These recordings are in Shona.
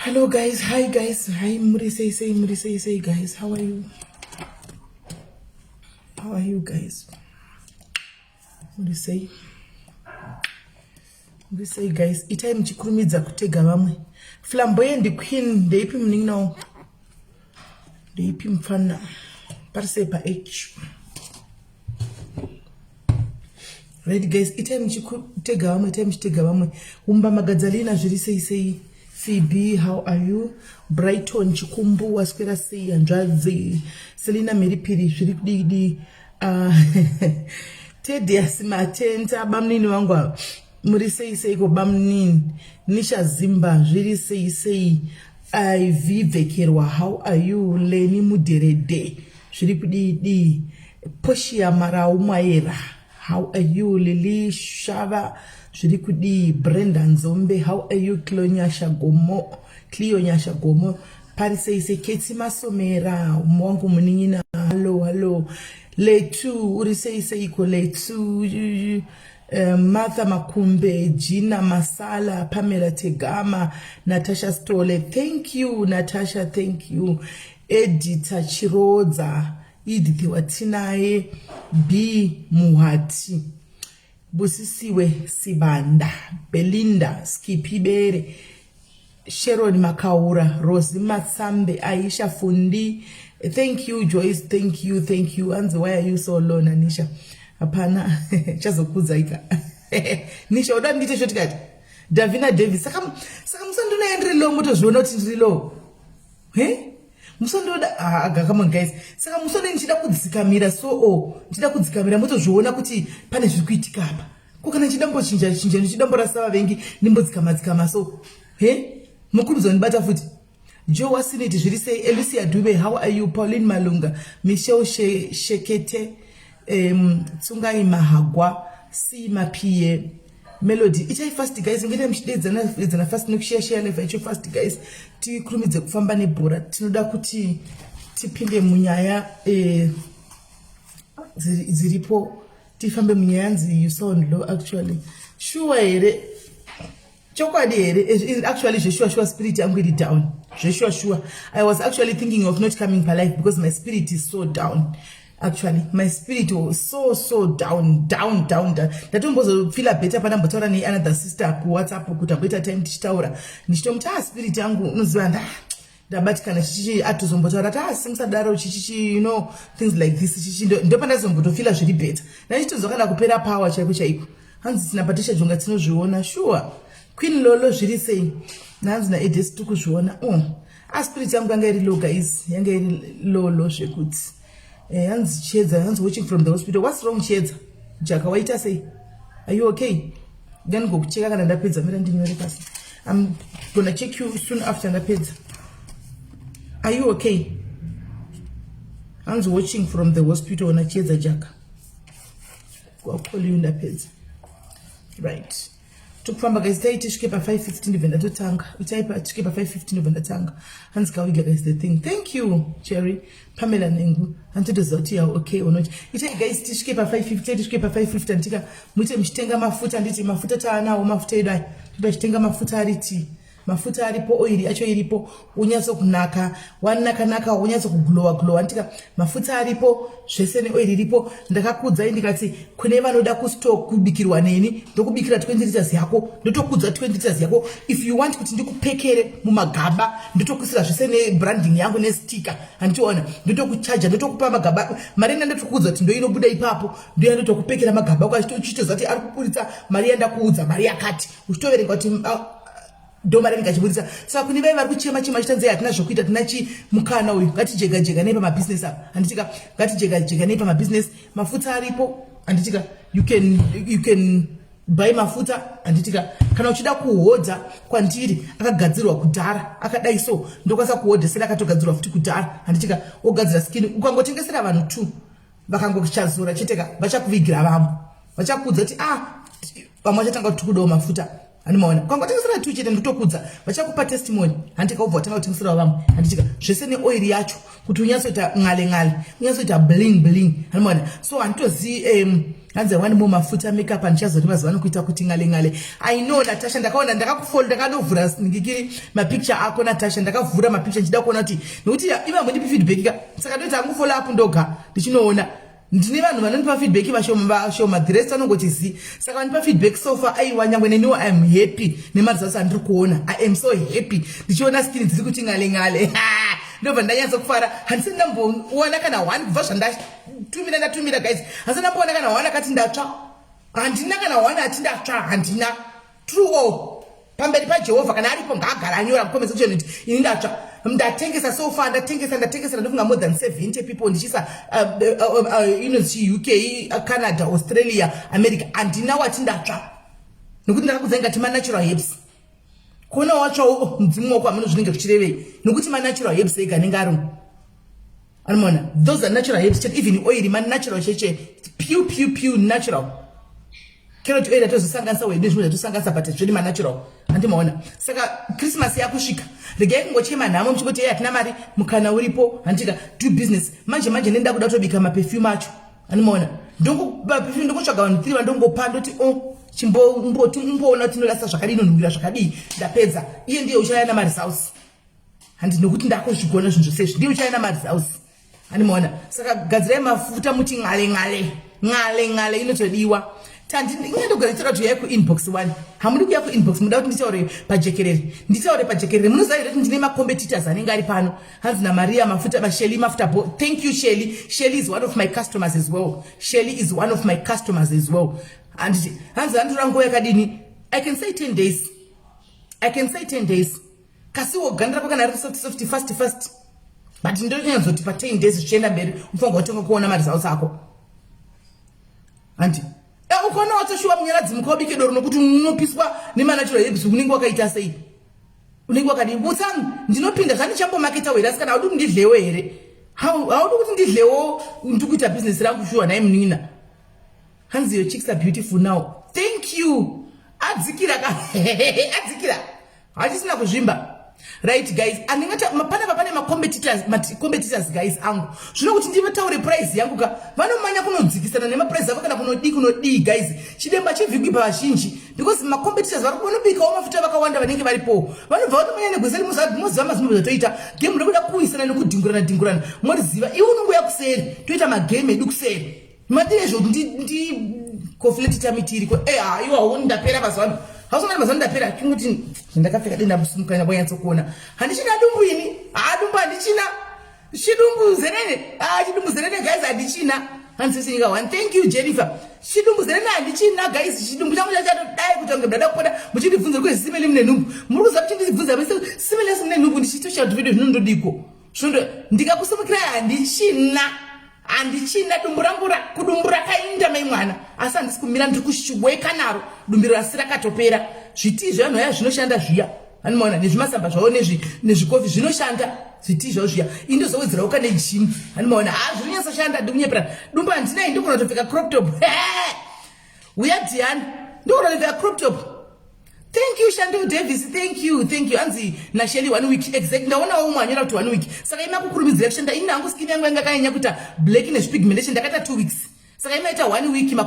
Hello guys, hi guys, hi, muri sei sei, muri sei sei guys, how are you? How are you guys? Muri sei? Muri sei guys? Itai muchikurumidza kutega vamwe. Flamboyant Queen, ndeipi munin'ina wangu? Ndeipi mupfana? Pari sei pa H? Right guys, itai muchitega vamwe, itai muchitega vamwe. Umba Magadzalina zviri sei sei? Phoebe, how are you? Brighton Chikumbu waswera sei hanzvadzi? Selina Mhiripiri zviri kudidi? Tedious Matenta bamnini vangu ava. Muri sei seiko bamnini? Nisha Zimba zviri sei sei? Ivy Bvekerwa, how are you? Leni Muderede zviri kudidi? Poshia Marau Mwaera, how are you? Lily Shava zviri kudii? Brenda Nzombe, how are you? Cleo Gomo, Cleo Nyasha Gomo pari sei sei? Ketsi Masomera wangu munin'ina, hello hello. Letu uri sei seiko Letu? Martha Makumbe, Gina Masala, Pamela Tegama, Natasha Stole, thank you Natasha, thank you. Edita Chirodza, Edith Watinaye, B Muhati, Busisiwe Sibanda, Belinda Skippy Bere, Sharon Makaura, Rosie Matsambe, Aisha Fundi, thank you Joyce, thank you, thank you. Anzi, why are you so low, Nanisha? Hapana, chazokudza ika. Nisha, uda ndiite shortcut. Davina Davis, saka musandona ndiri low, motozviona kuti ndiri low. He? Musandoda, ah, come on guys. Saka musonde ndichida kudzikamira so oh, ndichida kudzikamira motozviona kuti pane zviri kuitika apa. Ko kana ndichida mbochinja chinja, ndichida mborasa vavengi, ndimbodzikama dzikama so. He? Mukurudza ndibata futi. Joe Wasiniti zviri sei? Alicia Dube, how are you? Pauline Malunga, Michelle Shekete, Tsungai Mahagwa, C Mapie, Melody. Itai fast guys, ngete muchidedzana dedzana fast nekushare share live yacho fast guys. Tikurumidze kufamba nebhora. Tinoda kuti tipinde munyaya dziripo, tifambe munyaya. Nzi you sound low actually. Sure here? Chokwadi here? Actually zvesure sure spirit yangu iri down. Zvesure sure. I was actually thinking of not coming palive because my spirit is so down. Actually my spirit was so so down down down down. Ndatombozofeela better pandambotaura neanother sister kuWhatsApp kuti amboita time tichitaura, ndichitomuti, ah, spirit yangu unoziva ndabatikana chichichi. Atozombotaura ti, asi musadaro chichichi, you know, things like this chichi. Ndopandazombotofeela zviri better. Ndachitozwa kana kupera power chaiko chaiko. Hanzi tina Patricia Jonga tinozviona sure. Queen Lolo zviri sei? Nanzi naEdes tiri kuzviona. Oh, aspirit yangu yanga iri low guys, yanga iri low low zvekuti. Hanzi Chiedza, hanzi watching from the hospital. What's wrong, Chiedza Jaka? Waita sei? Are you okay? Ngandigokucheka kana ndapedza. Mira ndinyore pasi. I'm gonna check you soon after ndapedza. Are you okay? Hanzi watching from the hospital na Chiedza Jaka. I'll call you ndapedza. Right, tokufamba guys. Tai tisvike pa5:15 ndobva ndatotanga. Itai tisvike pa5:15 ndobva ndatanga. Hanzi kawiga guys the thing. Thank you Cherry. Pamela Nengu, handitoziva kuti ya okay or not. Itai guys tisvike pa5:50, tisvike pa5:50. Andika muite muchitenga mafuta, handiti mafuta taanawo, mafuta edu aya toda chitenga mafuta ari tii, mafuta aripo, oiri yacho iripo, unyatsokunaka wanakanaka, unyatsokuglowa glowa. Ndika mafuta aripo zvese neoiri iripo. Ndakakudzai ndikati kune vanoda kusto kubikirwa neni, ndokubikira 20 liters yako, ndotokudza 20 liters yako. If you want kuti ndikupekere mumagaba, ndotokuisira zvese nebranding yangu nestika, handitiona, ndotokuchaja, ndotokupa magaba. Mari ina ndotokudza kuti ndoinobuda ipapo, ndoya ndotokupekera magaba uchitoziva kuti ari kuburitsa mari yandakuudza, mari yakati, uchitoverenga kuti ndo mari ndingachibudisa. Saka kune vai vari kuchema chema chitanzei, hatina zvokuita, tina chimukana uyu, ngatijega jega nei pamabhizinesi apa, handitika? Ngatijega jega nei pamabhizinesi. Mafuta aripo, handitika? You can buy mafuta, handitika? Kana uchida kuhodha kwandiri akagadzirwa kudhara akadai so, ndokwanisa kuhodhesera akatogadzirwa futi kudhara, handitika? Wogadzira skin, ukangotengesera vanhu two vakangochazora cheteka, vachakuvigira vamwe, vachakuudza kuti, ah, vamwe vachatanga kuti tikudawo mafuta. Handimaona ukangotengesera two chete, ndikutokudza, vachakupa testimony, handika? Ubva watanga kutengesera vamwe, handitika? Zvese neoiri yacho, kuti unyatsoita ng'ale ng'ale, unyatsoita bling bling, handimaona? So handitozivi. Hanzi awani mo mafuta makeup andichazoti mazuva ano kuita kuti ng'ale ng'ale. I know, Natasha, ndakaona, ndakakufollow, ndakanovhura ngikiri mapicture ako, Natasha. Ndakavhura mapicture ndichida kuona kuti, nekuti iva mundipi feedback ka, saka ndoita hangu follow up ndoga ndichinoona. Ndine vanhu vanondipa feedback vashoma vashoma, the rest vanongoti zi. Saka vandipa feedback so far, aiwa, nyangwe neniwo I am happy nemaresults andiri kuona. I am so happy ndichiona skin dziri kuti ng'ale ng'ale, ndobva ndanyatsokufara. Handisati ndamboona kana one kubva zvandatumira, ndatumira guys, handisati ndamboona kana one akati ndatsva. Handina kana one ati ndatsva, handina. True all pamberi paJehovha, kana aripo ngaagara anyora mucomment section kuti ini ndatsva. Ndatengesa so far, ndatengesa, ndatengesa, ndofunga more than 70 people, ndichiisa inonzi UK, Canada, Australia, America. Handina wati ndatsva, nekuti ndakakudza ngati manatural herbs. Kuona watsvawo mudzimu wako, hamuna zvinenge zvichirevei, nekuti manatural herbs ega anenge arimo. Anomaona, those are natural herbs chete. Even oil manatural cheche, pure pure pure natural. Carrot oil atozosanganisa wedu nezvimwe zvatosanganisa, but zviri manatural, handimaona? Saka Christmas yakusvika, regai kungochema nhamo muchingoti, "Ei, hatina mari." Mukana uripo, handika? Do business. Manje manje nenda kuda kutobika maperfume acho, handimaona? Maperfume ndongotsvaga vanhu tiri vandongopa, ndoti, "O oh, chimboti umboona kuti inorasa zvakadii, inonhuhwira zvakadii." Ndapedza, iye ndiye uchauya namaresults, handi? Nokuti ndakuzvigona zvinhu zvose izvi, ndiye uchauya namaresults, handimaona? Saka gadzirai mafuta muti ng'ale ng'ale, ng'ale ng'ale inotodiwa. Tandingandogara ndichitaura kuti uyai kuinbox one, hamudi kuuya kuinbox, muda kuti nditaure pajekerere. Nditaure pajekerere. Munoziva here kuti ndine macompetitors anenge ari pano? Hanzi naMaria, mafuta masheli, mafuta bo. Thank you, Shelly. Shelly is one of my customers as well. Shelly is one of my customers as well, handiti? Hanzi anditora nguva yakadini? I can say 10 days, I can say 10 days. Kasiwo ganda rako kana riri soft soft, fast fast, but ndonyanzoti pa10 days zvichienda mberi unofanirwa kutenga kuona maresults ako, handi? Ukaona watoshuwa munyaradzi, mukaubike doro, nokuti unopiswa nemanatural herbs, unenge wakaita sei? Unenge wakadii? Butsangu ndinopinda zvandichambomaketa here? Asi kana haudi kuti ndidlewo here? Haudi kuti ndidlewo? Ndikuita bhizinesi rangu shuwa nai munin'ina. Hanzi, "Your chicks are beautiful now." Thank you. Adzikira ka, adzikira, hachisina kuzvimba. Right guys, andingati panapa pane macompetitors guys angu. Zvino kuti ndivataure price yangu ka, vanomanya kunodzikisana nemaprice avo kana kunodii kunodii. Guys, chidemba chivhikwi pavazhinji, because macompetitors vari vanobikawo mafuta vakawanda vanenge varipo, vanobva vatomanya negweseri. Moziva mazimbo zvatoita game rekuda kuwisana nekudhingurana dhingurana, moriziva. Iwe unongoya kuseri, toita magame edu kuseri. Madire zvo ndi kofleti tamitiriko. E haiwa, hauni ndapera mazuva ano, hausongani mazuva ndapera. Kingoti zvandakapfeka denda musimuka nyabonyatsokuona, handichina dumbu ini. Ha, dumbu handichina, chidumbu zenene. Ah, chidumbu zenene guys handichina. Hanzi nyika one. Thank you, Jennifer. Chidumbu zenene handichina guys, chidumbu changu chachatodai kuti ange ndada kupota muchindibvunza kuti simele mune nhumbu. Muri kuziva muchindibvunza mese simele mune nhumbu, ndichitoshaura video zvinondodiko zvinondo. Ndikakusumukirai, handichina, handichina dumbu rangu, kudumbu rakainda mai mwana, asi handisi kumira, ndiri kushiweka naro dumbu rasi rakatopera. Zvitii zvevanhu vaya zvinoshanda zviya, anomaona nezvimasamba zvavo nezvikofi zvinoshanda, zvitii zvavo zviya. Indozowedzerawo kane gym, anomaona? Ha, zvinonyatsoshanda, ndikunyepera. Dumbu handinai, ndogona kutopfeka crop top. Uya Diana, ndogona kutopfeka crop top. Thank you, Shandel Davis. Thank you, thank you. Hanzi naShelly, one week exact. Ndaonawo umwe anyora kuti one week, saka ima kukurumidzira kushanda. Ini hangu skin yangu yanga kanyanya kuita black nezvipigmentation, ndakaita 2 weeks, saka imaita one week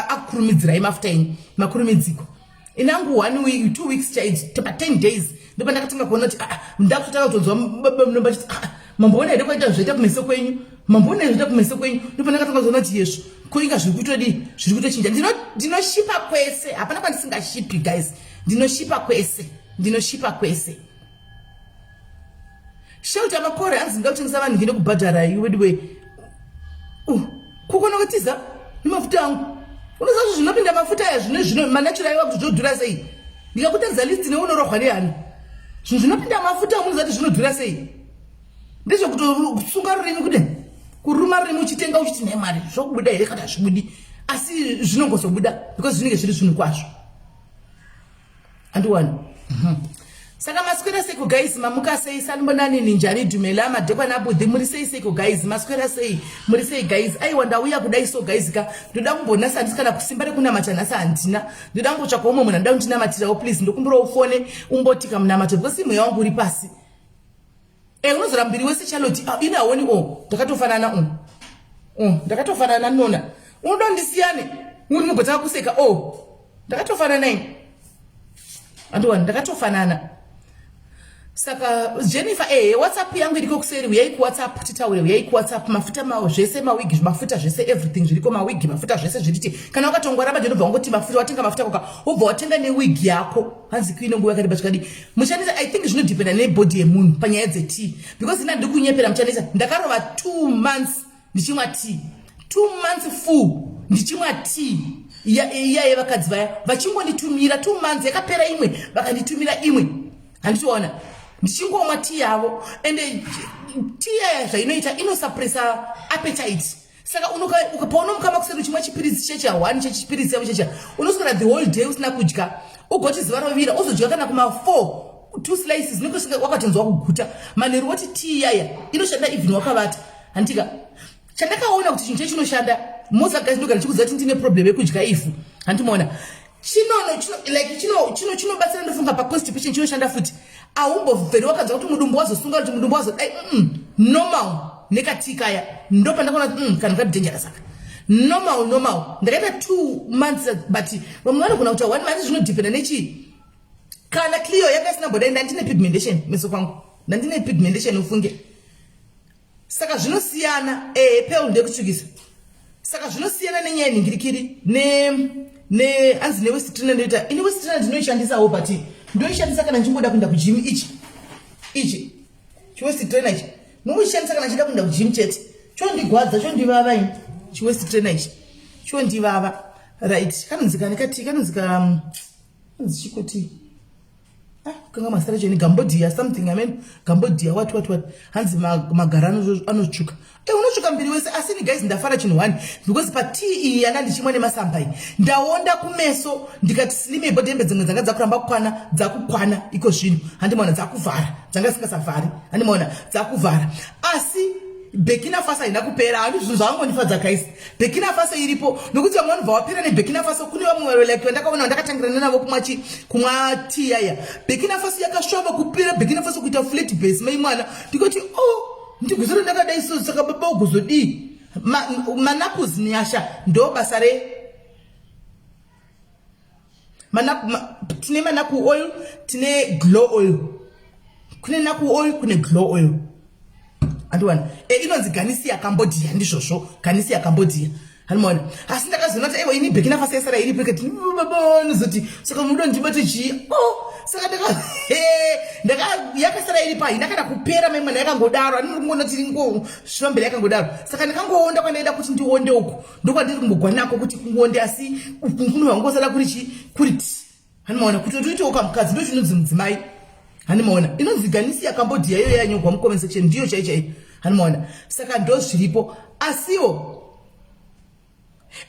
akukurumidzirai mafuta enyu makurumidziko. Inangu one week, 2 weeks chaidzo, pa10 days ndopa ndakatanga kuona kuti, ah, ndakutotanga kutonzwa baba, ah, mamboona here kwaita zvaita kumeso kwenyu? Mamboona here zvaita kumeso kwenyu? Ndopa ndakatanga kuzoona kuti yesvo koinga zviri kutodii, zviri kutochinja. Ndinoshipa kwese, hapana kwandisingashipi guys, ndinoshipa kwese, ndinoshipa kwese. Shelter Makore, hanzi ndinga kutengesa vanhu, ngende kubhadhara iwe weduwe. Kukona kutiza nemafuta angu. Unoziva kuti zvinopinda mafuta aya, zvino zvino manatural aiwa, kuti zvodhura sei? Ndikakutadza list neunorohwa nehana. Zvinhu zvinopinda mafuta, munoziva kuti zvinodhura sei? Ndezvekutosunga rurimi, kude kuruma rurimi uchitenga uchiti, "Nhai Mwari, zvokubuda here kana hazvibudi?" Asi zvinongozobuda because zvinenge zviri zvinhu kwazvo, andiwani? Saka maswera seiko guys, mamuka sei? Sanibonani, ninjani, dumela, madekwana abudhi, muri sei seiko guys? Maswera sei? Muri sei guys? Aiwa, ndauya kudai so guys ka, ndoda kumbonasa, handisi kana kusimba rekunamata nhasi handina. Ndoda kungotsvaka umwe munhu anoda kundinamatirawo please. Ndokumbirawo ufone umbotika munamato because mweya wangu uri pasi. E, unozora muviri wese, Charlotte. Ah, ini haoni o ndakatofanana o. Oh, ndakatofanana nona. Unoda ndisiyane? Uri mugotanga kuseka o. Oh, ndakatofanana ini. Andiwani ndakatofanana. Saka Jennifer, WhatsApp yangu iriko kuseri, uyai kuWhatsApp titaure, uyai kuWhatsApp. Mafuta mawo zvese, mawigi, mafuta zvese, everything zviriko, mawigi, mafuta zvese zviriti. Kana wakatongwara manje unobva wangoti mafuta, watenga mafuta koka, wobva watenga newigi yako. Hanzi kuine nguva yakareba zvakadii? Muchanisa, I think zvinodependa nebody yemunhu panyaya dzetea because ina ndiri kunyepera muchanisa. Ndakarova 2 months ndichimwa tea, 2 months full ndichimwa tea iya yevakadzi vaya vachingonditumira. 2 months yakapera imwe, vakanditumira imwe, handitiona ndichingomwa tea yavo. Ende tea yaya zvainoita, inosuppressa appetite. Saka paunomuka makuseni uchimwa chipiritsi checha one, chechipiritsi yavo checha, unoswera the whole day usina kudya, ugoti zuva rovira uzodya kana kuma4, two slices, nenge wakatonzwa kuguta. Manheru woti tea yaya inoshanda even wakavata, handika? Chandakaona kuti chinhu chechinoshanda moza guys, ndogara ndichikuziva kuti ndine problem yekudya ivhu, handimaona chinono chino like chino chinobatsira. Ndofunga paconstipation chinoshanda futi. Aumbobveri wakanzwa kuti mudumbu wazosunga, kuti mudumbu wazodai. Normal nekatikaya ndo pandakaona kuti kanhu kari dangerous aka. Normal, normal ndakaita 2 months, but vamwe vanogona kuita one month, zvinodependa nechii. Kana Clio yanga isina mbodai, ndandine pigmentation meso kwangu, ndandine pigmentation ufunge. Saka zvinosiyana. Pearl ndekutsvukisa. Saka zvinosiyana nenyaya yenhingirikiri ne hanzi newaist trainer. Ndoita ini waist trainer, ndinoishandisawo, but ndoishandisa kana ndichingoda kuenda kugym. Ichi chiwaist trainer ichi nongochishandisa kana ndichida kuenda kugym chete. Chondigwadza, chondivava ini chiwaist trainer ichi, chondivava. Right, kanonzi kani kati kanonzi ka kanonzi chikoti, ah, kanga masara cheni Gambodia something, I mean Gambodia what what what. Hanzi magara anotsvuka. Unotsvuka mbiri wese. Asi ni guys, ndafara chinhu one because patii iyi yana ndichimwa nemasamba iyi, ndaonda kumeso ndikati slim body. Hembe dzimwe dzanga dzakuramba kukwana, dzakukwana iko zvino, handimaona dzakuvhara, dzanga singasavhari, handimaona dzakuvhara. Asi Burkina Faso haina kupera. Handi zvinhu zvavangondifadza guys, Burkina Faso iripo nokuti vamwe vanobva wapera neBurkina Faso. Kune vamwe like vandakaona vandakatangirana navo kumwa chi kumwa tea yaya, Burkina Faso yakasvava kupera, Burkina Faso kuita flat base. Mai mwana, ndikoti oh, ndigozoro ndakadai so, saka baba ugozodii? Manakus nyasha ndo basa re manaku tine manaku oil, tine glow oil, kune naku oil, kune glow oil, andiwana. Inonzi Ganisia Cambodia, ndizvozvo, Ganisia Cambodia, handimaona. Asi ndakazoona kuti aiwa, ini Burkina Faso yasara iripo. Ikati baba nozoti saka munoda ndibate chii? Oh, saka ndaka yakasara iripo, haina kana kupera mai mwana, yakangodaro. Andiri kungoona kuti ingosvambera yakangodaro. Saka ndakangoonda kwandaida kuti ndionde uku, ndokwandiri kumbogwa nako kuti kungonde, asi kunongosara kuri chi kuri ti, handimaona kuti toitowo kamukadzi, ndo chinonzi mudzimai, handimaona. Inonzi Ganisi yaCambodia iyo yanyorwa mucomment section, ndiyo chai chai, handimaona. Saka ndo zviripo. Asiwo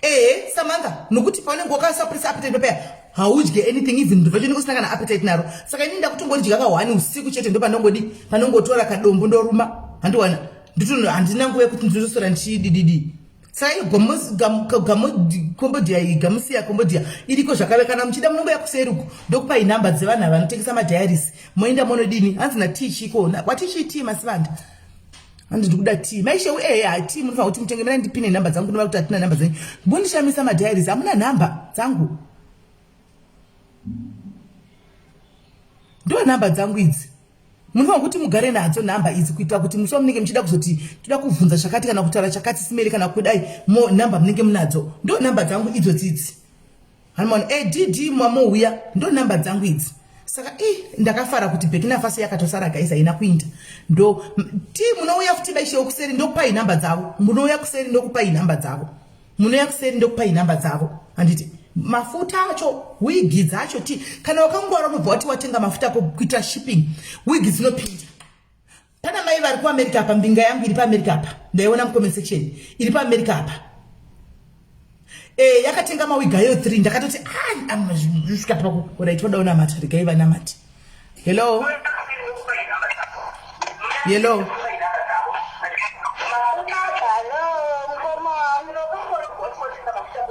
ehe, Samantha, nokuti paunenge wakasuppressa appetite papaya, haudye anything, even ndobva chinenge usina kana appetite naro. Saka ini ndakutongoridya kahwani usiku chete, ndo pandongodi panongotora kadombo ndoruma, handiwana ndito, handina nguva yekuti ndinotosora ndichidididi. Saka iyo Cambodia iyi, Gamusiya Cambodia iriko zvakave. Kana muchida munongoya kuseri uku, ndokupai nhamba dzevanhu ava vanotengesa madiaries, moenda monodini. Hanzi natii chiko watichitii masivanda? Handi ndikuda tea maisheu. Ehe, hati munofanira kuti mutenge. Mina ndipine nhamba dzangu, ndova kuti hatina nhamba dzenyu. Mbondishamisa, madiaries hamuna nhamba dzangu. Ndo nhamba dzangu idzi, munofanira kuti mugare nadzo nhamba idzi kuitira kuti musi wamunenge muchida kuzoti toda kubvunza chakati kana kutaura chakati simeri kana kudai, mo nhamba munenge munadzo. Ndo nhamba dzangu idzodzi idzi, hanimona add mamouya, ndo nhamba dzangu idzi. Saka i ndakafara kuti Burkina Faso yakatosara guys, haina kuinda. Ndo ti munouya futi baishewo kuseri, ndokupai nhamba dzavo. Munouya kuseri, ndokupai nhamba dzavo. Munouya kuseri, ndokupai nhamba dzavo, handiti? Mafuta acho, wigi dzacho, ti kana wakangwara unobva wati watenga mafuta ako kuitira shipping, wigi dzinopinda. Pana mai vari kuAmerica apa, mbinga yangu iri paAmerica apa, ndaiona mucomment section, iri paAmerica apa. Yakatenga mawiga ayo 3. Ndakatoti svika paku right, voda unamata, regai vanamati. Hello, hello.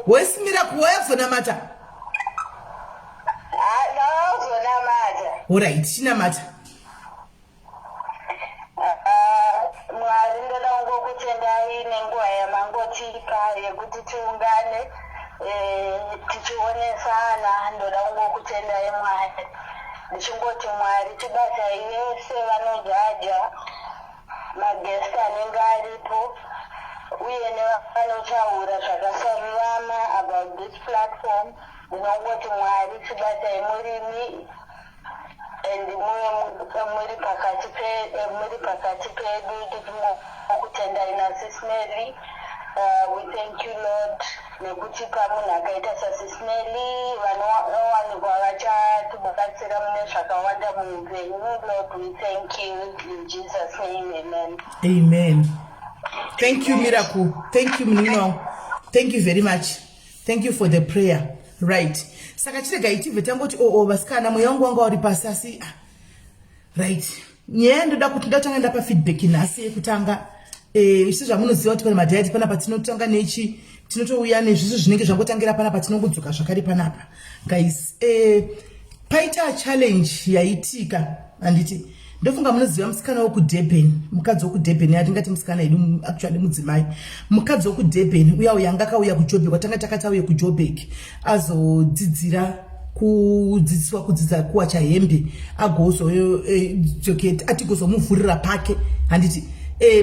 Wesimira kuwayazonamata. Orit, chinamata. Mwari, ndoda kungokutendai nenguva yamangotipa yekuti tiungane, tichionesana. Ndoda kungokutendai, Mwari, ndichingoti, Mwari, tibatai vese vanojaja, maguests anenge aripo, uye nevanotaura zvakasarurama about this platform. Ndinongoti, Mwari, tibatai murimi and muve muri pakati pedu. Tichingokutendai naSis Melly. We thank you, Lord, nekutipa munhu akaita saSis Melly vanowanikwa vachatibatsira mune zvakawanda muupenyu. Lord, we thank you in Jesus' name, amen. Amen. Thank you, Miracle. Thank you, munino. Thank you very much. Thank you for the prayer. Right, saka chiregai tibve tangoti oo oh, vasikana, mweya wangu wanga uri pasi, asi ah, right, nyaya ndoda kuti ndatanga ndapa feedback nhasi yekutanga. Sezvamunoziva kuti pane madiaries panapa, tinotanga nechi tinotouya nezviso zvinenge zvangotangira panapa, tinongodzoka zvakare panapa. Guys, paita challenge yaitika, handiti? Ndofunga munoziva musikana wekuDurban, mukadzi wekuDurban, yatingati musikana yedu, actually mudzimai, mukadzi wekuDurban uya uya anga akauya kuJobek, watanga takati auye kuJobek azodzidzira kudzidziswa kudzidza kuwacha hembe, agozodzoketa, atigozomuvhurira pake, handiti?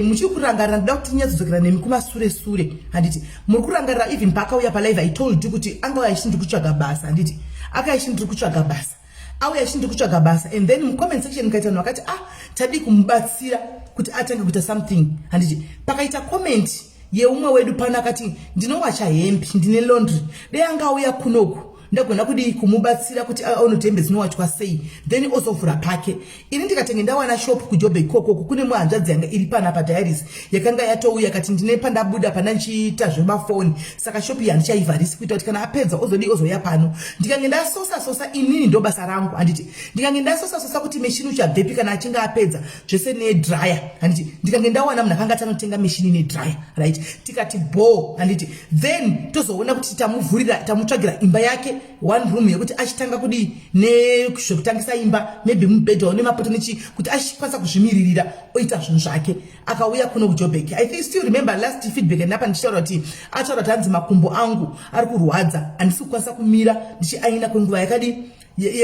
Muchiri kurangarira? Ndoda kuti tinyatsodzokera nemi kumasure sure, handiti? Muri kurangarira even paakauya palive, I told you kuti angauya achiti, "Ndiri kutsvaga basa," handiti? Akauya achiti, "Ndiri kutsvaga basa." Auya achiti, "Ndiri kutsvaga basa," and then mucomment section mukaita vanhu vakati, "Ah, tadii kumubatsira kuti atange kuita something?" handiti? Pakaita comment yeumwe wedu pano akati, "Ndinowacha hembe, ndine laundry, dei angauya kunoku ndagona kudii kumubatsira kuti aone kuti hembe dzinowachwa sei, then ozovhura pake." Ini ndikatenge ndawana shop kuJobek ikokoko, kune muhanzvadzi yanga iri panapa diaries yakanga yatouya kati, "Ndine pandabuda pana ndichiita zvemafoni, saka shop iyi handichaivharisi kuita kuti kana apedza ozodii, ozouya pano." Ndikange ndasosa sosa, inini ndo basa rangu, handiti? Ndikange ndasosa sosa kuti machine uchabvepi kana achinge apedza zvese nedryer, handiti? Ndikange ndawana munhu akanga tanotenga machine nedryer, right? Tikati bo, handiti? Then tozoona kuti tamuvhurira, tamutsvagira imba yake, one room yekuti achitanga kudii nezvekutangisa imba, maybe mubhedha nemapoto nechi, kuti achikwanisa kuzvimiririra, oita zvinhu zvake. Akauya kuno kuJobek. I think still remember last feedback ndapa ndichitaura kuti ataura kuti, "Hanzi makumbo angu ari kurwadza, handisi kukwanisa kumira ndichiaina kwenguva yakadi,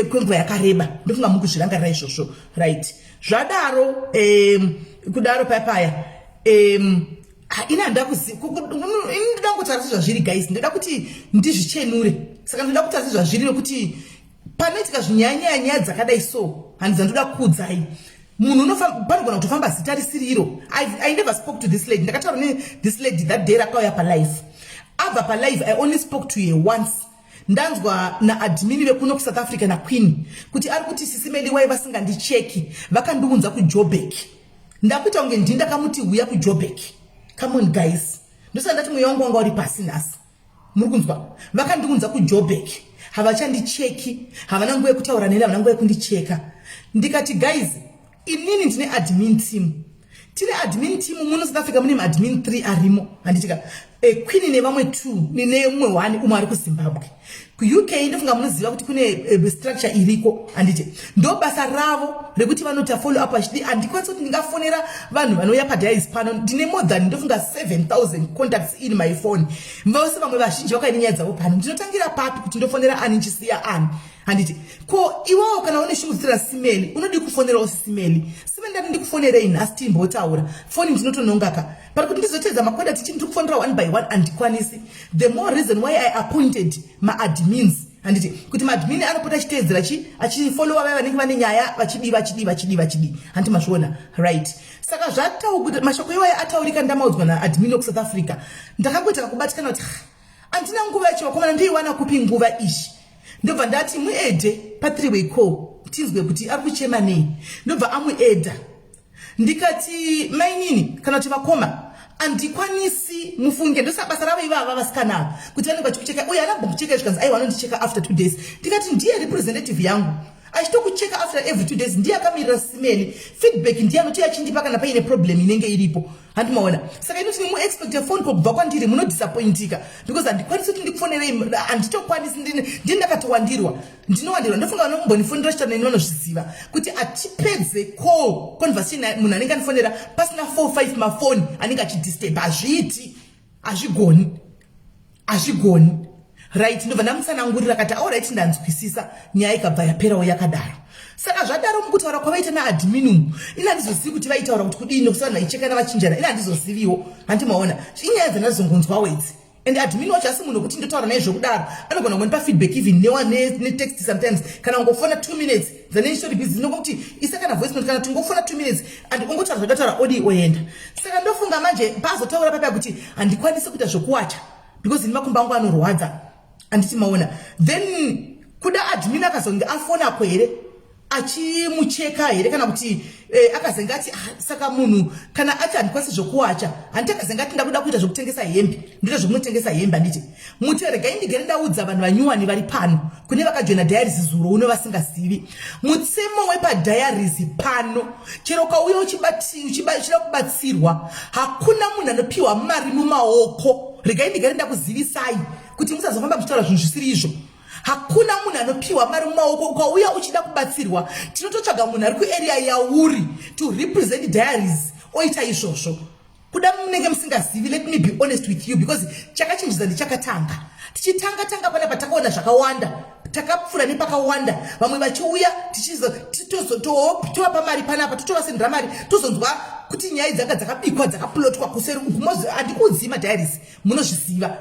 kwenguva yakareba." Ndofunga muri kuzvirangarira izvozvo, right? Zvadaro, kudaro paya paya, ini handida ini ndoda kungotaura sezvazviri, guys. Ndoda kuti ndizvichenure, saka ndoda kutaura sezvazviri nekuti panoitika zvinyanyaya nyaya dzakadai so, handidza ndoda kukuudzai, munhu panogona kutofamba zita risiri iro. I never spoke to this lady. Ndakataura nethis lady that day rakauya palive. Abva palive, I only spoke to her once. Ndanzwa naadmin vekuno kuSouth Africa naQueen kuti ari kuti, "Sisi Melly, wai vasingandicheki? Vakandiunza kuJobek." Ndakuita kunge ndini ndakamuti uya kuJobek. Come on, guys, ndosaka ndati mweya wangu wanga uri pasi nhasi. Muri kunzwa? Vakandiunza kuJobek, havachandicheki, havana nguva yekutaura neni, havana nguva yekundicheka. Ndikati, "Guys, inini ndine admin team." Tine admin team muno South Africa, mune maadmin 3 arimo, handitika? Queen nevamwe 2, nemumwe 1, umwe ari kuZimbabwe. KuUK ndofunga munoziva kuti kune structure iriko, handiti? Ndo basa ravo rekuti vanota follow up achidi. Handikwanisi kuti ndingafonera vanhu vanouya padiaries pano. Ndine more than, ndofunga, 7000 contacts in my phone. Vose vamwe vazhinji vakaine nyaya dzavo pano. Ndinotangira papi kuti ndofonera ani, nchisiya ani, handiti? Ko iwewo kana une shungu dzitira Sis Melly, unodi kufonerawo Sis Melly. Sis Melly, ndati ndikufonerei nhasi timbotaura. Foni ndinotonongaka pari kuti ndizotedza makonda tichi ndiri kufonera one by one, handikwanisi. The more reason why I appointed maadmins, handiti? Kuti maadmin anopota achiteedzera chi achifollowa vaya vanenge vane nyaya, vachidi, vachidi, vachidi, vachidi, handiti mazviona? Right, saka zvataukuti mashoko iwayo ataurika, ndamaudzwa naadmin wekuSouth Africa, ndakangoita kakubatikana kuti handina nguva yacho. Vakomana, ndoiwana kupi nguva ishi? Ndobva ndati muadde pa3 way call, tinzwe kuti ari kuchema nei. Ndobva amuadda. Ndikati, "Mainini kana kuti vakoma, handikwanisi mufunge." Ndosa basa ravo ivava vasikana ava kuti vanenge vachikucheka. Uye anambokucheka, zvikanzi, "Aiwa, anondicheka after 2 days." Ndikati, "Ndiye representative yangu. Achitokucheka after every 2 days. Ndiye akamirira simeli feedback, ndiye anoti achindipa kana paine problem inenge iripo, handimaona? Saka inoti muexpecte phone call kubva kwandiri, munodisappointika because handikwanisi kuti ndikufonerei, handitokwanisi. Ndini ndakatowandirwa, ndinowandirwa. Ndofunga vanombonifonera chitano neni vanozviziva kuti hatipedze call conversation, munhu anenge andifonera pasina 4 5 mafoni anenge achidisturb. Hazviiti, hazvigoni, hazvigoni, right? Ndobva ndamutsanangurira, kati, "Alright, ndanzwisisa." Nyaya ikabva yaperawo yakadaro. Saka zvadaro, mukutaura kwavaita naadmin umu, ini handizozivi kuti vaitaura kuti kudini, nokuti vanhu vaichekana vachinjana. Ini handizoziviwo, handimaona? Inyaya dzandazongonzwawo idzi. And admin wacho asi munhu wekuti ndotaura naye zvokudaro, anogona kungondipa feedback even netext sometimes, kana kungofona 2 minutes dzanenditori busy, nokuti isa kana voice note, kana tingofona 2 minutes and ongotaura zvadataura, odi oenda. Saka ndofunga manje paazotaura papa kuti handikwanisi kuita zvokuwacha because ini makumbo angu anorwadza, handiti maona? Then kuda admin akazonge afonako here, achimucheka here, kana kuti akazenge ati, "Ah, saka munhu kana ati handikwanisi zvokuwacha, handiti akazenge ati ndakuda kuita zvokutengesa hembe, ndoita zvokunotengesa hembe, handiti muti regai ndigere ndaudza vanhu vanyuwani vari pano, kune vakajoina Diaries zuro uno vasingazivi mutsemo wepaDiaries pano. Chero ukauya uchida kubatsirwa, hakuna munhu anopiwa mari mumaoko. Regai ndigare ndakuzivisai kuti musazofamba muchitaura zvinhu zvisiri izvo. Hakuna munhu anopiwa mari mumaoko. Ukauya uchida kubatsirwa, tinototsvaga munhu ari kuarea yauri to represent Diaries, oita izvozvo. Kuda munenge musingazivi, let me be honest with you, because chakachinjisa ndichakatanga tichitanga tanga pana patakaona zvakawanda, takapfuura nepakawanda, vamwe vachiuya, tovapa mari panapa, totovasendera mari, tozonzwa kuti nyaya dzanga dzakabikwa, dzakaplotwa kuseri uku. Handikuudzii maDiaries, munozviziva.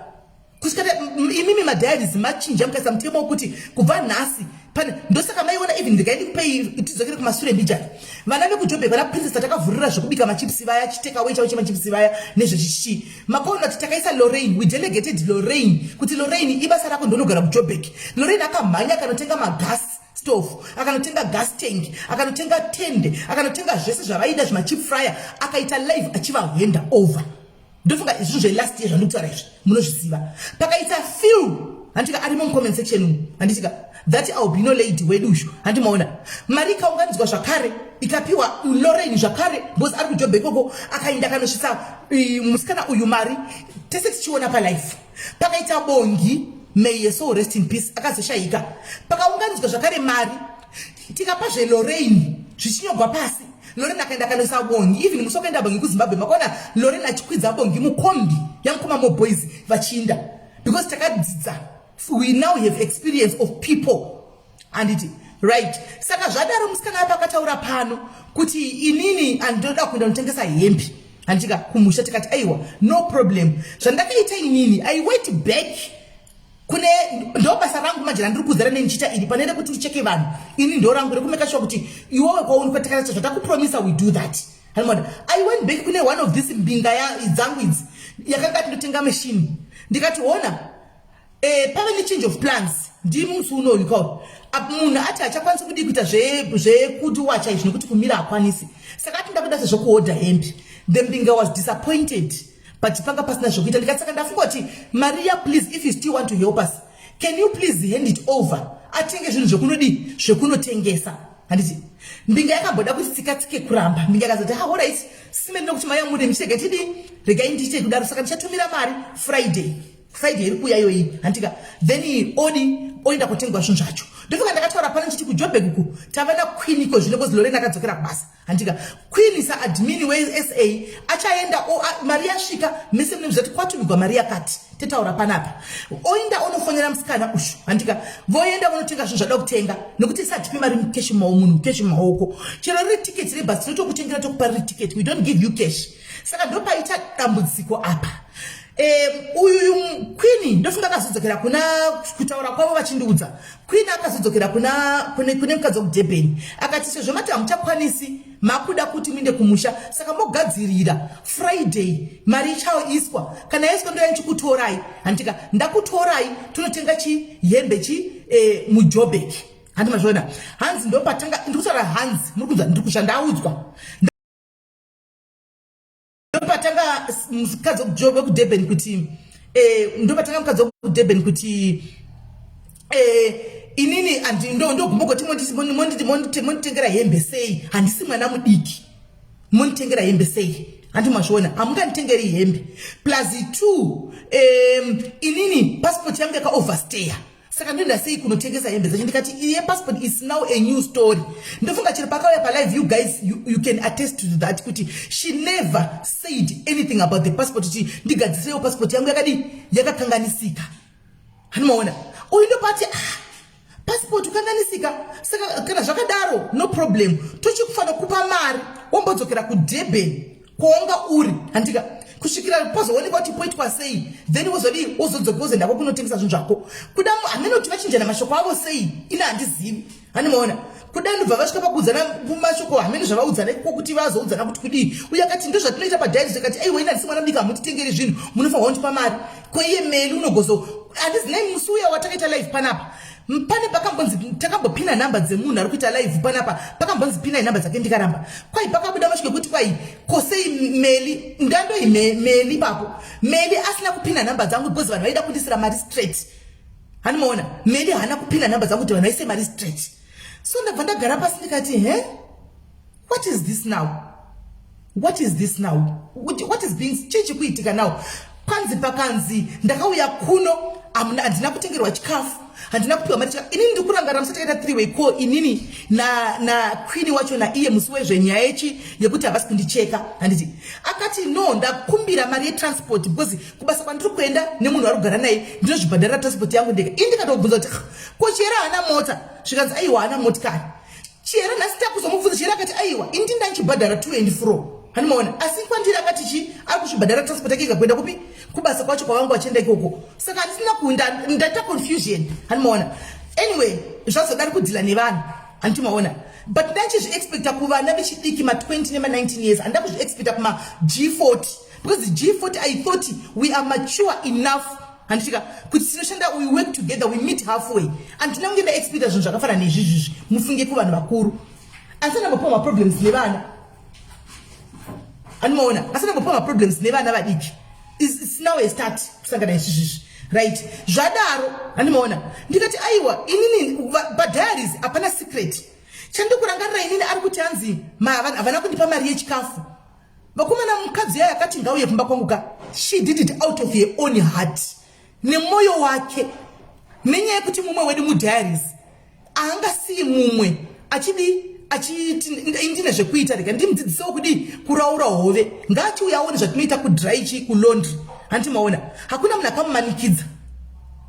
Kusvika imimi maDiaries machinja, mukaisa mutemo wekuti kubva nhasi pane. Ndosaka maiona even, ndikaidi kupei, tidzokere kumasure mbijana, vana vekuJobek, vana Princess, takavhurira zvekubika machipsi vaya, chitakeaway chavo chemachipsi vaya nezvechichi. Makaona kuti takaisa Lorraine, we delegated Lorraine kuti, "Lorraine, ibasa rako, ndonogara kuJobek." Lorraine akamhanya akanotenga magas stove, akanotenga gas tank, akanotenga tende, akanotenga zvese zvavaida, zvimachip fryer, akaita live achivahenda over. Ndofunga zvinhu zvelast year zvandikutaura izvi munozviziva. Pakaita few, handitika, arimo mucomment section umu, handitika, that albino lady wedu ushu, handimaona? Mari ikaunganidzwa zvakare, ikapiwa Lorraine zvakare because ari kuJobek ikoko, akaenda akanosvitsa musikana uyu mari, tese tichiona palife. Pakaita Bongi, may her soul rest in peace, akazoshayika, pakaunganidzwa zvakare mari, tikapazve Lorraine, zvichinyorwa pasi. Lorraine akaenda akanoisa Bongi. Even musi wakaenda Bongi kuZimbabwe, makaona Lorraine achikwidza Bongi mukombi yamukoma moboys vachiinda, because takadzidza, we now have experience of people, handiti? Right, saka zvadaro, musikana apa akataura pano kuti inini handoda kuenda kunotengesa hembe, handitika, kumusha. Tikati, "Aiwa, no problem." Zvandakaita inini, I went back kune, ndo basa rangu manje randiri kuudzira nenichiita iri pane rekuti ndicheke vanhu. Ini ndo rangu rekumeka sure kuti iwowe kwauri takaita zvatakupromisa, we do that, hanimona? I went back kune one of this mbinga dzangu idzi yakanga tindotenga machine, ndikati, "Hona, pave nechange of plans." Ndimusi unoyu kauri munhu ati hachakwanisi kudii kuita zvekuti wacha izvi nekuti kumira hakwanisi, saka ati ndakuda sezvokuhodha hembe. The mbinga was disappointed, but panga pasina zvokuita. Ndikati, "Saka ndafunga kuti Maria, please, if you still want to help us, can you please hand it over, atenge zvinhu zvekunodii, zvekunotengesa, handiti?" Mbinga yakamboda kuti tsika tsike kuramba. Mbinga yakazoti, "Ha, alright, simeni, nokuti maya muri muchirega tidii, regai ndiite kudaro. Saka ndichatumira mari Friday, Friday iri kuuya iyoyi, handika? Then odi oenda kotengwa zvinhu zvacho." Ndofunga ndakataura pano nchiti kuJobek uku tava naQueen iko zvino, because Lorraine akadzokera kubasa, handika? Queen saadmin weSA achaenda, mari yasvika, mese mune zvati kwatumigwa mari yakati, tetaura panapa, oenda onofonera musikana ushu, handika? Voenda vonotenga zvinhu zvada kutenga, nekuti isatipi mari mucash, munhu cash mumaoko. Chero riri tiketi rebhasi, tinotokutengera, tokupa riri tiketi. We don't give you cash. Saka ndopaita dambudziko apa. Uyu Queen ndofunga akazodzokera kuna, kutaura kwavo vachindiudza, Queen akazodzokera kune mukadzi wekuDurban, akati, "Sezvo mati hamuchakwanisi, makuda kuti muinde kumusha, saka mogadzirira Friday, mari ichaiswa. Kana yaiswa, ndoya ndichikutorai, handitika? Ndakutorai, tonotenga chihembe chi muJobek, handi mazviona?" Hanzi ndopatanga ndikutaura, hanzi muri kunzwa, ndiri kushandaudzwa, ndopatanga mukadzi wekuDurban kuti, ndopatanga mukadzi wekuDurban kuti Inini ndoguma kuti monditengera hembe sei? Handisi mwana mudiki. Monditengera hembe sei? Handi mazviona, hamunganditengeri hembe. Plus two, inini passport yangu yakaoverstaya, saka ndoenda sei kunotengesa hembe dzacho? Ndikati iye passport is now a new story. Ndofunga chero pakauya palive, you guys, you can attest to that, kuti she never said anything about the passport, kuti ndigadzisewo passport yangu yakadi yakakanganisika. Hanimaona uyu ndopati, "Ah, passport ukanganisika, saka kana zvakadaro, no problem, tochikufanira kupa mari, wombodzokera kuDurban kwaunga uri, handika, kusvikira pazoonekwa kuti poitwa sei, then wozodii, wozodzoka, wozoendako kunotengesa zvinhu zvako." Kuda hamene kuti vachinjana mashoko avo sei, ine handizivi. Handimaona kuda ndobva vasvika pakuudzana mashoko, hamene zvavaudzana ikoko, kuti vazoudzana kuti kudii. Uye akati, "Ndozvatinoita padiaries." Akati, "Aiwa, ine handisi mwana mudiki, hamutitengeri zvinhu, munofanirwa kundipa mari." Ko iye Meli unogozo handizinai musi uya watakaita live panapa, pane pakambonzi takambopina nhamba dzemunhu ari kuita live panapa, pakambonzi pinai nhamba dzake, ndikaramba. Kwai pakabuda masviko ekuti kwai kosei Meli ndandoi Meli ipapo, Meli asina kupina nhamba dzangu because vanhu vaida kundisira mari straight. Hanimaona Meli haana kupina nhamba dzangu kuti vanhu vaise mari straight. So ndabva ndagara pasi ndikati, "He, what is this now? What is this now? What is being, chii chikuitika now?" Kwanzi pakanzi ndakauya kuno, handina kutengerwa chikafu, handina kupiwa mari. Inini ndikurangarira musati takaita three way call, inini naqueen wacho naiye musi wezvenyaya yechi yekuti havasi kundicheka, handiti? Akati, "No, ndakumbira mari yetransport because kubasa kwandiri kuenda nemunhu ari kugara naye ndinozvibhadharira transport yangu ndega." Ini ndikatobvunza kuti, "Ko Chiyera haana mota?" Zvikanzi, "Aiwa, haana motikari Chiyera." Nhasi takuzomubvunza Chiyera, akati, "Aiwa, ini ndindanchibhadhara to and fro." Hanimaona, asi kwandiri akati chi ari kuzvibhadhara transport yake ega kuenda kupi, kubasa kwacho kwavangu vachienda ikoko. Saka handisina kunda ndaita confusion. Hanimaona, anyway, zvazodari kudeala nevanhu, handimaona, but ndachizviexpecta kuvana vechidiki ma20 nema19 years. Handida kuzviexpecta kuma-G40 because G40, I thought we are mature enough, handitika, kuti tinoshanda, we work together, we meet halfway. Handina kunge ndaexpecta zvinhu zvakafanana nezvizvizvi. Mufunge kuvanhu vakuru, asina mbopiwa maproblems nevana. Handimaona, asina mbopiwa maproblems nevana vadiki. It's now a start kusangana izvizvizvi, right? Zvadaro, handimaona, ndikati, "Aiwa, inini padiaries hapana secret." Chandikurangarira inini, ari kuti hanzi havana kundipa mari yechikafu. Vakomana, mukadzi yayo akati ngauye kumba kwangu ka, she did it out of her own heart, nemwoyo wake, nenyaya yekuti mumwe wedu mudiaries haangasiyi mumwe achidi achiti ndine zvekuita, rega ndimudzidzisewo kudii, kuraura hove, ngaachiuya aone zvatinoita kudry chi kulaundry. Handiti maona, hakuna munhu akamumanikidza,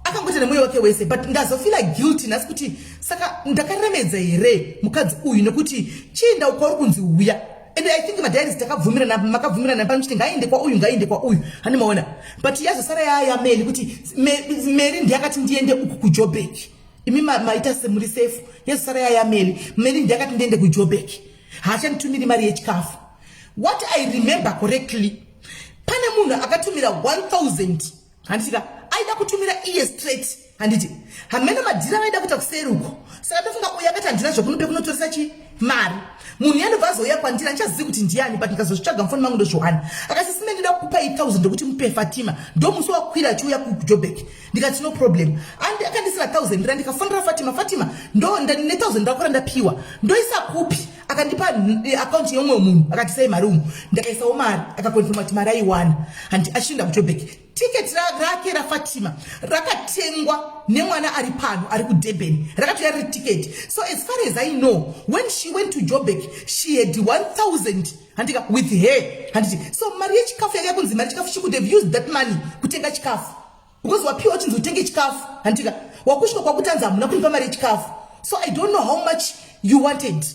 akangoita nemwoyo wake wese. But ndazofeela guilty nhasi kuti saka ndakaremedza here mukadzi uyu, nekuti chienda kwauri kunzi uya. And I think madiaries takabvumirana, makabvumirana pano chiti ngaende kwauyu, ngaende kwauyu. Handimaona, but yazosara yayaMeli kuti Mary ndiyakati ndiende uku kuJobek. Imi maita semuri safe. Yazosara yayaMeli, Mary ndiyakati ndiende kuJobek, haachanditumiri mari yechikafu. What I remember correctly, pane munhu akatumira 1000, handitika, aida kutumira iye straight, handiti? Hamene madhira vaida kuita kuseri uko. Saka ndofunga uyu akati, "Handina zvokunope kunotoresa chi mari." Munhu yandobva azouya kwandiri, handichazivi kuti ndiani, but ndikazozvitsvaga mufoni mangu ndozviwana. Akati, "Sime, ndida kukupai 1000 ndokuti mupe Fatima." Ndo musi wakwira achiuya kuJobek. Ndikati, "No problem." Akandisira 1000 ra, ndikafonera Fatima. "Fatima, ndo ne1000 rako randapiwa, ndoisa kupi?" Akandipa akaunti yeumwe munhu, akati, "Sei mari umu." Ndakaisawo mari, akaconfirma kuti mari aiwana, handi achienda kuJobek. Tiketi rake raFatima rakatengwa nemwana ari pano, ari kuDurban, rakatouya riri tiketi. So as far as I know, when she went to Jobek, she had 1000, handika, with her, handiti? So mari yechikafu yaka yakunzi mari yechikafu, she could have used that money kutenga chikafu because wapiwa uchinzi utenge chikafu, handika? Wakusvika kwakutanzi hamuna kunipa mari yechikafu. So I don't know how much you wanted.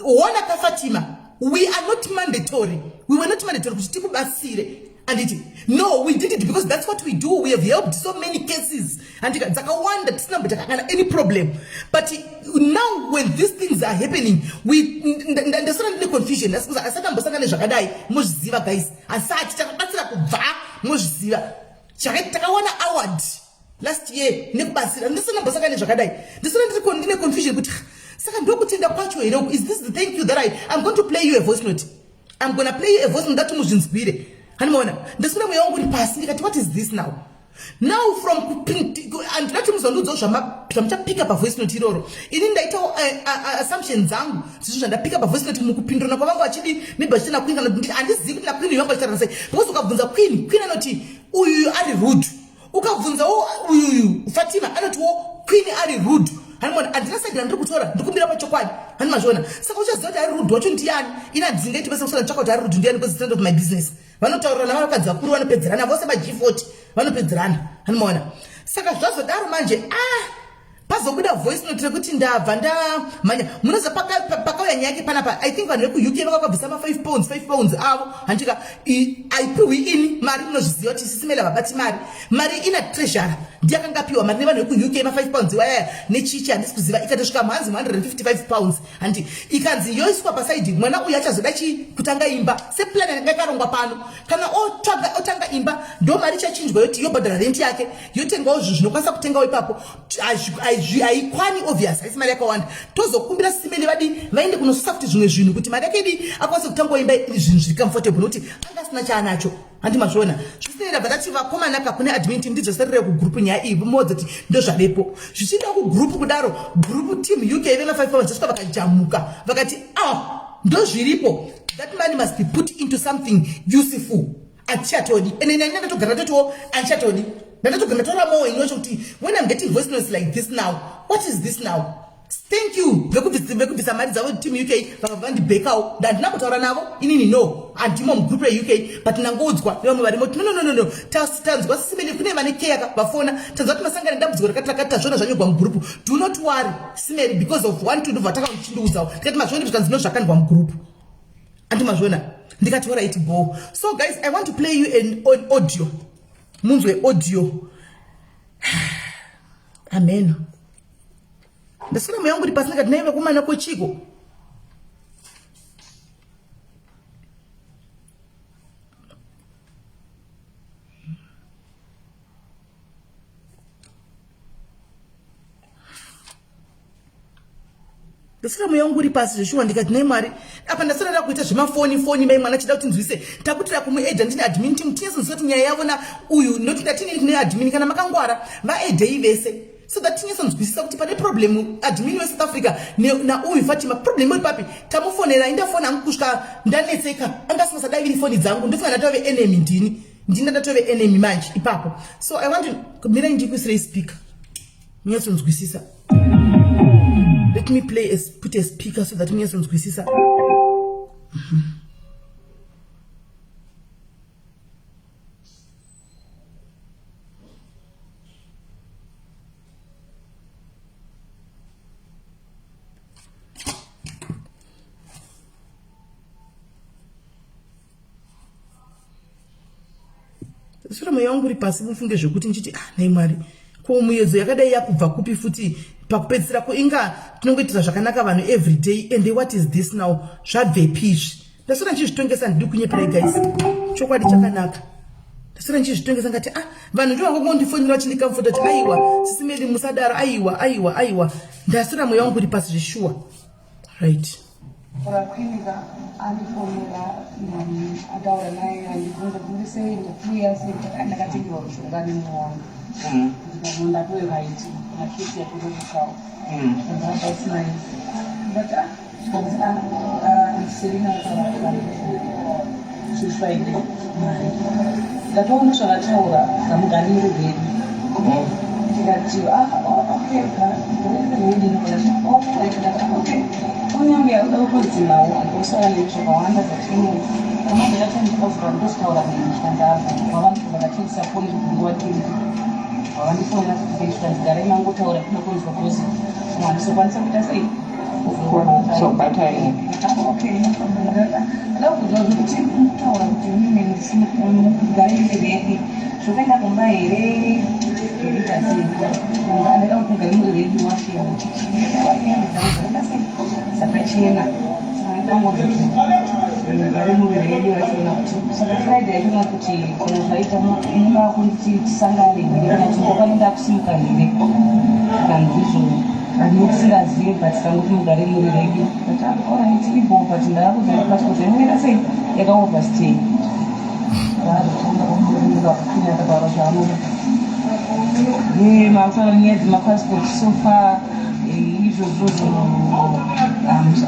Ona kaFatima, we are not mandatory, we were not mandatory kuti tikubatsire, anditi? No, we did it because that's what we do. We have helped so many cases, andika, dzakawanda, tisina kumboita kana any problem. But now when these things are happening, we ndasara ndine confusion. Asati ambosangana nezvakadai, muzviziva guys, asati takabatsira kubva, muzviziva, takawana award last year nekubatsira. Ndisina mbosangana nezvakadai, ndisina ndine confusion kuti saka ndokutenda kwacho here? Is this the thank you that I'm going to play you a voice note? I'm gonna play you a voice note that muzvinzwire. Handimaona, ndisina mweya wangu uri pasi, ndikati, "What is this now?" Now from handina kuti muzondiudzawo zvamuchapika pavoice note iroro. Ini ndaitawo assumption dzangu zvinhu zvandapika pavoice note mukupindurana kwavanga vachidi maybe vachiti naqueen kana kuti handizivi kuti naqueen uyu vanga vachitaura sei because ukabvunza queen, queen anoti uyuyu ari rude. Ukabvunzawo uyuyu Fatima anotiwo queen ari rude. Hanimona handina side randiri kutora, ndikumbira pachokwadi. Hani mazviona? Saka uchaziva kuti ari rude wacho ndiyani. Ini handingaiti basa kusana nditsvaka kuti ari rude ndiyani because it's none of my business. Vanotaurirana vakadzi vakuru vanopedzerana vose maG40 vanopedzerana. Hanimona? Saka zvazodaro manje pazobuda voice note rekuti ndabva ndamhanya. Munoziva pakauya nyaya yake panapa, I think vanhu vekuUK vakakabvisa ma5 pounds, 5 pounds avo handika aipiwi ini mari. Munozviziva kuti sisimela vabati mari, mari ina treasurer ndiye akanga apiwa mari nevanhu vekuUK ma5 pounds iwayaya nechichi handisi kuziva. Ikatosvika mhanzi 155 pounds handi ikanzi yoiswa pasaidi. Mwana uyu achazoda chi kutanga imba seplan yakanga yakarongwa pano. Kana otanga imba ndo mari ichachinjwa yoti yobhadhara renti yake, yotengawo zvinhu zvinokwanisa kutengawo ipapo. Haikwani obvious, haisi mari yakawanda. Tozokumbira simene vadi vaende kunosusa kuti zvimwe zvinhu kuti mari yake idi akwanise kutangawo imba zvinhu zviri comfortable nokuti anga asina chaanacho. Handi mazviona? Zvisinei ndabva ndati vakomana ka kune admin team ndidzoserere kugroup nyaya iyi modzi kuti ndozvavepo. Zvichienda kugroup kudaro, group team UK vema 5 pounds vasvika vakajamuka vakati ndozviripo, that money must be put into something useful. Hatichatodi. Ende nani ndatogara totiwo handichatodi. Ndatogara ndatora more inocho kuti when I'm getting voice notes like this now, what is this now? Thank you vekubvisa mari dzavo team UK vakabva vandibhekawo. Ndandina kutaura navo inini, no, handimo mugroup reUK, but ndangoudzwa nevamwe varimo kuti no, no, no, no, tanzwa sisimene kune vane keya vafona, tanzwa kuti masangano nedambudziko rakati rakati, tazviona zvanyorwa mugroup. Do not worry simeri because of one two ndobva takachindiudzawo. Ndikati mazviona zvikanzi no, zvakandwa mugroup. Andi mazviona? Ndikati alright bo. So guys, I want to play you an audio, munzwe audio. Amen. Ndaswera mweya wangu uri pasi ndikati naive kumana kochiko. Ndaswera mweya wangu uri pasi zveshuwa ndikati nai Mwari, apa ndaswera ndakuita zvemafoni foni mai mwana achida kuti nzwise takutira kumuedha ndine admin team tinyatso kuti nyaya yavo na uyu noti ndatinini kune admin kana makangwara vaedhei vese so that tinyatsonzwisisa kuti pane problem admin weSouth Africa nauyu Fatima problem iri papi. Tamufonera indafona hangu kusvika ndanetseka anga asingasadaviri foni dzangu. Ndofunga ndatove enemy ndini ndini ndatove enemy manje ipapo. So I want to mirai ndikuisirei speaker munyatsonzwisisa. Let me play a, put a speaker so that munyatsonzwisisa. Sura mweya wangu uri pasi mufunge zvekuti ndichiti nhai Mwari, ko muyedzo yakadai yakubva kupi futi pakupedzisira? Ko inga tinongoitira zvakanaka vanhu every day and what is this now? Zvabvepi izvi? Ndaswera ndichizvitongesa, handidi kunyeperai guys, chokwadi chakanaka. Ndaswera ndichizvitongesa ngati vanhu ndo vangongondifonera vachindikamfuta kuti aiwa sisimeli musadaro, aiwa aiwa aiwa. Ndaswera mweya wangu uri pasi zveshuwa. Right. Rakwinga andifonera, ataura naye, andibvunza kuti sei ndakuya sei, ndakatengerwa mushonga nemumwe wangu. Ndikati ndatove right, makesi yatorerukawo. That's nice. But Selina Friday mari ndatoona zvavataura kamuganiro redu ndikati okay, ready. Okay, foni yangu yakuda kutodzimawo, andosara nezvakawanda zvatino amanje ndatombovhura ndozotaura neni ndabva vavanhu vakatengesa foni nguva tiri vavandifonera kuti zvikanzi mangotaura kuda kunzwa kozi handizokwanisa kuita sei. Zobata ini. Okay, no problem. Ndada kuziva zvekuti kutaura kuti mimi mugare muri ready zvokuenda kumba here, zvokuita sei. Ndada kuti mugare muri ready washiya kuti sei dzakachena mugare muri ready vachiona kuti saka Friday achiona kuti kana zvaita mungaa kuti tisangane here kana kuti ndokwanenda kusimuka here kana ndizvo handisingazivi, but tangoti mugare muri ready. But alright, ibo but ndakakudza passport yangu sei yakaoverstay. Vaazotanga kufunga kufinya akataura zvaanoda. Ye makutaura nyaya dzemapassport so far eh, izvozvozvo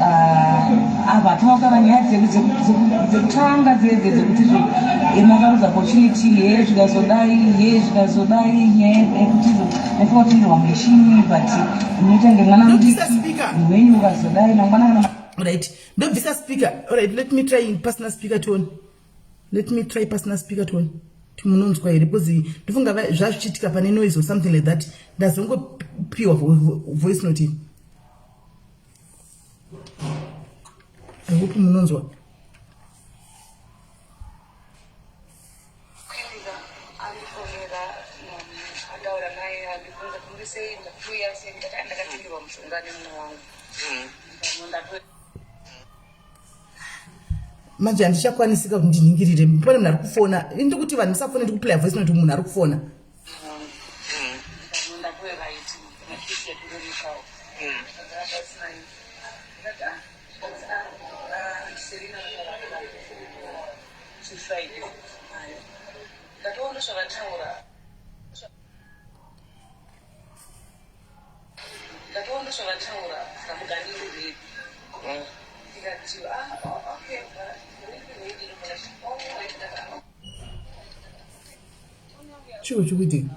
ah, apa tinotaura nyaya dzekutanga dzedze dzekuti zvo eh, makaruza opportunity ye zvikazodai ye zvikazodai nyaya yekuti zvo maifanira kutengerwa machine but unoita ngemwana mudiki wenyu ukazodai mangwana kana right ndobvisa speaker alright let me try pasina speaker tone let me try pasina speaker tone kuti munonzwa here because ndofunga zvazvichiitika pane noise or something like that ndazongopiwa voice note ini i hope munonzwa manje handichakwanisika kuti ndiningirire pane munhu ari kufona ini ndikuti vanhu musafone ndikuplaya voice note munhu ari kufona Ndatoona zvavataura samuganiro redu ndikati ah okay chii chikuitika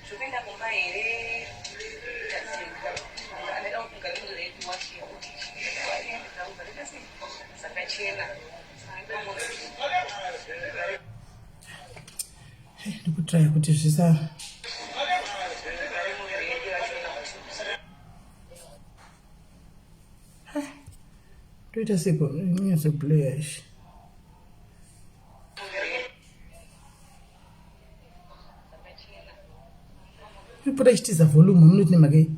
Zvekuenda kumba here dzakachena ndikutraya kuti zvisa toita seko nyatsoplayer izvi ipota ichitiza volume munoti nemhaka iyi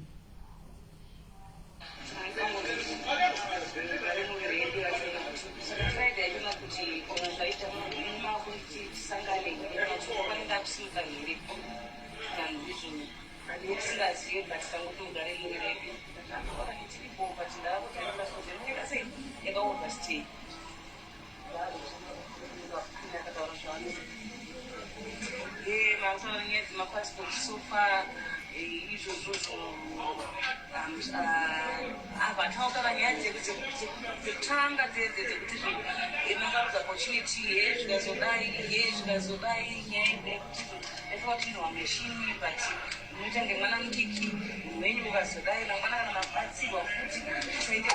dzekutanga dzedze dzekuti makaruza opportunity ye zvikazodai ye zvikazodai nyaya yekuti yakawatinwa machine but unoita ngemwana mudiki wenyu ukazodai mangwana kana mabatsirwa futi usaite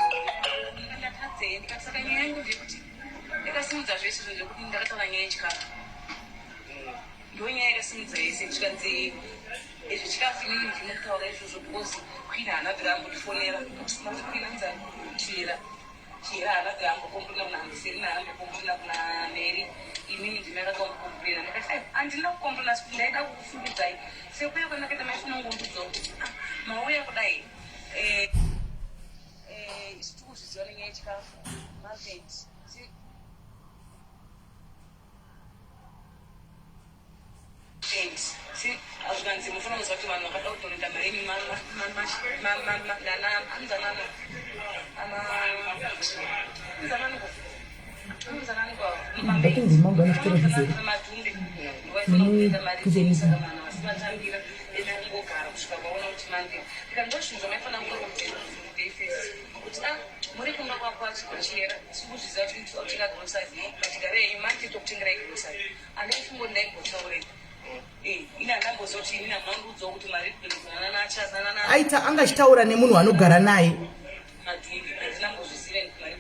ndatadzei ndikati saka nyaya yangu ndeyekuti ndakasimudza zvese zvo zvekuti ndakataura nyaya yechikafu ndonyaya yakasimudza yese zvikanzi izvi chikafu inini ndinokutaura izvozvo because queen haana bvira ambondifonera kuti queen anzi chera chera haana bvira ambokomburina kuna handiserina haana ambokomburina kuna mary inini ndini ndakatombokomburina ndikati handina kukomburina asi kuti ndaida kukufungidzai sekuya kwandakaita maifunongondudzawo kuti ah, mauya kudai eh, eh, isu tikuzviziva nenyaya yechikafu mavheti zvikanzi mufanira kuziva kuti vanhu vakada kudoneta mari yenyu muri kumba kwako achikuchera sikuzviziva kuti utenga grocery but gare yenyu manje tokutengerai grocery Andaifunga kuti ndaimbotaurei. Eh, ini handamboziva kuti ini namandiudzawo kuti mari nanana Aita anga achitaura nemunhu waanogara naye. Madhumbi handinambozviziva kuti mari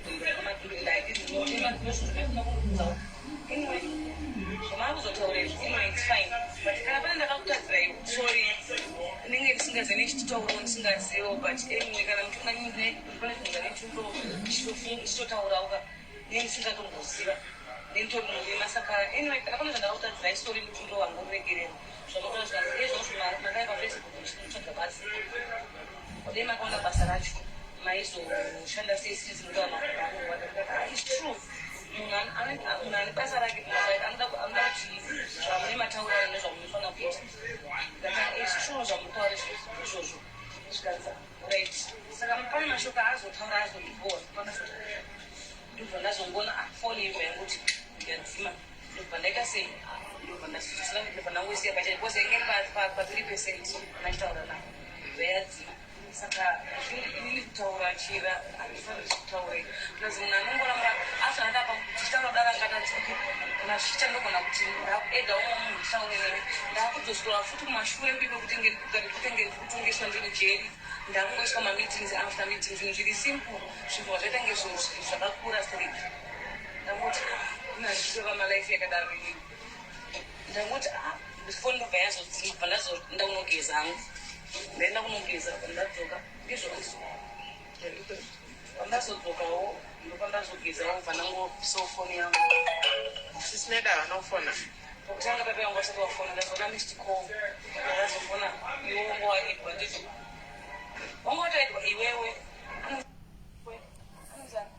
madhumbi ndaidinotenga anyway zvamaakuzotaura izvi anyway it's fine but kana pane ndakakutadzirai sorry ndinenge ndisingazive nechitotaurawo ndisingazivewo but anyway kana muchiona pane zvinhu zvandichitotaurawo ka Nendisingatomboziva nenditori murima saka anyway kana pane zvandakakutadzirai sorry mutumbi wangu ruregerero zvamakaona zvikanzi ezvozvo makaya pafacebook muchitsvaga basa dai makaona basa racho Maizoshanda sei since munotaura makumbo akawanda? It's true, munhu ane basa rake anoda kuti zvamune mataurano nezvamunofanira kuita. Ndati, "It's true zvamunotaura izvozvo." Zvikanzi, "Right." Saka pane mashoko aazotaura azondibhowa. Ndobva ndazongoona foni yobva yanguti yadzima. Ndobva ndaita sei? Ndobva ndobva ndangoisiya pachai because yange iri pa3% ndachitaura nayo, ndobva yadzima. Saka inini kutaura chira handifaniri kutaure because munhu anongoramba after ndapa tichitaura dara ngatati, okay, kana zvichiita ndogona kuti ndaeda umwe munhu nditaure newe. Ndakudzosora futi kumashure kuiko kutenge ndikutongeswa ndiri mujeri. Ndakungoiswa mameetings after meetings, zvinhu zviri simple zvinhu zvaita nge zvinhu zvakakura straight. Ndangoti ina malife yakadaro inini. Ndangoti foni ndobva yazodzima. Bva ndazoenda kunogeza hangu. Ndaenda kunogeza, ndadzoka ndizvo. Pandazodzokawo ndopandazogezawo, bva ndangopisawo foni yangu. Sis Neda vanofona? Pakutanga pepe yangu vasati wafona, ndazoona missed call. Ndazofona, iwe wanga waedwa ndizvo, wanga watoedwa iwewe. Anozani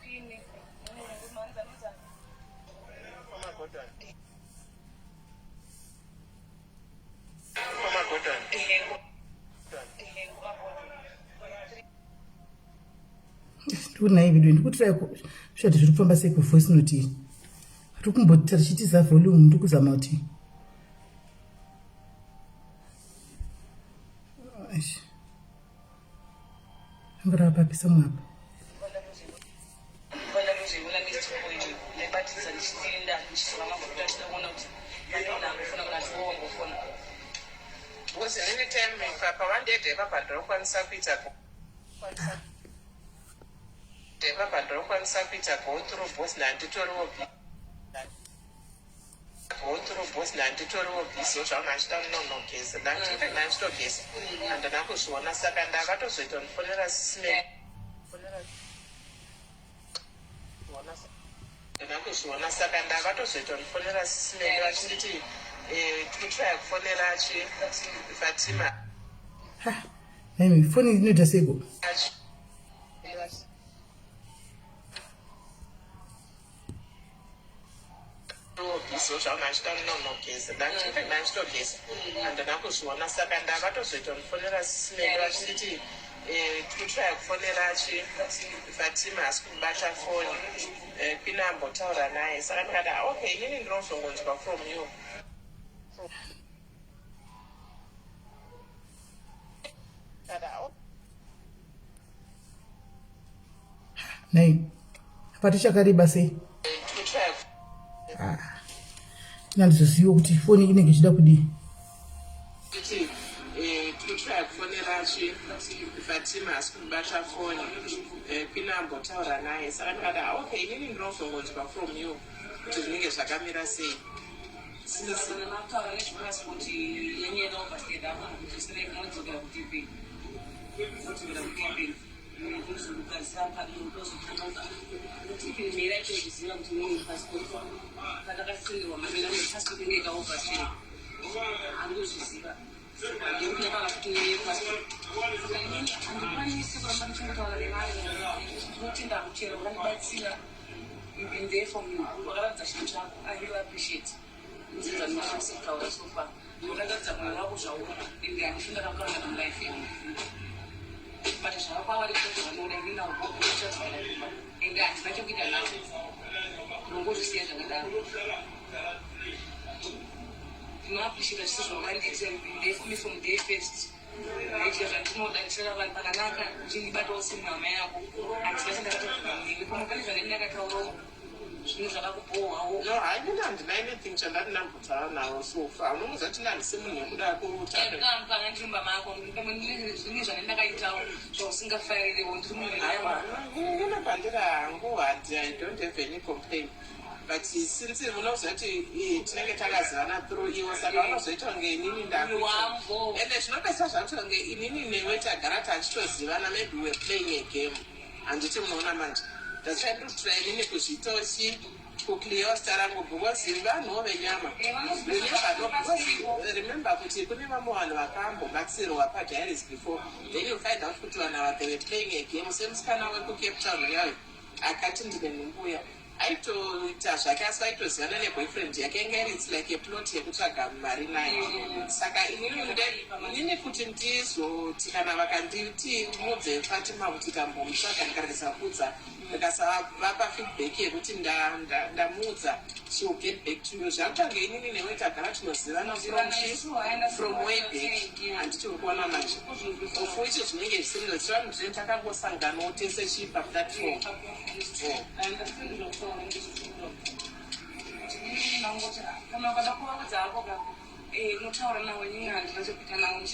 Queen? Anozani? Magodon. Magodon. Ehe, Magodon. Ndikuti video ndikutirai kusvati zviri kufamba sei kuvoice note iri. Tiri kumboti tichitiza volume, ndiri kuzama kuti Eish. Anga rapapisa mwapa. Pandatozoiona missed call iyo, ndaibatidza ndichienda ndichizora mafuta, ndichida kuona kuti vanhu ambofona kana kuti wambofona. Because inini time pavandedha ipapa ndinokwanisa kuita ipapa, ndinokwanisa kuita go through because ndanditoriwo go through because ndanditoriwo busy zvangu achida kunonogeza. Ndanditogeza, handina kuzviona. Saka ndakatozoita kundifonera Sis Meli. Handina kuzviona, saka ndakatozoita kundifonera Sis Meli vachinditi tikutraya kufonera chi Fatima. Ha, naimi, foni inoita seiko? Busy zvangu achida kunonogeza. Ndanditogeza, handina kuzviona. Saka ndakatozoita kundifonera Sis Meli vachinditi tikutraya kufonera chi Fatima, asi kubata foni. Queen ambotaura naye. Saka ndikati, "Ah, okay, inini ndinozongonzwa from you." Ndikati, "Ah, Nai, patichakareba sei? Tikutraya." Nandizoziva kuti foni inenge ichida kudii. Kuti tikutraya kufonera chi Fatima, asi kubata foni. Queen ambotaura naye. Saka ndikati, "Ah, okay, inini ndinozongonzwa from you kuti zvinenge zvakamira sei." Since Mataura nezvepassport yenyu yakaoverstayed apo, kuti sinei munodzokera kuTP, munodzokera kuTP, ndozokugadzira ndozotonoka kuti mira itoziva kuti nini passport pandakasenderwa mamira passport inge yakaoverstay, handozviziva ndekuti ndakava kuti nini passport. Saka inini handikwanisi kuramba ndichingotaura nevanhu. Ndinotenda kuchera vakandibatsira. You've been there for me, wakaratidza chinhu chako. I really appreciate nzira dzandinokwanisa kutaura so far. Wakaratidza mwoyo wako zvauri, ende handifi ndakakukangana mulife yangu. But zvava kwavari kuti vanoda, inini nauchadzokera kumba, ende handina chekuita nazvo, ndongozvisiya zvakadaro. Ndinoappreciata zvese zvawakandiitira. You've been there for me from day first. Ndaitya zvandinoda, ndichireva vanhu pakanaka, uchindibatawo semhama yako. Handina chandakataura newe, pamwe pane zvandini ndakataurawo zvinhu zvakakubhohwawo. No, hainini handina anything chandati ndambotaura navo so far. Unomuziva kuti handisi munhu wekuda kutaura. Kana ndiri mumba mako, pamwe zvine zvandini ndakaitawo zvausingafaririwo. Ndiri munhu wenyama. Inini pandiri hangu handi, I don't have any complaint, but since unoziva kuti tinenge takazivana through iwo, saka unozoita kunge inini ndakuita Wambo. Ende zvinopesa zvacho kunge inini newe tagara tachitozivana. Maybe we're playing a game, handiti? Munoona manje, ndachandikutura inini kuzviitawo chi Kuclear zita rangu, because vanhuwo venyama. You never know, because remember kuti kune vamwe vanhu vakambobatsirwa padiaries before, then you find out kuti vanhu ava, they were playing a game. Semusikana wekuCape Town yayo akati ndine nhumbuya, aitoita zvake, asi vaitozivana neboyfriend yake. Inga iri, it's like a plot yekutsvaga mari nayo. Saka inini kuti ndizoti kana vakanditi mudze Fatima kuti tambomutsvaga, ndikaregesa kudza, ndikasavapa feedback yekuti ndamuudza, she will get back to you. Zvakutange inini newe tagara tinozivana from way back, handiti? Uri kuona manje, of which zvinenge zvisiri zvivanhu zvinenge takangosanganawo tese chii paplatform. I understand zvakutaura. Kana ukada kuvaudza hako ka, unotaura navo. Inini handina chekuita navo.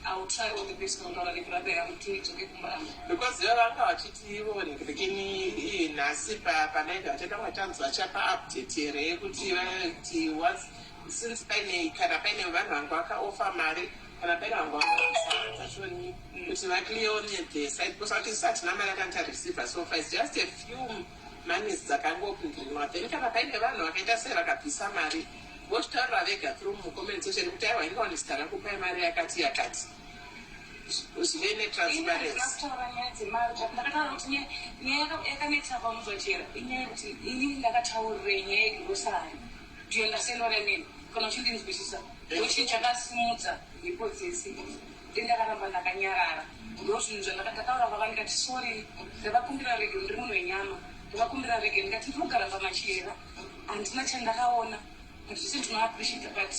I will try all the best kutaura nebrother yangu kuti idzoke kumba angu. Because ivo vanga vachiti ivo rekini nhasi palive vachada vatanzi vachapa update here yekuti vati since paine, kana paine vanhu vangu vakaofa mari, kana paine vangu vakabvisa dzachoni kuti vaclear the side, because vati isu hatina mari yakanga tareceiver so far. It's just a few monies dzakangopindinwa. Then kana paine vanhu vakaita sei vakabvisa mari, vochitaurira vega through mucomment section kuti aiwa, ingaone zita rakupai mari yakati yakati, zvive netransparency. Kutaura nyaya dzemari, but ndakataura kuti nyaya yakanetsa pamuzochera inyaya yekuti inini ndakataurirei nyaya yegrocery. Do you understand what I mean? Kana uchindinzwisisa, ndochinhu chakasimudza mhiko dzese. Ndakaramba ndakanyarara. Ndo zvinhu zvandakataura vava. Ndikati sorry, ndavakumbira regero. Ndiri munhu wenyama, ndavakumbira regero. Ndikati ndinogara pamachera, handina chandakaona, but zvese ndinoappreciata. But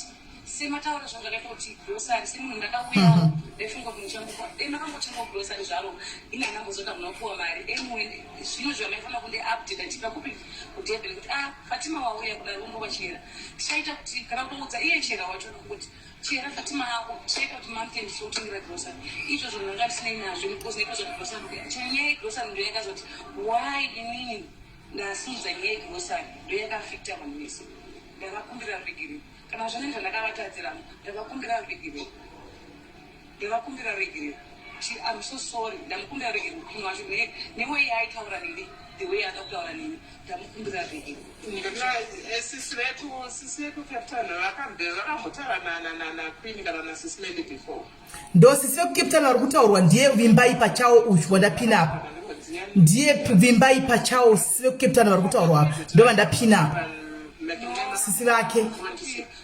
semataura zvangu zvakaita kuti grocery, semunhu ndakauyawo, ndaifunga kuti muchangopa, dai makangotengawo grocery zvaro. Ini handambozoti hamuna kupuwa mari. Anyway, zvino zvamaifanira kunde update ndipa kupi kuDurban kuti, ah, Fatima wauya kudai wongowachera, tichaita kuti kana kutoudza iye chera wacho kuti chera Fatima ako, tichaita kuti month end tichotengera grocery. Izvozvo ndanga ndisinei nazvo, because ndaitozva grocery. Chanyaya yegrocery ndo yakazoti why inini ndasimudza nyaya yegrocery, ndo yakaaffecta vanhu vese. Ndavakumbira regere kana zvanenge zvandakavatadzira. Ndavakumbira regere, ndavakumbira regere. I'm so sorry. Ndamukumbira regere mukwini wacho neway yaaitaura neni, the way ada kutaura neni. Ndamukumbira regere. Sisi veku Cape Town vakambe vakambotaura naQueen kana nasisi Melly before? Ndo sisi vekuCape Town vari kutaurwa, ndiye Vimbai pachawo uyu wandapina apa. Ndiye Vimbai pachawo, sisi vekuCape Town vari kutaurwa apa, ndo vandapina apa, sisi vake.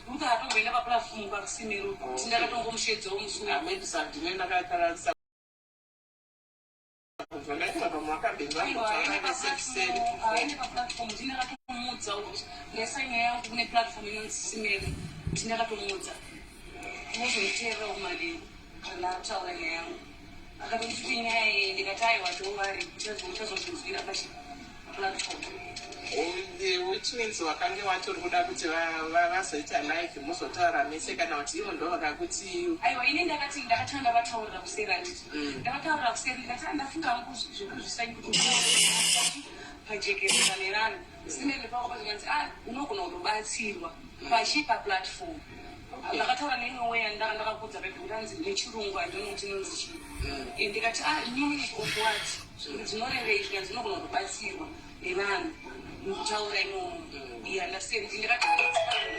Ruth atomboenda paplatform pakusimero, tindakatongomushedzawo musi uyu. Maybe ndine ndakatarisa kubva ndaita pamwe vakambe vambotaura vesekuseni. Aende paplatform, ndindakatomudza kuti ndaisa nyaya yangu kune platform inonzi Simeri. Ndindakatomudza mozonditeererawo madini zvandataura nyaya yangu. Akatonditi nyaya iyi, ndikati aiwa, tovari uchazozvinzwira pachiplatform. Which means wakange watori kuda kuti vazoita live muzotaura mese, kana kuti ivo ndo vakakuti? Aiwa, ini ndakati ndakatanga ndavataurira kuseri, handiti? Ndavataurira kuseri, ndikati, "Ah, ndafunga hangu zvekuzvisai kuti pajekerera nevanhu." Simene pako pazikanzi, ah, unogona kutobatsirwa pachi paplatform. Ndakataura neimwe weya ndakakudza pepe kuti anzi nechirungu handino kuti inonzi chii. Ndikati, ah, meaning of what, dzinorevei? Zvikanzi unogona kutobatsirwa nevanhu mukutaura imomo. You understand? Ndikati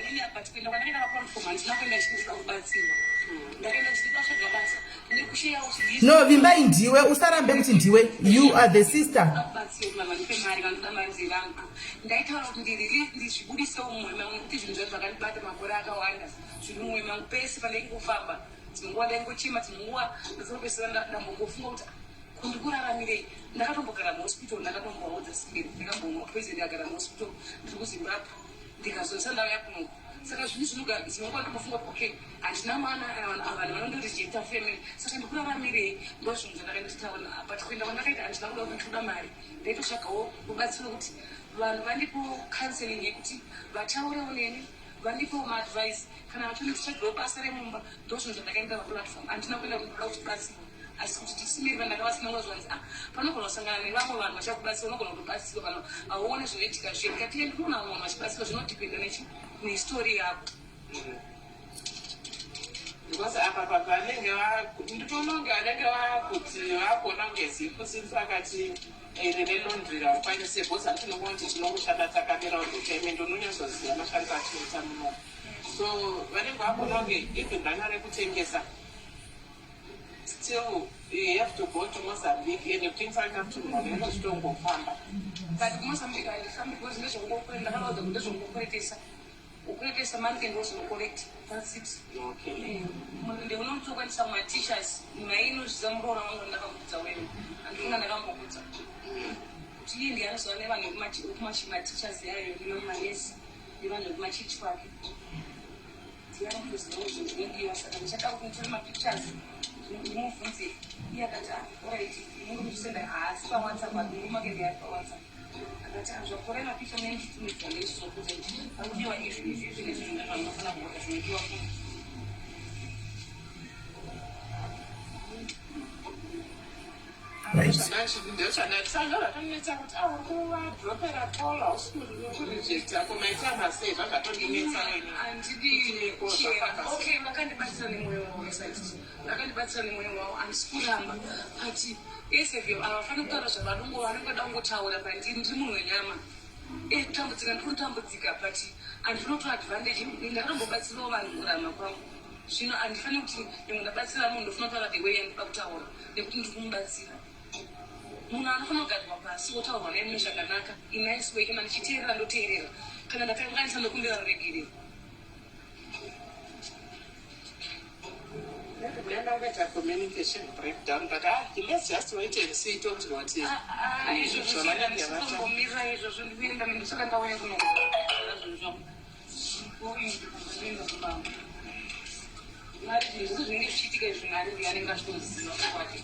inini, but kuenda kwandakaenda paplatform, handina kuenda ndichida kubatsirwa. Ndakaenda ndichida kutsvaga basa nekusheyawo. No, Vimbai, ndiwe, usarambe kuti ndiwe. You are the sister. Kubatsirwa, vandipe mari, vanoda mari dzevanhu. Ndaitaura kuti ndirili ndizvibudisewo mumwoyo mangu, nekuti zvinhu zvacho zvakandibata makore akawanda, zviri mumwoyo mangu. Pese pandaingofamba, dzimwe nguva ndaingochema, dzimwe nguva ndazopesera ndambongofunga kuti kundikuraramirei. Ndakatombogara muhospital, ndakatomboudza Simiri, ndakambomwa poison, ndikagara muhospital ndiri kuZimbabwe, ndikazonisa ndauya kunoku. Saka zvinhu zvinogara, dzimwe nguva ndombofunga kuti okay, handina mwana, vanhu vanondorejecta family, saka ndikuraramirei? Ndo zvinhu zvandakaenda tichitaura. But kuenda kwandakaita, handina kuda kuti ndikuda mari. Ndaitotsvagawo rubatsiro kuti vanhu vandipewo counseling, yekuti vataurewo neni, vandipewo maadvice, kana vachonditsvagirawo basa remumba. Ndo zvinhu zvandakaenda paplatform. Handina kuenda kundoda kuti batsirwa, asi kuti tisimiri vandakavasina zvanzi, ah, panogona kusangana nevamwe vanhu vachakubatsira, unogona kutobatsirwa kana hauone zvinoitika zve. Ndikati ndikuona vamwe vanhu vachibatsirwa, zvinodependa nehistory yako. Because apa pavanenge nditoona kunge vanenge vakuti vakuona kunge zifu, since vakati Iri relaundry raukwanise because hanti tinongoona kuti tinongoshanda takamira all the time and unonyatsoziva mashandiro atinoita muno. So vanenge vakuona kunge even vana rekutengesa still you have to go to Mozambique and kutengesa vaita kuti munhu anenge achitongofamba. But kuMozambique handifambi because ndezvekungokwereta ndakavaudza kuti ndezvekungokweretesa. Ukweretesa monthly ndozvinocollect that's it. Okay. Ende unotokwanisa mateachers nyaya inozviza muroora wangu ndakakudza wewe andifunga ndakambokudza kuti iye ndiye anoziva nevanhu vekumateachers yayo nemamanesi nevanhu vekumachechi kwake ndiye anotoziva zvinhu zvinodiwa saka ndichada kuti nditore mapictures ndimubvunze iye akati ah, alright munondimusenda haasi pawhatsapp murume wake ndiye ari pawhatsapp akati ah, zvakutorai mapicha menditumidza ndeichizokuudza kuti pakudiwa izvi izvi izvi nezvi ndozvamunofanira kuona zvinodiwa kuno Right. Ndozvandakanetsa kuti ah, uri kuvadropera call hausi kurejecta ko maita sei zvazvatondinetsa ini. Handidi chera. Okay, vakandibatsira nemwoyo wavo saiti. Vakandibatsira nemwoyo wavo handisi kuramba. But esevyo havafaniri kutaura zvavanongo vanenge vada kungotaura pandiri ndiri munhu wenyama. Eh, kutambudzika ndiri kutambudzika but handina kutora advantage. Ndakatombobatsirawo vanhu kurarama kwangu. Zvino handifaniri kuti nyangwe ndabatsira munhu ndofanira kutaura the way yandinoda kutaura nekuti ndiri kumubatsira. Munhu anofanira kugarirwa pasi wotaurwa naye mune zvakanaka in nice way kana ndichiteerera ndoteerera kana ndakanganisa ndokumbira ruregerero. Ndakaita communication breakdown but ah, let's just wait and see tonzwa kuti Ah, ah, izvozvo zvavanenge vata. ndisitombomira izvozvo ndikuenda ndisaka ndauya kuno zvinhu zvangu. Ndikuenda kumba. Mwari zvinhu zvese zvinenge zvichiitika izvi Mwari ndiye anenge achitoziva chokwadi.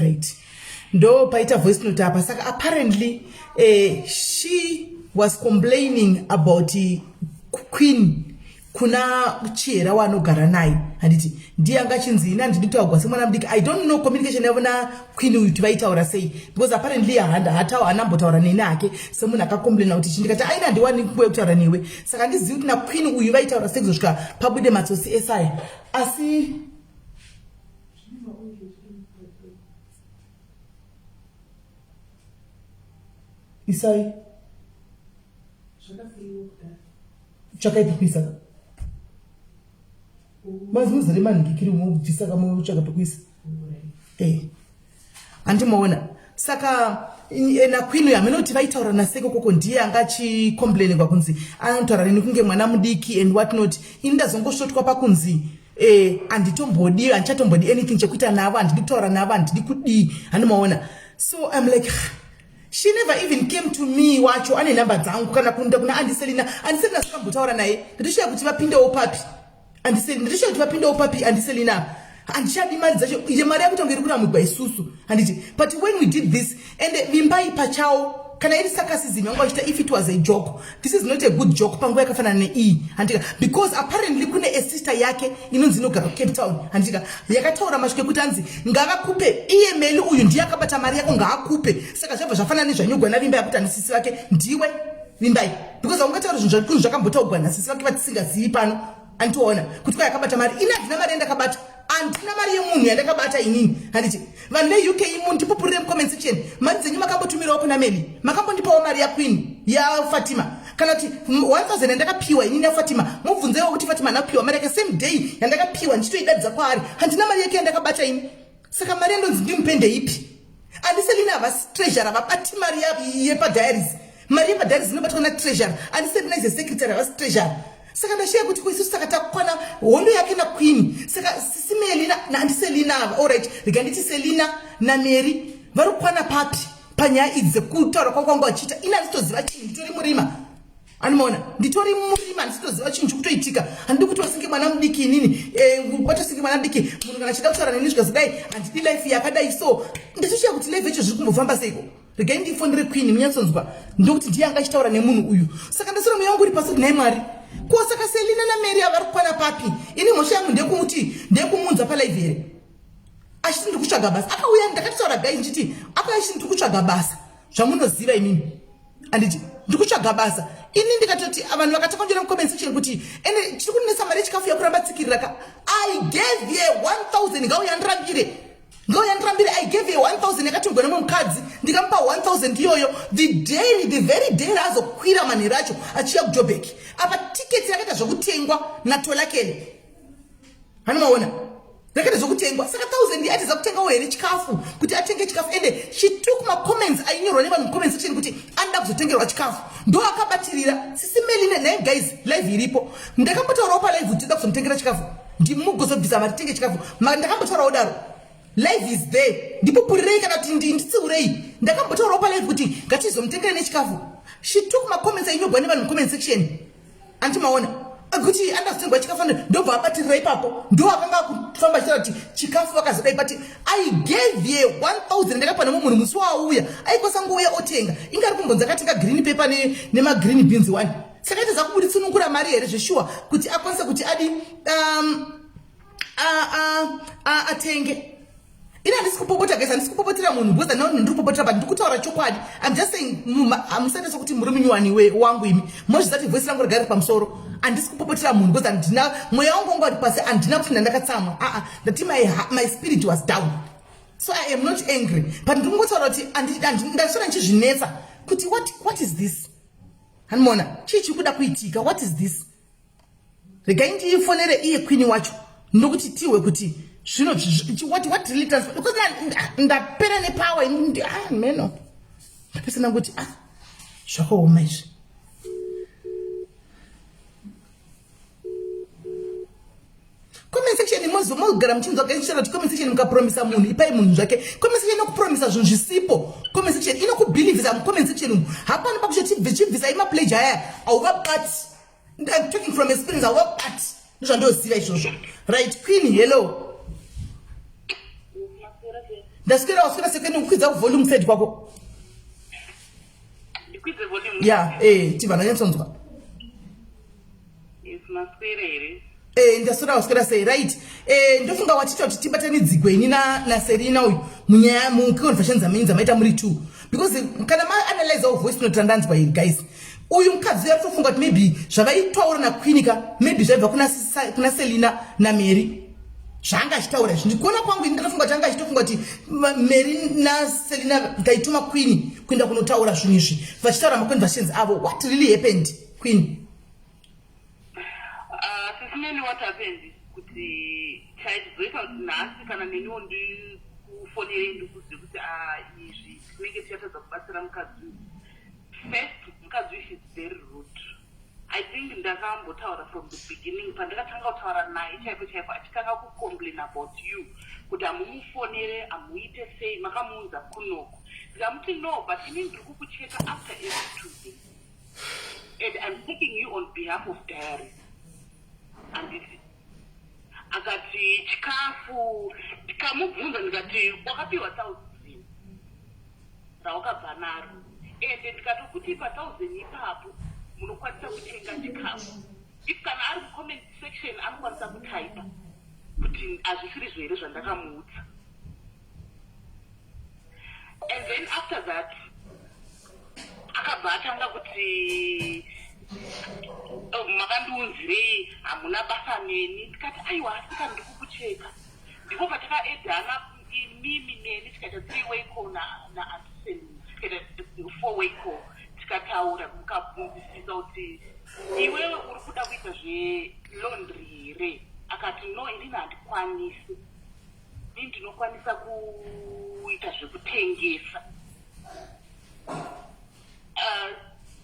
Right, ndo paita voice note apa. Saka apparently she was complaining about Queen kuna Chihera waanogara naye, handiti ndiye anga achinzi ini handidi kutaurwa semwana mudiki. I don't know communication yavo naQueen uyu kuti vaitaura sei, because apparently haanambotaura neni hake semunhu akacomplaina kuti chindikati aina handiwani nguva yekutaura newe. Saka handizivi kuti naQueen uyu vaitaura sei kuzosvika pabude matsotsi esaya. Asi isai tsvakai pekuisa mazimuzere manhikikiri mobvisa kamotsvaka pekuisa eh handimaona. Saka naQueen uyu hamene kuti vaitaura naseko koko, ndiye anga achicomplainigwa kunzi anotaura neni kunge mwana mudiki and what not. Ini ndazongosvotwa pakunzi handitombodi, handichatombodi anything chekuita navo, handidi kutaura navo, handidi kudii, handimaona. So I'm like, she never even came to me wacho ane nhamba dzangu kana kuenda kuna Andiselina. Andiselina sikambotaura naye. Nditoshaya kuti vapindewo papi Andiselina, nditoshaya kuti vapindewo papi Andiselina. Handichadi mari dzacho, ije mari yakutonge iri kuramwigwa isusu, handiti? But when we did this and Vimbai pachawo, kana iri sarcasm yangu vachiita, if it was a joke, this is not a good joke panguva yakafanana neiyi, handika? Because apparently kune a sister yake inonzi inogara kuCape Town, handika, yakataura masviko ekuti hanzi ngavakupe iye Meli uyu, ndiye akabata mari yako, ngaakupe. Saka zvabva zvafanana nezvanyogwa naVimbai yakuti handisisi vake ndiwe Vimbai, because haungataura zvinhu zvakunhu zvakambotaugwa nasisi vake vatisingazivi pano. Anditoona kuti kwai akabata mari. Ini handina mari yandakabata, handina mari yemunhu yandakabata inini, handiti? Vanhu veUK imu ndipupurire mucomment section, mari dzenyu makambotumirawo kuna Meli? Makambondipawo mari yaQueen, yaFatima, kana kuti 1000 yandakapiwa inini yaFatima? Mubvunzeiwo kuti Fatima anapiwa mari yake same day yandakapiwa ndichitoidadza kwaari. Handina mari yake yandakabata ini. Saka mari yandonzi ndimupe ndeipi? Andiselina havasi treasurer, vabati mari yepadiaries. Mari yepadiaries inobatwa natreasurer. Andiselina is a secretary, havasi treasurer. Saka ndashaya kuti kuisusu saka takwana hondo yake naQueen. Saka sisiMeli naandiselina ava, allright, rega nditi Selina naMary vari kukwana papi panyaya idzi dzekutaura kwangu kwangu vachiita? Ini handitoziva chinhu, nditori murima, animaona, nditori murima, handitoziva chinhu chikutoitika. Handidi kuti wasinge mwana mudiki inini, watosinge mwana mudiki. Munhu kana achida kutaura neni zvikazodai, handidi life yakadai. So ndatoshaya kuti life yacho zviri kumbofamba seiko. Regai ndifonere Queen munyatsonzwa, ndokuti ndiye anga achitaura nemunhu uyu. Saka ndasora mweya wangu uri pasi kuti nhai Mwari, ko saka Selina naMary avari kukwana papi? Ini mhosva yangu ndekumuti ndekumuunza palive here achiti ndiri kutsvaga basa? Akauya, ndakatotaura gai ndichiti akauya achiti ndiri kutsvaga basa, zvamunoziva inini, handiti? Ndiri kutsvaga basa ini. Ndikatoti vanhu vakatakanjora mucomment section kuti ende chiri kunetsa mari yechikafu yakuramba tsikirira ka. I gave ye 1000, ngauya ndirambire. Ngauya ndirambire. I gave her 1000 yakatongwa nemumwe mukadzi, ndikamupa 1000 iyoyo the day, the very day raazokwira manheru acho achiuya kuJobek. Apa tiketi rakaita zvokutengwa naTolakele, hanomaona rakaita zvokutengwa. Saka 1000 atiza kutengawo here chikafu, kuti atenge chikafu? Ende she took macomments ainyorwa nevanhu mucomment section kuti anoda kuzotengerwa chikafu, ndo akabatirira Sisi Meline. Naye guys, live iripo, ndakambotaurawo palive kuti toda kuzomutengera chikafu, ndimugozobvisa mari tenge chikafu. Ndakambotaurawo daro, live is there, ndipupurirei kana kuti nditsiurei. Ndakambotaurawo palive kuti ngatizomutengere nechikafu. She took macomments ainyorwa nevanhu mucomment section, andimaona kuti andazotengwa chikafu, ndobva abatirira ipapo, ndo akanga akufamba achitaura kuti chikafu vakazodai. But I gave ye 1000, ndakapa nemwe munhu musi waauya, aikwanisa ngouya otenga. Inga ari kumbonzi akatenga green pepper nemagreen beans one. Saka ita zakubuditsunungura mari here zveshuwa kuti akwanise kuti adi atenge? Ini handisi kupopota guys, handisi kupopotera munhu because andina ndiri kupopotera, but ndiri kutaura chokwadi. I'm just saying, hamusaita sekuti muri munyowani wangu imi, mozviziva kuti voice rangu rigari pamusoro. Handisi kupopotera munhu because handina mweya wangu wanga uri pasi, handina kuti ndandakatsamwa. Aa, ndati my spirit was down, so I am not angry, but ndiri kungotaura kuti ndasvora ndichizvinetsa kuti what is this? Hanimona chii chiri kuda kuitika? What is this? Regai ndiifonere iye queen wacho nokuti tihwe kuti zvino what really transfer, because ndapera nepower. Ah, meno ndapesana kuti ah, zvakaoma izvi. Comment section mogara muchinzwa kuti comment section mukapromisa munhu, ipai munhu zvake. Comment section inokupromisa zvinhu zvisipo. Comment section inokubhilivhisa. Mucomment section umu hapana pakuti chibvisai mapledge aya, hauvabati. I'm talking from experience, hauvabati, ndozvandoziva izvozvo. Right, queen, hello. Ndaswera, waswera sekeni? Kukwidza volume side kwako. Ndikwidze volume? Ya, tibva ndanyatsonzwa. Yes, maswera here? Ndaswera, waswera sei? Right, ndofunga watiita kuti tibatanidzigwe ini naSerina uyu munyaya, muconversation dzamenyu dzamaita muri two, because kana maanalyzawo voice note randanzwa iri guys, uyu mukadzi uyu aritofunga kuti maybe zvavaitaura naQueen ka, maybe zvaibva kuna Selina naMary zvaanga achitaura izvi. Ndikuona kwangu ini, ndatofunga kuti anga achitofunga kuti Mary naSelina taituma Queen kuenda kunotaura zvinhu izvi, vachitaura maconversations avo. What really happened, queen? Sisi Meli, what happened is kuti chaizoita kuti nhasi kana neniwo ndikufonerei ndikuzive kuti ah, izvi tinenge tichatadza kubatsira mukadzi uyu. First, mukadzi uyu, she's very rude. I think ndakambotaura from the beginning, pandakatanga kutaura naye chaipo chaipo, achitanga kucomplain about you kuti hamumufonere, hamuite sei, makamuunza kunoku. Ndikamuti no, but inini ndiri kukucheka after every 2 days and I'm taking you on behalf of diary, handiti? Akati chikafu, ndikamubvunza ndikati wakapiwa 1000 rawakabva naro, ende ndikatokuti pa1000 ipapo munokwanisa kutenga chikafu. If kana ari mucomment section anokwanisa kutaipa kuti hazvisirizvo here zvandakamuudza. And then after that akabva atanga kuti, "Oh, makandiunzirei? Hamuna basa neni." Ndikati aiwa, asika ndiri kukucheka. Ndipo patakaedhana imimi neni, tikaita three way call naAndison, tikaita four way call, tikataura, mukabvunzisisa kuti iwewe uri kuda kuita zvelaundry here? Akati no, inini handikwanisi, ini ndinokwanisa kuita zvekutengesa.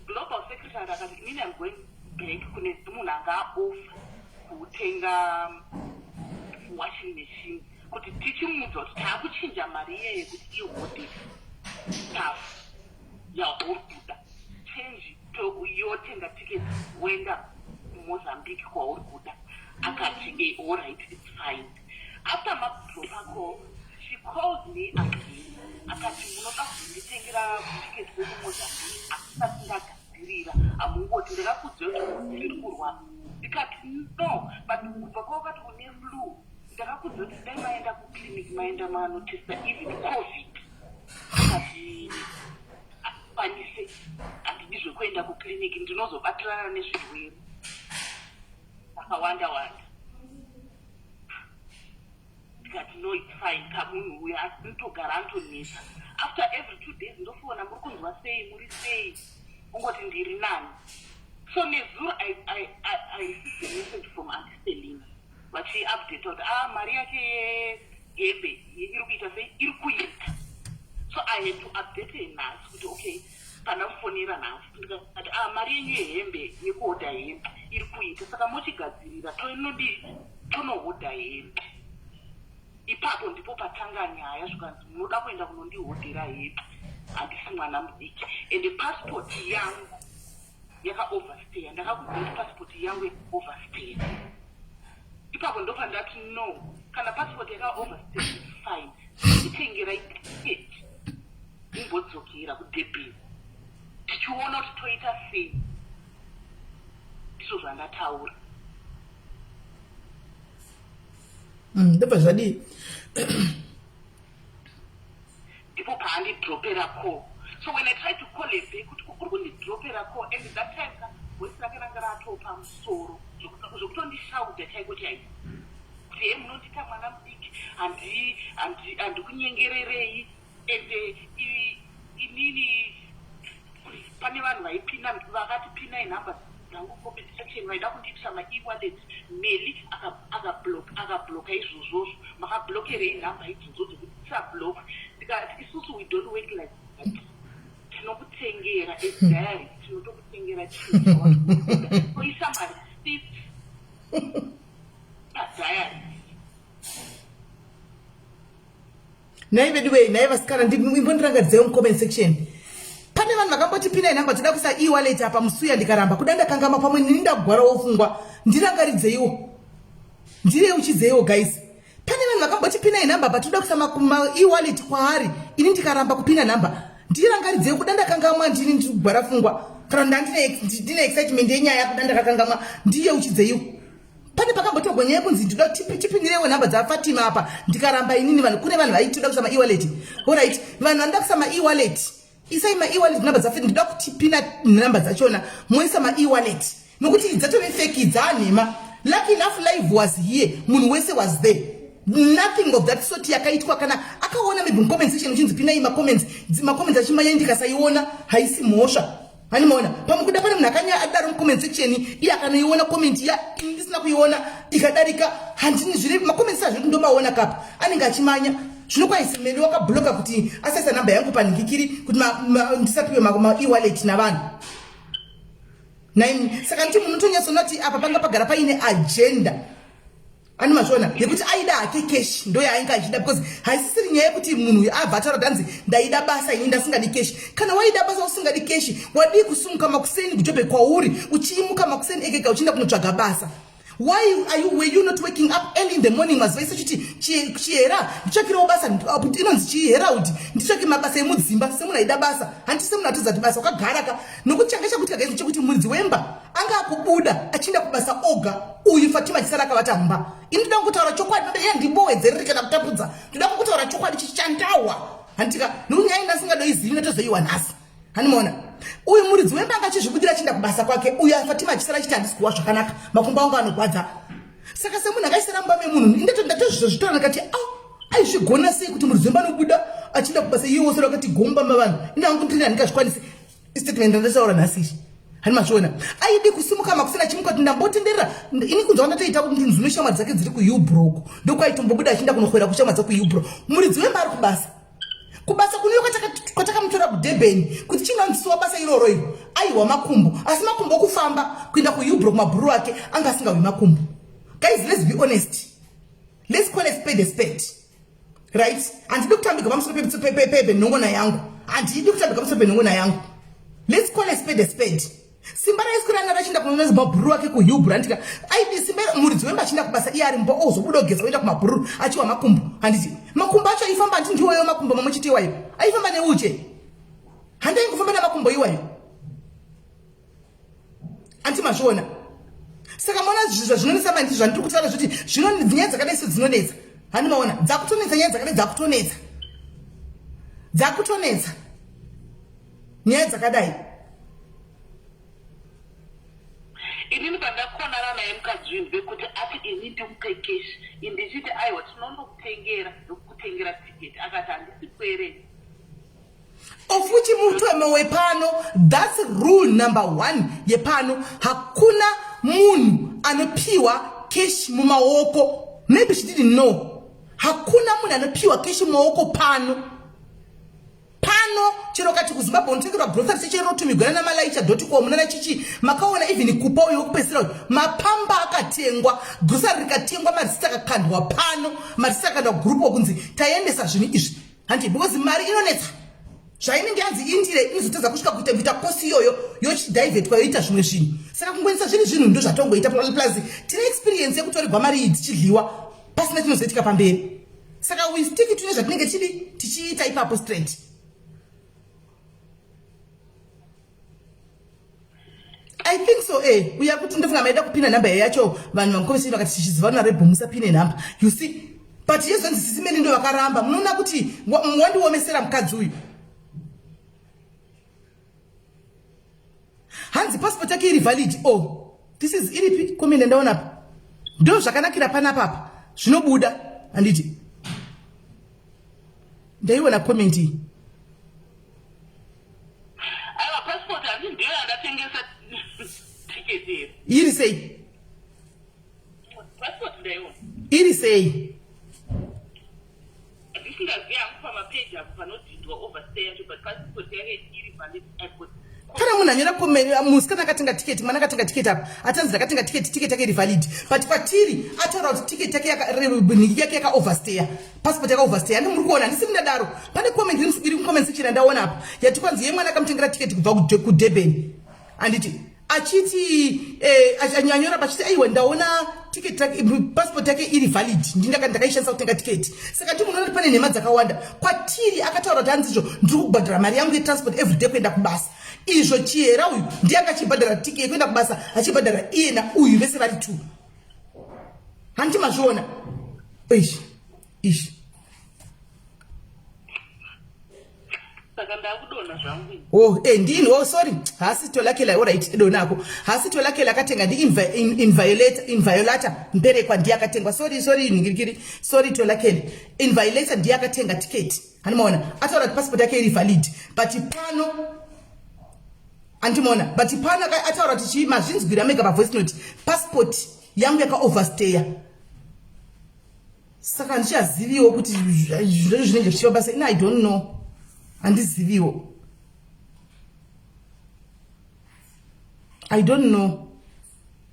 Global secretary akati inini am going back kune munhu anga aoffer kutenga washing machine, kuti tichimuudza kuti taakuchinja mari iyeye kuti ihodhe stuff yauri kuda, change yotenga ticket woenda kuMozambique kwauri kuda. Akati alright, it's fine. After madropa call, she called me again, akati munoda kuzonditengera ticket wekuMozambique asisati ndagadzirira, hamungoti ndakakudziva kuti ndiri kurwara. Ndikati no, but kubva kwawakati une flu, ndakakudziva kuti dai maenda kuclinic, maenda manotesta even COVID. Akati akwanise, handidi zvekuenda kuclinic, ndinozobatirana nezvirwere zvakawanda wanda. Ndikati no, it's fine, kamunhu uyo asi nditogara anotonetsa. After every 2 days ndofona, "Muri kunzwa sei? Muri sei?" Ungoti, "Ndiri nani." So nezuro I received a message from Auntie Selina vachiupdate kuti, ah, mari yake yehembe iri kuita sei, iri kuita. So I had to update her nhasi kuti okay, pandamufonera nhasi ndikati, "Ah, mari yenyu yehembe, yekuhodha hembe iri kuita, saka mochigadzirira, tonodii, tonohodha hembe." Ipapo ndipo patanga nyaya, zvikanzi, "Munoda kuenda kunondihodhera hembe? Handisi mwana mudiki, ende passport yangu yakaoverstaya. Ndakakudza kuti passport yangu yakaoverstaya." Ipapo ndopandati, "No, kana passport yakaoverstaya, it's fine, itengerai ticket mumbodzokera kuDurban, tichiona kuti toita sei." Ndizvo zvandataura. Ndobva zvadii? Ndipo paandidropera call. So when I tried to call her back kuti uri kundidropera call, and that time ka voice rake ranga ratopa musoro zvekutondishauda chaiko chaiko kuti, "He, munondiita mwana mudiki, handikunyengererei." And inini pane vanhu vaipina, vakati pinai nhamba dzangu comment section, vaida kundiitisa maewallet. Meli akabloka izvozvozvo. "Makablokerei nhamba idzodzo dzekuti tisablock?" Ndikati, "Isusu we don't work like that. Tinokutengera ediary, tinotokutengera chinhu chawatoda, toisa mareceipt padiary." Nhai vedu wei, nhai vasikana, imbondirangaridzai mucomment section, pane vanhu vakamboti pinai nhamba, toda kuisa e-wallet apa musuya, ndikaramba kuda ndakangama, pamwe ndini ndagwarawo pfungwa. Ndirangaridzeiwo, ndireuchidzeiwo guys, pane vanhu vakamboti pinai nhamba apa, toda kuisa e-wallet kwaari, ini ndikaramba kupina nhamba. Ndirangaridzei, kuda ndakangamwa, ndini ndirikugwara pfungwa kana ndine excitement yenyaya, kuda ndakakangamwa. Ndiyeuchidzeiwo, pane pakambotorwa nyaya yekunzi ndoda tipinirewo nhamba dzaFatima apa, ndikaramba inini. Vanhu, kune vanhu vaitoda kuisa maewallet. Alright, vanhu vanoda kuisa maewallet, isai maewallet nhamba dzaFatima. Ndoda kutipina nhamba dzachona, moisa maewallet, nokuti dzatove fake, dzanhema. Lucky enough live was here, munhu wese was there. Nothing of that sort yakaitwa. Kana akaona maybe mucomment section uchinzi pinai macomments, macomments achimanya, ndikasaiona haisi mhosva. Hanimaona pamwe kuda pane munhu akanya adaro mucomment section, iye akanoiona comment ya ndisina kuiona ikadarika. Handini zviri macomments azviri, ndomaona kapa anenge achimanya. Zvino kwaisi mene wakabloka kuti asaisa namba yangu panhingikiri kuti ndisapiwe maewallet navanhu naini. Saka nditi munotonyatsoona kuti apa panga pagara paine agenda, ani mazviona, yekuti aida hake cash, ndo yaainge achida, because haisisiri nyaya yekuti munhu uyu abva ataura kuti hanzi ndaida basa, ini ndasingadi cash. Kana waida basa usingadi cash, wadii kusumuka makuseni kuJoburg kwauri, uchiimuka makuseni egega uchienda kunotsvaga basa? Why are you, were you not waking up early in the morning mazuva ese uchiti, "Chihera, nditsvakirewo basa," inonzi chiherald, "nditsvake mabasa emudzimba," semunhu aida basa? Handiti semunhu atoziva kuti basa wakagara ka? Nokuti changa chakuitika gaizi chekuti muridzi wemba anga akubuda achienda kubasa oga, uyu Fatima achisara akavata mumba. Ini ndoda kutaura chokwadi, ndoda iya ndibowedzereri kana kutapudza, ndoda kutaura chokwadi chichandawa, handitika? Nokuti nyaya indasingadoizivi ndatozoiwa nhasi. Hanimaona uyu muridzi wemba anga achizvibudira achienda kubasa kwake, uyu aFatima achisara achiti, "Handisi kuwa zvakanaka, makumbo angu anogwadza." Saka semunhu akaisara mumba memunhu, ndatozvizvitora ndikati, a aizvigona sei kuti muridzi wemba anobuda achienda kubasa, iye wosara akati gomba mavanhu? Inangu ndini handingazvikwanisi. Statement ndataura nhasi ichi, hani mazviona? Aidi kusimuka makuseni achimuka kuti ndambotenderera ini kunzwa ndatoita kuti ndinzune shamwari dzake dziri kuUbrook, ndokwaitombobuda achienda kunohwera kushamwari dzakuUbrook. Muridzi wemba ari kubasa, kubasa kunoyo kwatakamutora kuDurban kuti chinganzisiwa basa iroro iro. Aiwa makumbo, asi makumbo okufamba kuenda kuUbrook, mabhuru ake anga asingawi makumbo. Guys, let's be honest, let's call a spade a spade, right? Handidi kutambika pamusoro penhongona yangu, handidi kutambika pamusoro penhongona yangu. Let's call a spade a spade. Simba raiswera naro achienda kunoona mabhururu ake kuHillbrow, andika aidi simba muridzi wemba achienda kubasa, iye ari mumba ozobuda ogeza oenda kumabhururu achiwa makumbo. Handiti makumbo acho aifamba? Handi ndiwoyo makumbo mamwe chete iwayo aifamba neuche? Handaingofamba namakumbo iwayo, anti mazviona? Saka maona zvazvinonetsa mandi zvandiri kutaura zvoti zvino nyaya dzakadai so dzinonetsa. Handi maona dzakutonetsa nyaya dzakadai, dzakutonetsa, dzakutonetsa nyaya dzakadai. Inini pandakonana naye mukadzi uyu, ndekuti ati ini ndimupe cash, indichiti aiwa. Aiwa tinonokutengera ndokutengera ticket akati handisi pwere. Of which mutemo wepano, that's rule number one yepano. Hakuna munhu anopiwa cash mumaoko. Maybe she didn't know. Hakuna munhu anopiwa cash mumaoko pano. Pano chero kati kuZimbabwe unotengerwa grocery seche rotumigwa nana malaicha dot com nana chichi makaona even kupa uyo wekupedzisira uyu mapamba akatengwa grocery rikatengwa marisiti akakandwa pano marisiti akakandwa group wakunzi taendesa zvinhu izvi hanti because mari inonetsa zvainenge yanzi indire inozotadza kusvika kuita kuita kosi iyoyo yochidhivhetwa yoita zvimwe zvinhu saka kungoendesa zviri zvinhu ndozvatongoita plus tine experience yekutorerwa mari iyi dzichidliwa pasina chinozoitika pamberi saka we stick tine zvatinenge tidi tichiita ipapo straight I think so eh uya kuti ndofunga maida kupina number yacho vanhu vamukomisi vakati tichiziva na rebho musapine number you see but yezonzi sisi mene ndo vakaramba munoona kuti wandiomesera mukadzi uyu hanzi passport yake iri valid oh this is iripi comment ndaona apa ndo zvakanakira panapa apa zvinobuda handiti ndaiona comment iyi Aiwa passport hanzi ndiyo yandatengesa ticket here. Iri sei? Passport ndaiona. Iri sei? Ndisingazivi hangu pamapeji apo panodhindwa overstay yacho but passport yake iri valid airport. Kana munhu anyora comment musikana akatenga ticket mwana akatenga ticket apa atanzi ndakatenga ticket ticket yake iri valid but kwatiri ataura kuti ticket yake yaka yake yaka overstay passport yaka overstay handi muri kuona handisi ndadaro pane comment iri mucomment section yandaona apa yati kwanzi ye mwana akamutengera ticket kubva kudurban handiti achiti eh, anyora pachiti aiwa ndaona ticket yake passport yake iri valid ndindaka ndakaishandisa kutenga ticket saka ndi munoona kuti pane nhema dzakawanda kwatiri akataura kuti hanzi izvo ndiri kubhadhara mari yangu yetransport everyday kuenda kubasa izvo chihera uyu ndiye akachibhadhara ticket yekuenda kubasa achibhadhara iye nauyu vese vari two hanti mazviona ish ish saka ndakudonha zvangu oh eh ndini oh sorry hasi tolakela all right donako hasi tolakela akatenga ndi inviolator inviolator mperekwa ndiye akatengwa sorry sorry ningirikiri sorry tolakela inviolator ndiye akatenga ticket handimaona ataura kuti passport yake iri valid but pano andimaona but pano ataura kuti chii mazvinzwira mega pavoice note passport yangu yakaoverstaya saka handichaziviwo kuti zvinhu zvinenge zvichiva basa ini i don't know handiziviwo i don't know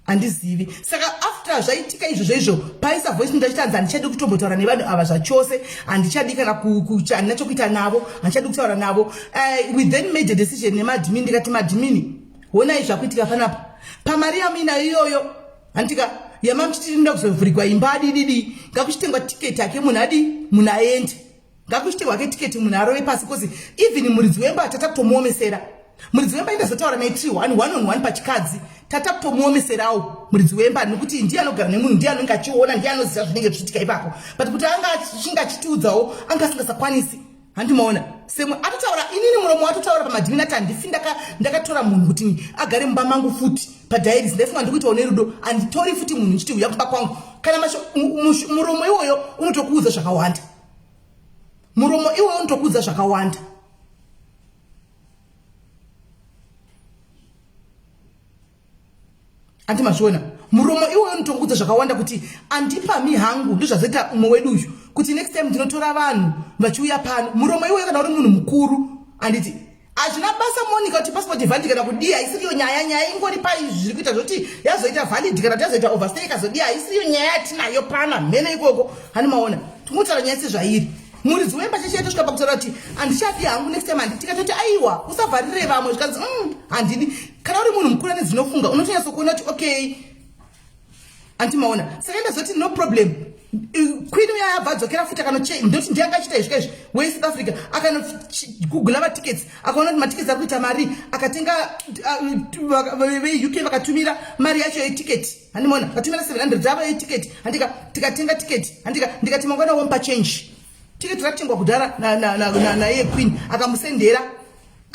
handizivi saka after zvaitika izvozvo izvo paisa voice note achitanzi handichadi kutombotaura nevanhu ava zvachose handichadi kana handina chokuita navo handichadi kutaura navo uh, we then made a decision nemadhimini ndikati madhimini honai zvakuitika panapa pamari yamuinayo iyoyo handitika yamamuchiti ndinoda kuzovhurigwa imba adididi ngakuchitengwa tiketi ake munhu adi munhu aende ngakuchitengwa ake tiketi munhu arove pasi bcause even muridzi wemba tata kutomuomesera muridzi wemba indazotaura naye tiri one one on one pachikadzi tata kutomuomeserawo muridzi wemba nekuti ndiye anogara nemunhu ndiye anenge achiona ndiye anoziva zvinenge zvichiitika ipapo but kuti anga achinge achitiudzawo anga asingasakwanisi handimaona semwe atotaura inini muromo watotaura pamadhimini ati handifi ndakatora munhu kuti agare mumba mangu futi padairis ndaifunga ndikuitawo nerudo handitori futi munhu ndichiti uya kumba kwangu kana muromo iwoyo unotokuudza zvakawanda muromo iwoyo unotokuudza zvakawanda anti mazviona muromo iwoyo unotongoudza zvakawanda kuti andipami hangu ndozvazoita umwe wedu uyu kuti next time ndinotora vanhu vachiuya pano muromo iwoyo kana uri munhu mukuru anditi hazvina basa monica kuti passport valid kana kudii haisiriyo nyaya nyaya ingori paizvi zviri kuita zvoti yazoita valid kana kuti yazoita overstay ikazodii haisiriyo nyaya yatinayo pano hamene ikoko hani maona tingotaura nyaya sezvairi muridzi wemba cheche yatosvika pakutaura kuti handichadi hangu next time handidi tikatoti aiwa usavharire vamwe zvikanzi mm, handidi kana uri munhu mukuru ane dzinofunga unotonyatsokuona kuti okay anti maona saka ndazoti no problem queen uya yabva adzokera futi akanoche ndoti ndiye angachita izvi kaizvi wesouth africa akanogugula matickets akaona kuti matickets ari kuita mari akatenga veuk vakatumira mari yacho yeticket handimaona vatumira 700 dzavo yeticket handika tikatenga ticket handika ndikati mangwana womupa change ticket ratengwa kudhara naye queen akamusendera.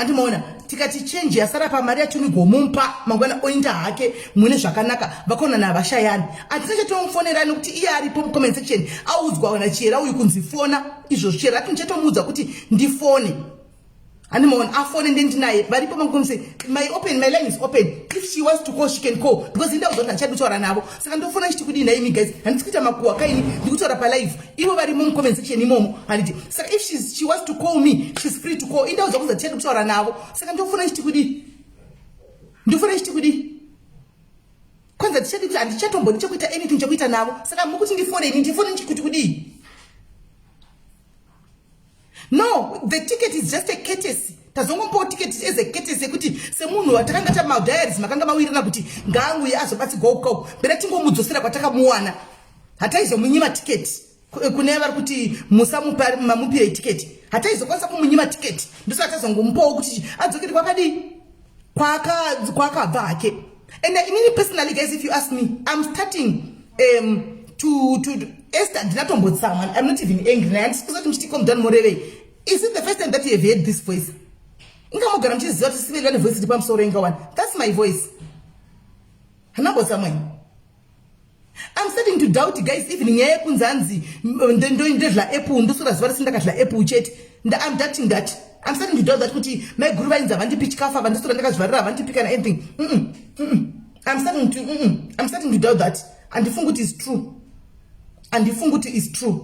Andimaona tikati change yasara pamari yatinigomupa mangwana oinda hake mune zvakanaka vakonana havashayani. Hatina chatomufonera nekuti iye aripo mucomment section audzwa nachera uyu kunzi fona izvozvo chera ati ndichatomuudza kuti ndifone. Andimaona afone ndendinaye varipo makomse my open my line is open if she wants to call she can call because indaudzwa kuti handichadi kutaura navo saka ndofona chiti kudii naimi guys handisi kuita makuwa kaini ndikutaura palive ivo varimo mucomment section imomo handiti saka if she's, she wants to call me she's free to call indaudzwa kunzi handichadi kutaura navo saka ndofona chiti kudii ndofona chiti kudii kwanza tichadi kuti handichatombodi chekuita anything chekuita navo saka mukuti ndifone ini ndifone kuti kudii. No, the ticket is just a courtesy. Tazongomupawo ticket as a courtesy yekuti semunhu watakanga tamadiaries makanga mawirirana kuti ngaanguye azobatsigwa uko mbera tingomudzosera kwatakamuwana. Hataizomunyima ticket kune vari kuti musamupa mamupirei ticket. Hataizokwanisa kumunyima ticket. Ndosaka tazongomupawo kuti adzokere kwakadii? Kwakabva hake. And inini personally guys if you ask me I'm starting to Esther ndinatombotsamwa. I'm not even angry naye. Handisi kuzoti muchiti calm down murevei. Is it the first time that you have heard this voice? Ingamogara muchiziva kuti siveli vane voice iri pamusoro ingawani. That's my voice. Handambotsamwa ini. I'm starting to doubt guys even nyaya yekunzi hanzi ndodla apple ndosora zuva rese ndakadla apple chete. I'm doubting that. I'm starting to doubt that kuti maiguru vainzi havandipi chikafu havandisora ndakazvivarira havandipi kana anything. I'm starting to doubt that. Handifungi kuti is true. Handifungi kuti is true.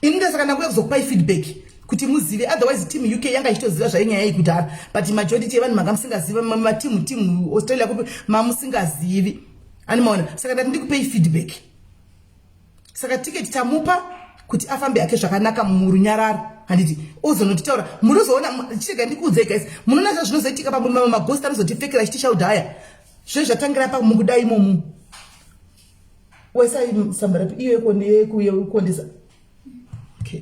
Ini ndosaka ndakuya kuzokupai feedback kuti muzive, otherwise team UK yanga ichitoziva zvayo nyaya iyi kudhara, but majority yevanhu manga musingazivi, matimu team Australia kupi mamusingazivi animaona. Saka ndati ndikupei feedback. Saka ticket tamupa kuti afambe hake zvakanaka murunyararo handiti ozonotitaura munozoona. Chirega ndikuudzei guys, munoona zvazvinozoitika pamwe magost anozotifekera chiti chaudhaya zve zvatangira pa mukudai imomu wesai samba rapi iyo yekuondesa. Okay,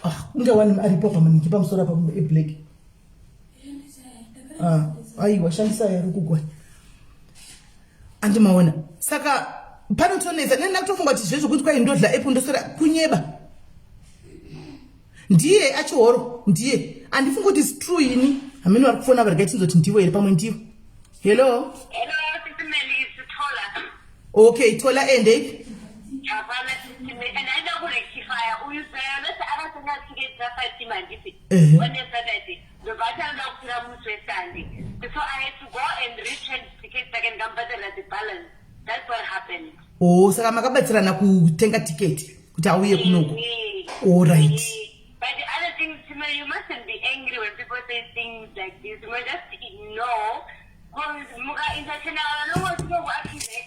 ah, unge wani aripo pamaningi pamusoro apa eblack. Ah, aiwa, shandisa yari kugwa andimaona. Saka panotonetsa nenda kutofunga kuti zvezvo kuti kwai ndodla apple ndosora kunyeba ndiye achihoro ndiye handifungi kuti is true ini. Hamene vari kufona varega tinzoti ndivo here, pamwe ndivo. Hello. Hello, Sisi Meli, it's Tola. Okay, Tola, ende. Hapana, Sisi Meli, and aida kurectifya uyu Zayonese akatenga ticket raFatima handiti on a Saturday, ndobva atanga kukwira musi weSunday, so I had to go and rechange ticket saka ndikamubhadharira the balance. That's what happened. Oh, saka makabatsirana kutenga tiketi kuti auye kunoku. All right. But the other thing, Sime, you mustn't be angry when people say things like this. You must just ignore. Because muka entertainer vanongotingokuaccuse.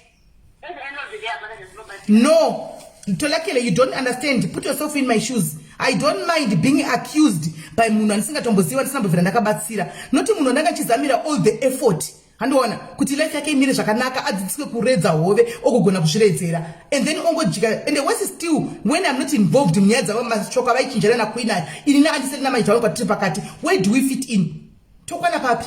At the end of the day, hapana zvazvinobatsira. No, Tolakele, you don't understand. Put yourself in my shoes. I don't mind being accused by munhu andisingatomboziva ndisingambobvira ndakabatsira, noti munhu andanga achizamira all the effort handiona kuti life yake imire zvakanaka, adzidziswe kuredza hove ogogona kuzviredzera, and then ongojika. And worse still, when I'm not involved munyaya dzavo, mashoko avaichinjana naqueen aya, ini naandiseri namaita vangu patiri pakati, where do we fit in? Tokwana papi?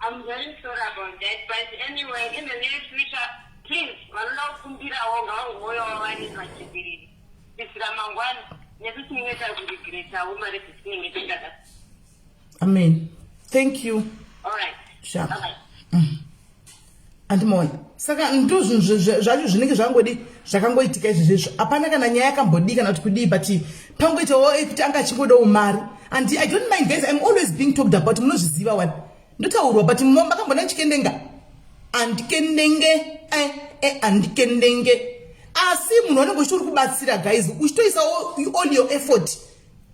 I'm very sorry about that. But anyway, in the near future, please, vanoda kukumbirawo ngavangouyawo vari pachibiriri. Kuitira mangwana, nesu tinenge takuregretawo mari dzatinenge tingada. Amen, thank you. All right. Sharp. Bye-bye. Andimona saka ndo zvinhu zvacho zvinenge zvangodi zvakangoitika izvezvezvo. Hapana kana nyaya yakambodii kana kuti kudii, but pangoitawo kuti anga achingodawo mari, and I don't mind, guys. I'm always being talked about, munozviziva wani, ndotaurwa, but makambona ndichikendenga? Andikendenge, andikendenge. Asi munhu anenge uchitori kubatsira, guys, uchitoisawo all your effort,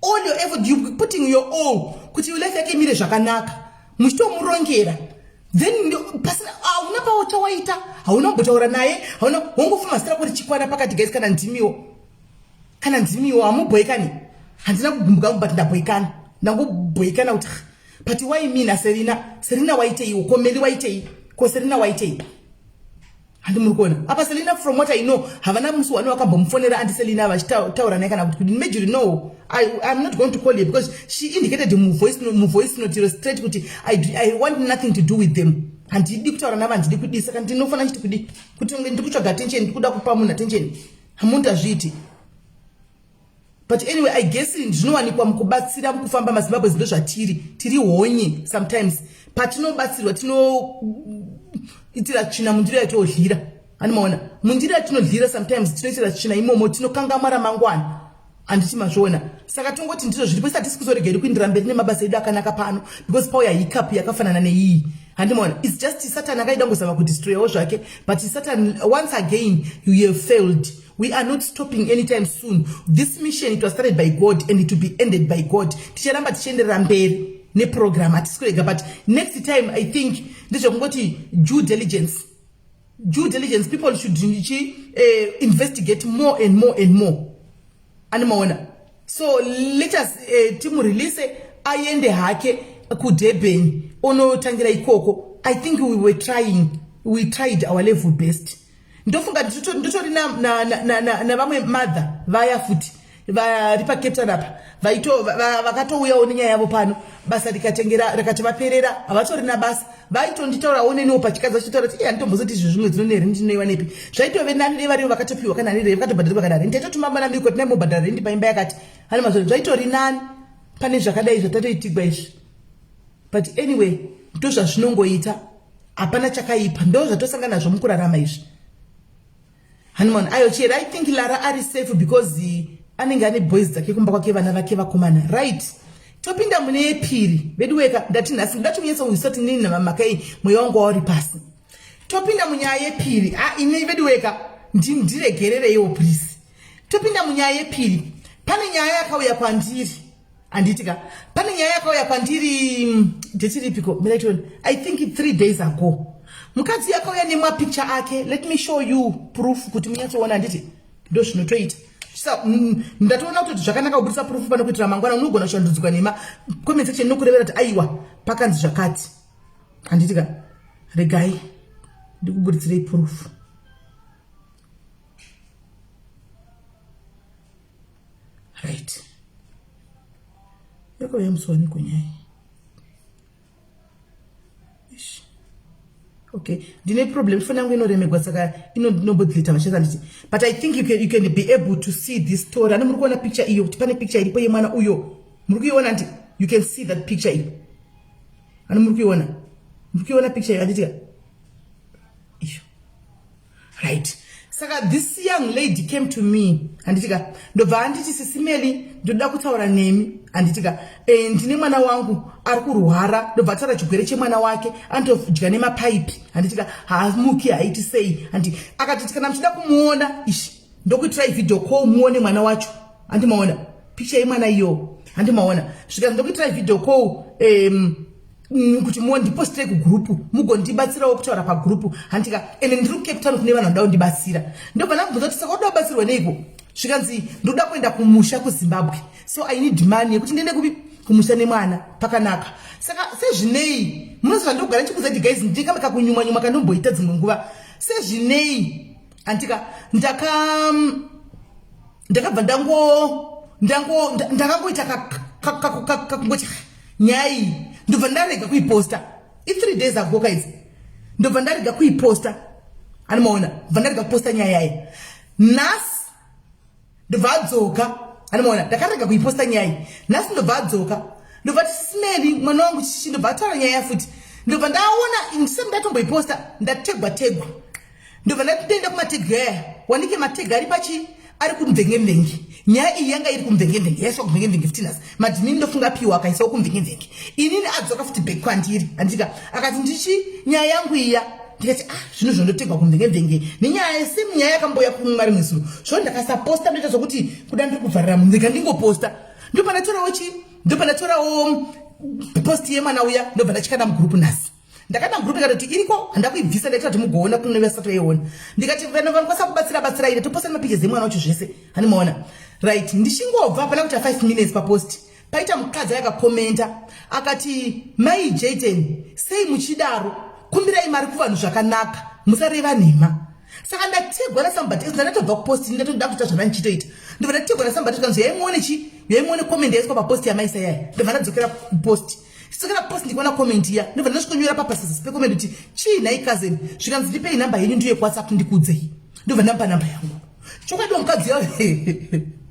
all your effort, you putting your all kuti life yake imire zvakanaka, muchitomurongera, then pasina hauna pawo chawaita, hauna kumbotaura naye, hauna wongofuma zita rako richikwana pakati. Guys, kana ndimiwo, kana ndimiwo hamubhoikani? Handina kugumbuka, but ndabhoikana, ndangobhoikana kuti ah, but why me naSerina? Serina waiteiwo? Komeli waitei? Ko Serina waitei? Handi muri kuona apa Selina, from what I know, havana musi wani wakambomufonera Auntie Selina vachitaura naye kana kuti kuti majorly. No, I'm not going to call her because she indicated muvoice note iro straight kuti I want nothing to do with them, handidi kutaura navo, handidi kudii. Saka ndinofanira chiti kudii? Kuti ndiri kutsvaga attention, ndikuda kupa munhu attention? Hamunhu azviiti. But anyway, I guess zvinowanikwa mukubatsira, mukufamba. MaZimbabwe ndo zvatiri, tiri honye sometimes. Patinobatsirwa tinoitira tsvina mundiro yatinodyira. Animaona mundiro yatinodyira, sometimes tinoitira tsvina imomo, tinokangamwa ramangwana, handiti mazviona? Saka tongoti ndizvo zviripo. Isi hatisi kuzoregeri kuindira mberi nemabasa edu akanaka pano, because pauya hiccup yakafanana neiyi, handimaona? It's just Satan akaida ngozama kudestroyawo zvake, but Satan, once again you have failed. We are not stopping anytime soon. This mission, it was started by God and it will be ended by God. Ticharamba tichienderera mberi neprogram, hatisi kurega. But next time, I think ndezvekungoti due diligence, due diligence. People should investigate more and more and more, animaona? So let us timurelease aende hake kuDurban, onotangira ikoko. I think we were trying, we tried our level best. Ndofunga ndotori navamwe mother vaya futi vari paCape Town apa, vakatouyawo nenyaya yavo pano. Basa rikatengera rikati vaperera, havatorina basa. Vaitonditaurawo neniwo pachikadzi, vachitaura kuti, "Handitombozoti izvi zvimwe dzinonere ndinoiwa nepi." Zvaitove nani nevarivo vakatopiwa kana rere, vakatobhadharirwa kana rendi. Taitotuma mana miko tinaimobhadhara rendi paimba yakati hani mazvo. Zvaitori nani pane zvakadai zvatatoitigwa izvi. But anyway, ndo zvazvinongoita, hapana chakaipa, ndo zvatosangana nazvo mukurarama izvi. Hanimon ayo chero, I think Lara ari safe because anenge ane boys dzake kumba kwake, vana vake vakomana. Right, topinda mune yepiri. Veduweka, ndati nhasi ndati munyatsowisati nini namamakai, mweya wangu wauri pasi. Topinda munyaya yepiri. A, ini veduweka, ndiregerereiwo please. Topinda munyaya yepiri. Pane nyaya yakauya kwandiri, handiti ka? Pane nyaya yakauya kwandiri date ripiko? Miraitoni, I think 3 days ago. Mukadzi yakauya nemapicture ake. Let me show you proof kuti munyatsoona, handiti? Ndo zvinotoita. Ndatoona kutoti zvakanaka kubudisa proof pano kuitira mangwana unogona kushandudzwa nema comment section inokurevera kuti aiwa, pakanzi zvakati, handiti ka? Regai ndikuburitsirei proof. Right, yakauya musi waniko nyaya? Ish. Okay, ndine problem, foni yangu inoremegwa, saka inombodilita machesa, handiti? But I think you can be able to see this story. Ane muri kuona picture iyo, kuti pane picture iripo yemwana uyo, muri kuiona ndi? You can see that picture iyo, ane muri kuiona? Muri kuiona picture iyo, handiti ka? Iyo, right. Saka this young lady came to me, handiti ka? Ndobva anditi, "Sisi Meli, ndoda kutaura nemi, handiti ka? Ndine mwana wangu ari kurwara." Ndobva ataura chigwere chemwana wake, anotodya nemapaipi, handiti ka? Haamuki, haiti sei, handi? Akatiti, "Kana muchida kumuona ishi, ndokuitirai video call muone mwana wacho." Handimaona picture yemwana iyo? Handimaona? Zvikanzi, "Ndokuitirai video call kuti mundipostirei kugroup, mugondibatsirawo kutaura pagroup, handika? Ende ndiri kuCape Town, kune vanhu vanoda kundibatsira." Ndobva ndamubvunza kuti, "Saka unoda kubatsirwa neiko?" Zvikanzi, "Ndoda kuenda kumusha kuZimbabwe, so I need money yekuti ndiende kupi? Kumusha nemwana." Pakanaka. Saka sezvinei, munoziva ndogara ndichikuudza kuti guys, ndikame kakunyumwa nyumwa kandomboita dzimwe nguva. Sezvinei, handika, ndakabva ndakangoita kakungoti nyaya iyi, ndobva ndarega kuiposta. I3 days ago guys, ndobva ndarega kuiposta, animaona? Bva ndarega kuposta nyaya iyi. Nhasi ndobva adzoka, animaona? Ndakarega kuiposta nyaya iyi. Nhasi ndobva adzoka, ndobva ti, "Sisi Meli, mwana wangu chichi." Ndobva ataura nyaya futi. Ndobva ndaona ndisati ndatomboiposta, ndategwa tegwa. Ndobva ndatenda kumatega aya, wanike matega ari pachi, ari kumvhengemvenge. Nyaya iyi yanga iri kumvhengemvenge, yaiswa kumvhengemvenge futi nhasi. Madhimini ndofunga apiwa, akaisawo kumvhengemvenge. Inini adzoka futi back kwandiri, handika? Akati, "Ndichi nyaya yangu iya." Ndikati, "Ah, zvinhu zvondotegwa kumvhengemvenge nenyaya same nyaya yakamboya kumwari mwezuro." Zvo ndakasaposta, ndoita zvokuti kuda ndiri kuvharira munhu, ndika ndingoposta. Ndopandatorawo chi, ndopandatorawo post yemwana uya, ndobva ndachikanda mugroup nhasi. Ndakanda mugroup, ndikatoti iriko, handakuibvisa, ndaitira kuti mugoona kune vasati vaiona. Ndikati, "Vanhu vanokwanisa kubatsira, batsirai." Ndatoposta nemapictures emwana wacho zvese, handimaona? Right, ndichingobva pana kuita 5 minutes papost, paita mukadzi akakomenta akati, "Mai Jaden, sei muchidaro? Kumbirai mari kuvanhu zvakanaka, musareva nhema." Saka ndategwa nasomebody. Ndatobva kupost, ndatoda kuita zvana ndichitoita, ndobva ndategwa nasomebody, tikanzi, "Yaimuone chi, yaimuone comment yaiswa papost yamaisa yaya." Ndobva ndadzokera kupost. Saka post, ndikuona comment iya, ndobva ndasvikonyora papasasi pecomment kuti, "Chii nhai cousin?" Zvikanzi, "Ndipei namba yenyu ndiye kuWhatsApp ndikudzei." Ndobva ndamupa namba yangu. Chokwadi mukadzi yayo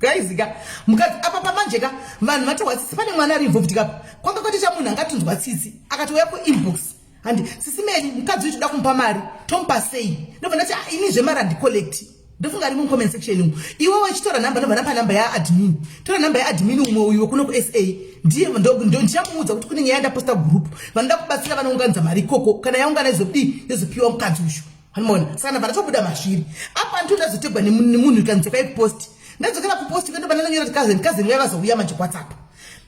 Guys ka mukadzi apa pamanje ka vanhu vatohwa tsitsi pane mwana ari involved kapa kwanga kwatoita munhu angatonzwa tsitsi akatouya kuinbox handi sisi Meli mukadzi uyu toda kumupa mari tomupa sei ndobva ndati ah, ini zvemari handicollect ndofunga ari mucomment section umu iwe wachitora nhamba ndobva ndapa nhamba yaadmin tora nhamba yaadmin umwe uyu wekuno kusa ndiye ndichamuudza kuti kune nyaya yandaposta group vanoda kubatsira vanounganidza mari ikoko kana yaungana izodii yozopiwa mukadzi uyu anomaona saka ndabva ndatobuda mazviri apa ndito ndazotegwa nemunhu ikandidzoka ikupost ndadzokera kupost kwendo panandanyora kuti cousin cousin vaya vazouya manje kuwhatsapp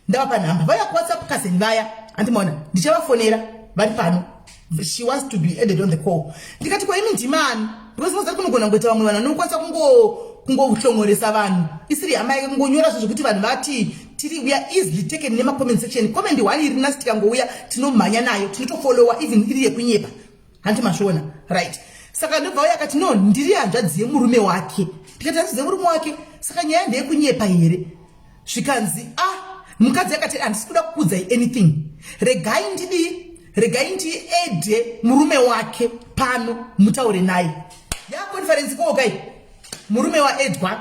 ndavapa nhamba vaya kuwhatsapp cousin vaya andimaona ndichavafonera vari pano she wants to be added on the call ndikati kwa imi ndimani because mozati kunogona kungoita vamwe vanhu vanokwanisa kungohlongoresa vanhu isiri hama yake kungonyora zvo zvekuti vanhu vati tiri we are easily taken nemacomment section comment one iri nasi tikangouya tinomhanya nayo tinotofollowa even iri yekunyepa hanti mazviona right saka ndobva uya akati no ndiri hanzvadzi yemurume wake ndikati hanzvadzi yemurume wake saka nyaya ndeyekunyepa here zvikanzi ah mukadzi akati handisi kuda kukuudzai anything regai ndidii regai ndiede murume wake pano mutaure naye yaconference kokai murume waedwa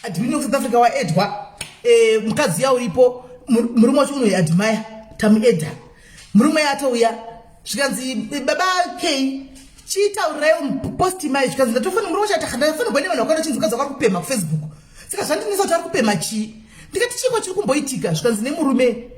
admin wekusouth africa waedwa e, mukadzi ya uripo murume wacho unoiadmire tamuedha murume atouya zvikanzi baba k chitaurirai post mai zvikanzi ndatofanira murume wacho ndafanirwa nevanhu vakawanda chinzi mukadzi wako ari kupemha kufacebook saka zvandinetsa kuti ari kupemha chii ndikati chiiko chiri kumboitika zvikanzi nemurume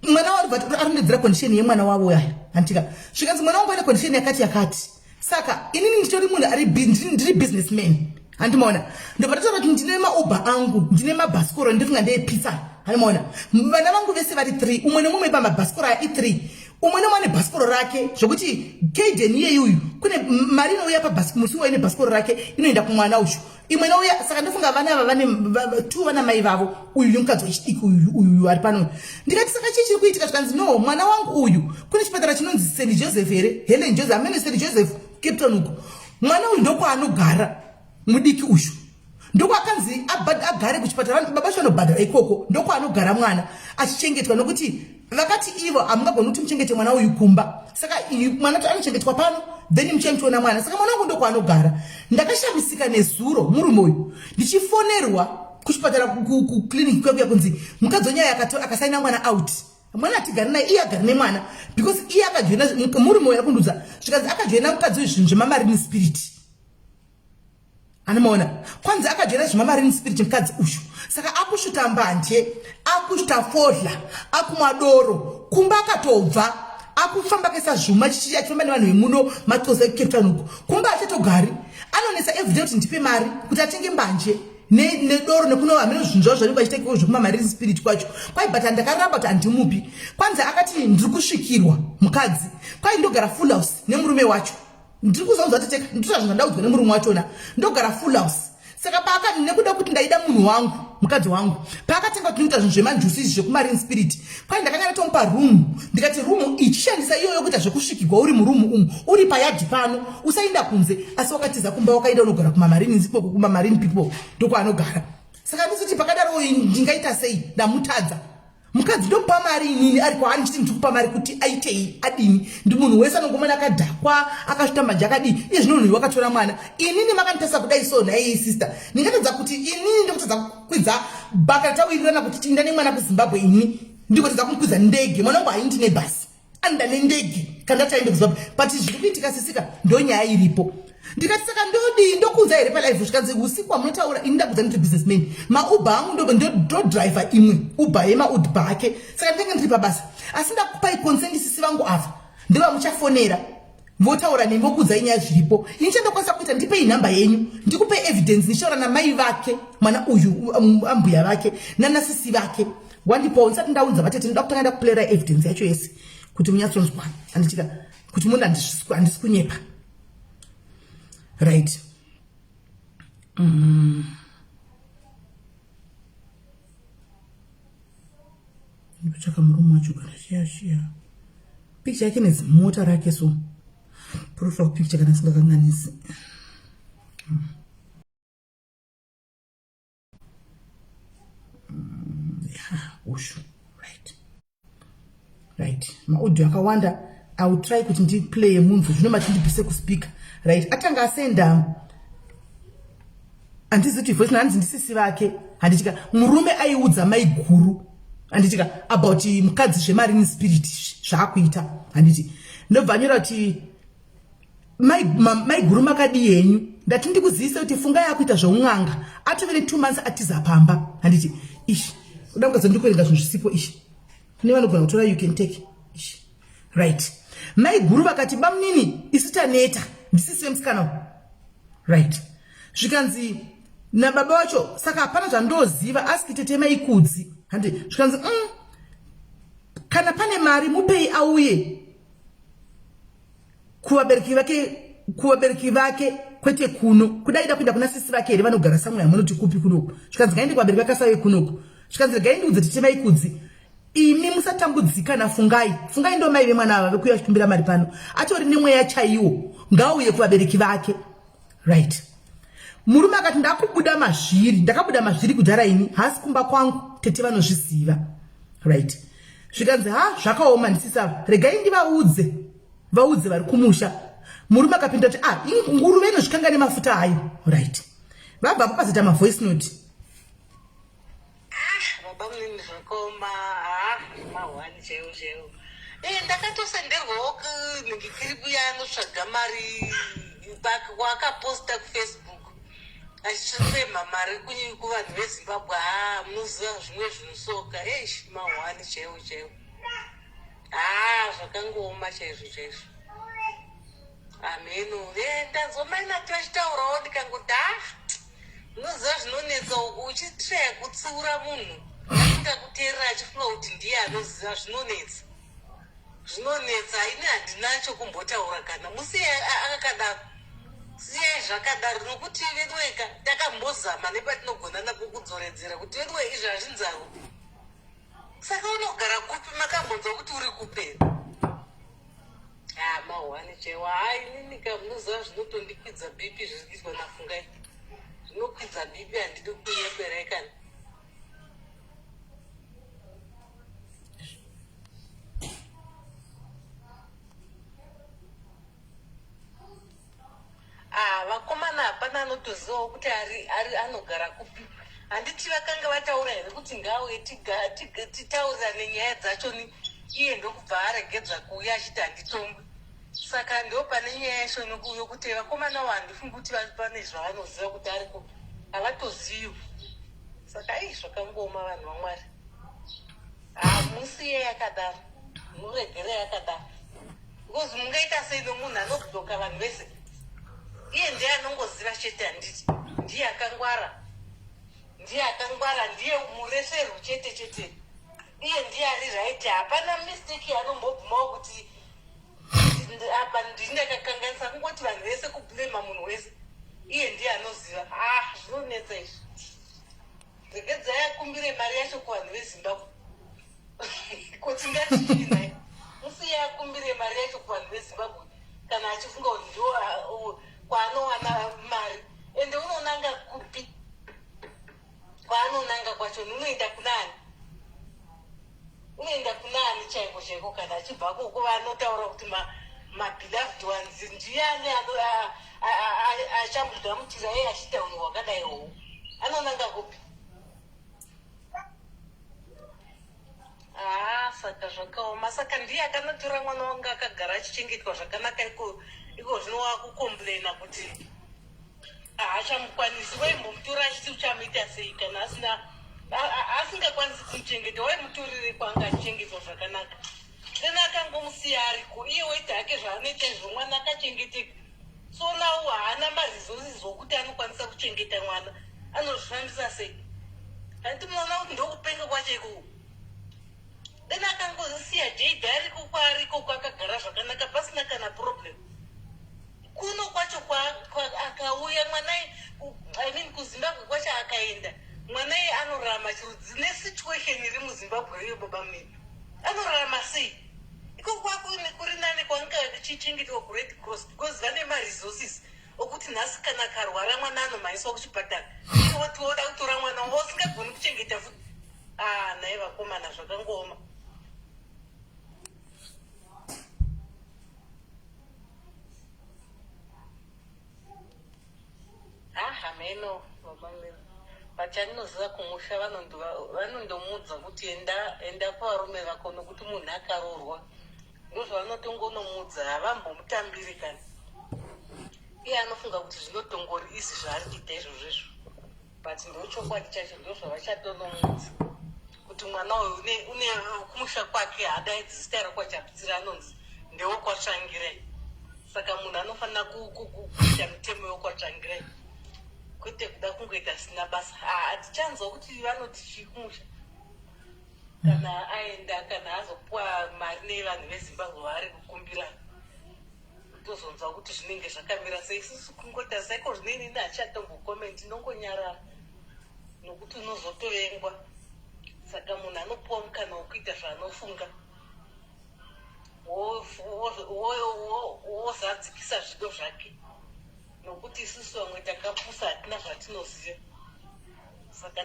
mwana wavo arondedzera condition yemwana wavo yaya handitika zvikanzi mwana wangu ane condition yakati yakati saka inini nditori munhu ari ndiri businessman handimaona ndobva ndataura kuti ndine mauber angu ndine mabhasikoro ndifunga ndeepizza handimaona vana vangu vese vari three umwe nemumwe pamabhasikoro aya ithree umwe nemumwe ane bhasikoro rake zvekuti kaden iyeyi uyu kune mari inouya pabhasikoro musi uyo ine bhasikoro rake inoenda kumwana uyu imwe inouya saka ndofunga vana ava vane two vana mai vavo uyu nemukadzi wechidiki uyu uyu ari pano ndikati saka chii chiri kuitika zvikanzi no mwana wangu uyu kune chipatara chinonzi st joseph here helen joseph amene st joseph cape town uko mwana uyu ndokwaanogara mudiki uyu ndokwakanzi agare kuchipatara baba vacho vanobhadhara ikoko ndokwaanogara mwana achichengetwa nokuti vakati ivo hamungagoni kuti muchengete mwana uyu kumba saka mwana anochengetwa pano then muchamuchiona mwana saka mwana wangu ndokwaanogara ndakashamisika nezuro murume uyu ndichifonerwa kuchipatara kuclinic kuya kuya kunzi mukadzi wenyaya akasaina mwana out mwana atigari naye iye agari nemwana because iye akajoina murume uyu akundudza zvikanzi akajoina mukadzi uyu zvinhu zvemamarini spirit Anomaona kwanzi akajoina zvemamarini spirit mukadzi uyu saka akusvuta mbanje akusvuta fodla akumwa doro kumba akatobva akufamba akaisa zvuma chichi achifamba nevanhu vemuno maxosa ekucape town uku kumba achatogari anonetsa everyday kuti ndipe mari kuti atenge mbanje nedoro nekuno hameno zvinhu zvavo zvanenge vachita ikoko zvekumamarini spirit kwacho kwai but ndakaramba kuti handimupi kwanzi akati ndiri kusvikirwa mukadzi kwai ndogara full house nemurume wacho ndiri kuzounza tete nditoita zvinhu zvandaudzwa nemurume wachona ndogara full house saka paakati nekuda kuti ndaida munhu wangu mukadzi wangu paakatenga kuti ndinoita zvinhu zvemanjusi izvi zvekumarine spirit kwai ndakanga ndatomupa room ndikati room ichishandisa iyoyo kuita zvekusvikigwa uri murumu umu uri payadhi pano usainda kunze asi wakatiza kumba wakaenda unogara kumamarine ikoko kumamarine people ndokwaanogara saka ndisiti pakadaro ndingaita sei ndamutadza mukadzi ndomupa mari inini ari kwaari ndichiti ndikupa mari kuti aitei adini ndi munhu wese anongomana akadhakwa akasvita manje akadii iye zvino munhu wakatora mwana inini makanditasa kudai so nhai sister ndingatadza kuti inini ndikutadza kukwidza baka ratawirirana kuti tiinda nemwana kuzimbabwe ini ndikutadza kumukwidza ndege mwana wangu haindi nebhasi anoda nendege kana ndati aende kuzimbabwe but zviri kuitika sisika ndonyaya iripo ndikati saka ndodii ndokuudza here palive zvikanzi usiku wamunotaura ini ndakudza ndiri businessman mauber angu ndodriver imwe uber yemaudba ake saka ndinenge ndiri pabasa asi ndakupai consent sisi vangu ava ndovamuchafonera votaura nemi vokuudzai nyaya zviripo ini chandokwanisa kuita ndipei nhamba yenyu ndikupei evidence ndichitaura namai vake mwana uyu um, ambuya vake nanasisi vake wandipawo ndisati ndaunza vatete ndoda kutanga ndakuplayera evidence yacho yese kuti munyatsonzwa anditika kuti munhu handisi kunyepa right mm. Ndikutsvaka murume wacho kana shiya shiya. Picture yake nezimota rake so. Profile picture kana singakanganisi. Yeah, ushu. Right. Right. Maaudio akawanda. I will try kuti ndiplay munhu zvino machindibvise kuspeaker. Right. Atanga asenda. Handizi kuti voice hanzi ndisisi vake handitika murume aiudza maiguru handitika about mukadzi zvemarini spirit zvaakuita handiti ndobva anyora kuti maiguru makadii henyu ndati ndikuzivise kuti funga yakuita zveun'anga atove netwo months atiza pamba handiti ishi uda mukadzi ndikuverenga zvinhu zvisipo ishi kune vanogona kutora you can take ishi right maiguru vakati bamunini isu taneta ndisisi vemusikana right zvikanzi nababa vacho saka hapana zvandoziva aski tete maikudzi handi zvikanzi mm, kana pane mari mupei auye kuvabereki vake kuvabereki vake kwete kuno kuda ida kuenda kuna sisi vake here vanogara samwe hamunoti kupi kunoku zvikanzi ngaende kuvabereki vake asave kunoku zvikanzi regai ndiudze tete maikudzi imi musatambudzika nafungai fungai ndo mai vemwana ava vekuuya vachikumbira mari pano atori nemweya chaiwo ngauye kuvabereki vake right murume akati ndakubuda mazviri ndakabuda mazviri kudhara ini haasi kumba kwangu tete vanozviziva right zvikanzi ha zvakaoma ndisisava regai ndivaudze vaudze vari kumusha murume akapinda kuti ah nguruve inozvikanga nemafuta ayo right vabvapo pazoita mavoice note Ah, baba munini zvakoma ah, mahwani chaiwo chaiwo e ndakatosenderwawo nhingi kiripu yaanotsvaga mari waakaposta kufacebook achifema mari kuvanhu vezimbabwe haa munoziva zvimwe zvinhu soka eish mahwani chaiwo chaiwo haa zvakangooma chaizvo chaizvo Hameno. Eh, ndanzwa mai Nati vachitaurawo ndikangoti ah, unoziva zvinonetsa uku uchitraya kutsiura munhu asingakuteerera achifunga kuti ndiye anoziva zvinonetsa. Zvinonetsa ini handina chokumbotaura kana musiye akadaro. Siyai zvakadaro nokuti veduweka takambozama nepatinogona napo kudzoredzera kuti veduwe izvi hazvinzarwo. Saka unogara kupi makambonzwa kuti uri kupi here? Ah, mahwani chaiwo. Haa inini ka munoziva zvinotondikwidza BP zviri kuitwa naFungai. Zvinokwidza BP handidi kunyeperai kana. Ah, vakomana hapana anotozivawo kuti ari, ari anogara kupi. Handiti vakanga vataura here kuti ngaauye titaurirane nyaya dzacho ni iye ndokubva aregedza kuuya achiti handitongwi. Saka ndo pane nyaya yacho yokuti vakomana avo handifungi kuti pane zvavanoziva kuti ari kupi. Havatozivi. Saka ai zvakangooma vanhu vaMwari. Hamusiye yakadaro. Muregere yakadaro. Because mungaita sei nomunhu anobloka vanhu vese? Iye ndiye anongoziva chete handiti? Ndiye akangwara. Ndiye akangwara, ndiye mureservu chete chete. Iye ndiye ari right. Hapana mistake yaanombobvumawo kuti apa ndini ndakakanganisa kungoti vanhu vese kublema munhu wese. Iye ndiye anoziva. Ah, zvinonetsa izvi. Regedzai akumbire mari yacho kuvanhu veZimbabwe. Ko tingachii nhai? Musiye akumbire mari yacho kuvanhu veZimbabwe kana achifunga kuti ndo kwaanowana mari. Ende unonanga kupi? Kwaanonanga kwacho unoenda kunani? Unoenda kunani chaiko chaiko kana achibva koko vanotaura kuti ma mabeloved ones ndiani achamugamuchira iye achiita unhu hwakadai hohu anonanga kupi haa saka zvakaoma saka ndiye akanotora mwana wangu akagara achichengetwa zvakanaka iko iko zvino wakukomplaina kuti haachamukwanisi waimbomutora achiti uchamuita sei kana asina asingakwanisi kumuchengeta waimutorere kwanga achichengetwa zvakanaka then akangomusiya ariko iye woita hake zvaanoita izvo mwana akachengeteka so now haana maresources okuti anokwanisa kuchengeta mwana anozvifambisa sei handiti munoona kuti ndokupenga kwacho ikoko then akangosiya jade ariko kwaariko kwakagara zvakanaka pasina kana problem kuno kwacho akauya mwana i mean kuzimbabwe kwacho akaenda mwana iye anorarama chirudzi nesituation iri muzimbabwe iyo baba munini anorarama sei iko kwako kuri nani kwanga kuchichengetwa kured cross because vane maresources okuti nhasi kana akarwara mwana anomhanyiswa kuchipatara iwoti woda kutora mwana usingagoni kuchengeta futi ah nhai vakomana zvakangooma ah, Hameno baba Mary. But chandinoziva kumusha vanondomuudza kuti enda enda kuvarume vako nokuti munhu akaroorwa. Ndozvavanotongonomuudza havambomutambiri kana. Iye anofunga kuti zvinotongori izi zvaari kuita izvozvo izvo. But ndochokwadi chacho ndozvavachatonomuudza kuti mwana uyu une, une kumusha kwake haadaidzi zita rekwachapidzira anonzi ndewekwatsvangirai. Saka munhu anofanira kuita mitemo yokwatsvangirai kwete kuda kungoita zvisina basa. Hatichanzwa kuti vanoti chii kumusha kana aenda kana azopuwa mari nevanhu vezimbabwe vaari kukumbira tozonzwa kuti zvinenge zvakamira sei. Isusu kungotarisa iko zvino inini hachichatombokomenti ndinongonyarara nokuti unozotovengwa. Saka munhu anopuwa mukana wekuita zvaanofunga wozadzikisa zvido zvake nokuti isusu vamwe takapusa hatina zvatinoziva. Saka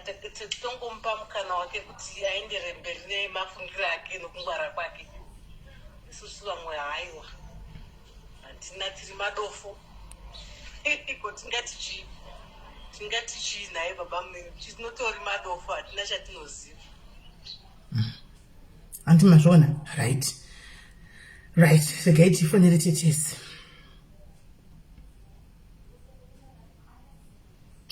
tongomupa mukana wake kuti aendere mberi nemafungiro ake nokungwara kwake. Isusu vamwe haiwa hatina, tiri madofo. Ko tingati chii? Tingati chii nhai baba munini? Tinotori madofo, hatina chatinoziva. Anti mazviona? Right. Right, regai tifonere tetesi.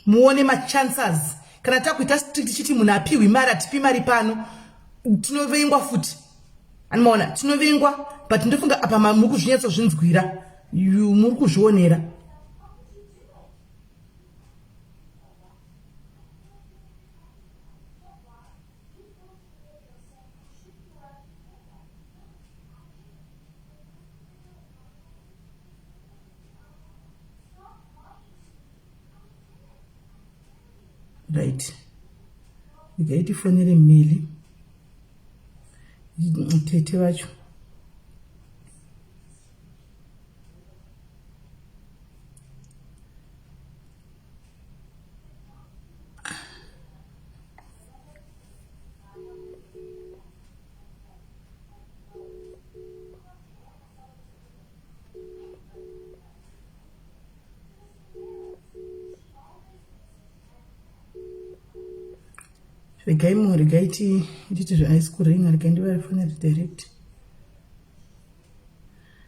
Muone machances kana takuita strict tichiti munhu apiwi mari atipi mari pano tinovengwa futi. Anomaona tinovengwa but ndofunga apa muri kuzvinyatsozvinzwira muri kuzvionera. Right, regai tifonere Meli tete vacho. Regai mu regai tiite zvehaisi kuringa, regai ndivarifonere direct.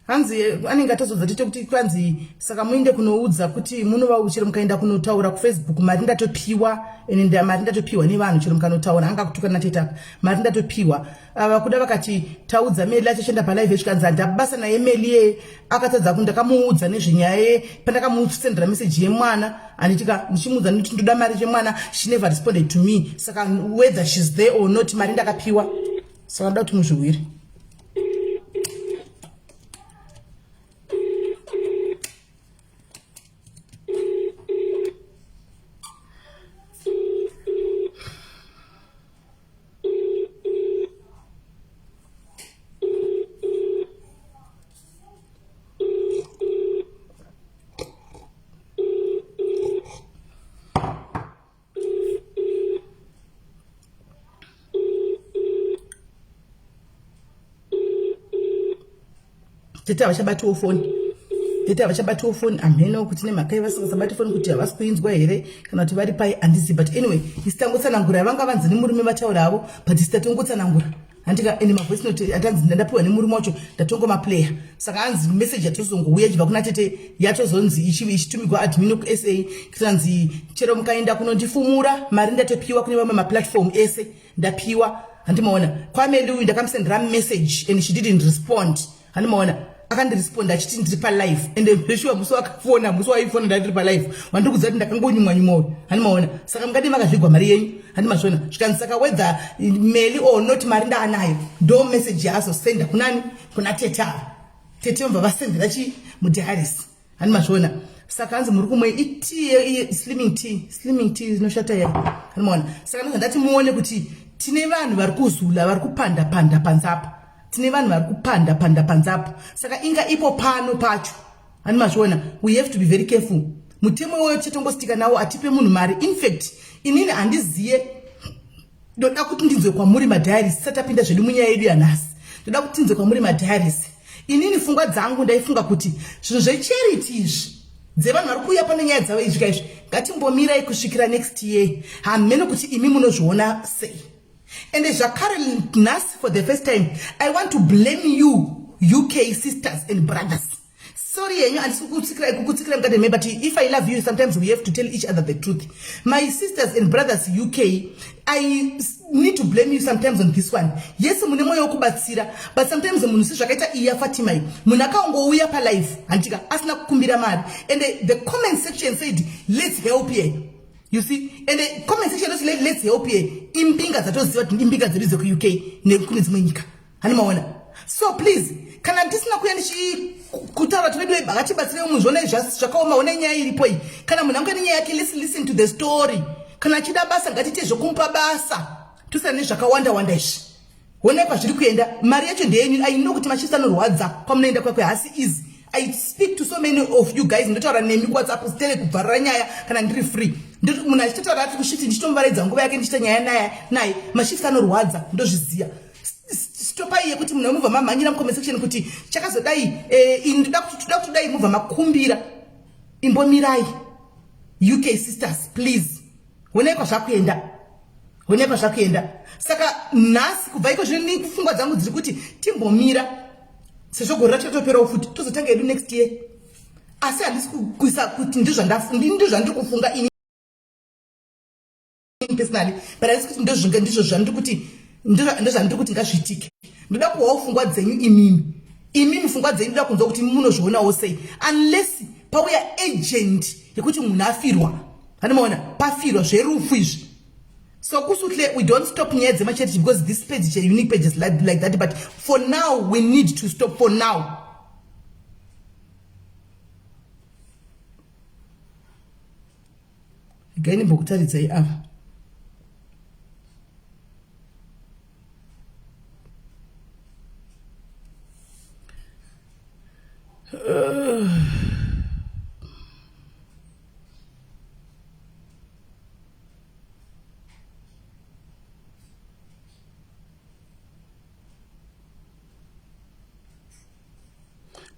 Hanzi anenge atozodza tete kuti kwanzi saka muinde kunoudza kuti munova chero mukaenda kunotaura kufacebook mari ndatopiwa ende mari ndatopiwa nevanhu chero mukanotaura anga kutuka natete apa mari ndatopiwa. Ava kuda vakati taudza Meli achaenda palive zvikanzi handabasa naye Meli ye akatadza ku ndakamuudza nezvenyaya ye pandakamusendera message yemwana anditika ndichimuudza nditi ndoda mari yemwana she never responded to me saka whether she's there or not mari ndakapiwa saka ndoda kuti muzviwire. Tete havachabatiwo foni, tete havachabatiwo foni hamheno kuti nemhaka yevasingasabati foni kuti havasi kuinzwa here kana kuti vari pai handizivi but anyway isi tangotsanangura vanga vanzi nemurume vataura havo but isi tatongotsanangura handika ende mavoice note atanzi ndandapiwa nemurume wacho ndatongomaplayer saka hanzi message yatozongouya ichibva kuna tete yatozonzi ichitumigwa admin kusa kutanzi chero mukaenda kunondifumura mari ndatopiwa kune vamwe maplatform ese ndapiwa handimaona kwameli uyu ndakamusendera message and she didn't respond handimaona akandiresponda achiti ndiri palive and zveshuwa musi wakafona musi waifona ndandiri palive wandiri kuziva kuti ndakangonyumwa nyumwa uyu handimaona saka mukadii makazvigwa mari yenyu handimazviona zvikanzi saka whether meli or not mari ndaanayo ndo message yaazosenda kunani kuna tete ava tete vobva vasendera chi mudiaris handimazviona saka hanzi muri kumwe itii slimming tea slimming tea inoshata yai handimaona saka ndozva ndati muone kuti tine vanhu vari kuzula vari kupanda panda panzapa tine vanhu vari kupanda panda panzapo saka inga ipo pano pacho handimazviona we have to be very careful mutemo iwoyo tichatongositika nawo atipe munhu mari infact inini handiziye ndoda kuti ndinzwe kwamuri madiaries tisati tapinda zvedu munyaya yedu yanhasi ndoda kuti tinzwe kwamuri madiaries inini pfungwa dzangu ndaifunga kuti zvinhu zvecharity izvi dzevanhu vari kuuya pane nyaya dzavo izvika izvi ngatimbomirai kusvikira next year hameno kuti imi munozviona sei ende zvakare nhasi for the first time i want to blame you uk sisters and brothers sorry yenyu handisi kukutsikirai kukutsikirai mukati me but if i love you sometimes we have to tell each other the truth my sisters and brothers uk i need to blame you sometimes on this one yes mune mwoyo wekubatsira but sometimes munhu sezvakaita iya fatima iyi munhu akangouya palife handika asina kukumbira mari and the comment section said let's help here you see and the comment section not let's help here imbinga dzatoziva kuti imbinga dzedu dzekuuk nekune dzimwe nyika hani maona so please kana ndisina kuya ndichikutaura kuti vedu vakatibatsirewo munhu zvona zvakaoma ona nyaya iripo iyi kana munhu ange nenyaya yake let's listen to the story kana achida basa ngatiite zvekumupa basa tosiyana nezvakawanda wanda izvi honai kwazviri kuenda mari yacho ndeyenyu i know kuti mashifts anorwadza kwamunoenda kwakwe hasi easy i speak to so many of you guys ndotaura nemi kuwhatsapp sitere kubvarura nyaya kana ndiri free munhu achitotaura ati kushifti ndichitomuvaraidza nguva yake ndichiita nyaya naye naye mashifts anorwadza ndozviziva stopai yekuti munhu mubva mamhanyira mucomment section kuti chakazodai eh, ini ndoda kuti toda kuti dai mubva makumbira imbomirai uk sisters please honai kwazvakuenda honai kwazvakuenda saka nhasi kubva iko zvino pfungwa dzangu dziri kuti timbomira sezvo gore racho ratoperawo futi tozotanga yedu next year asi handisi kuisa kuti ndizvandiri kufunga ini personally but handisi kuti ndozvinga ndizvo zvandiri kuti ndozvandiri kuti ngazviitike ndoda kuhwawo pfungwa dzenyu imimi imimi pfungwa dzenyu ndoda kunzwa kuti munozvionawo sei unless pauya agent yekuti munhu afirwa Anomaona pafirwa zverufu izvi. So kusuhle we don't stop nyaya dzemacharity because this page is a unique page is like, like that but for now we need to stop for now. Regai ndimbokutaridzai ava.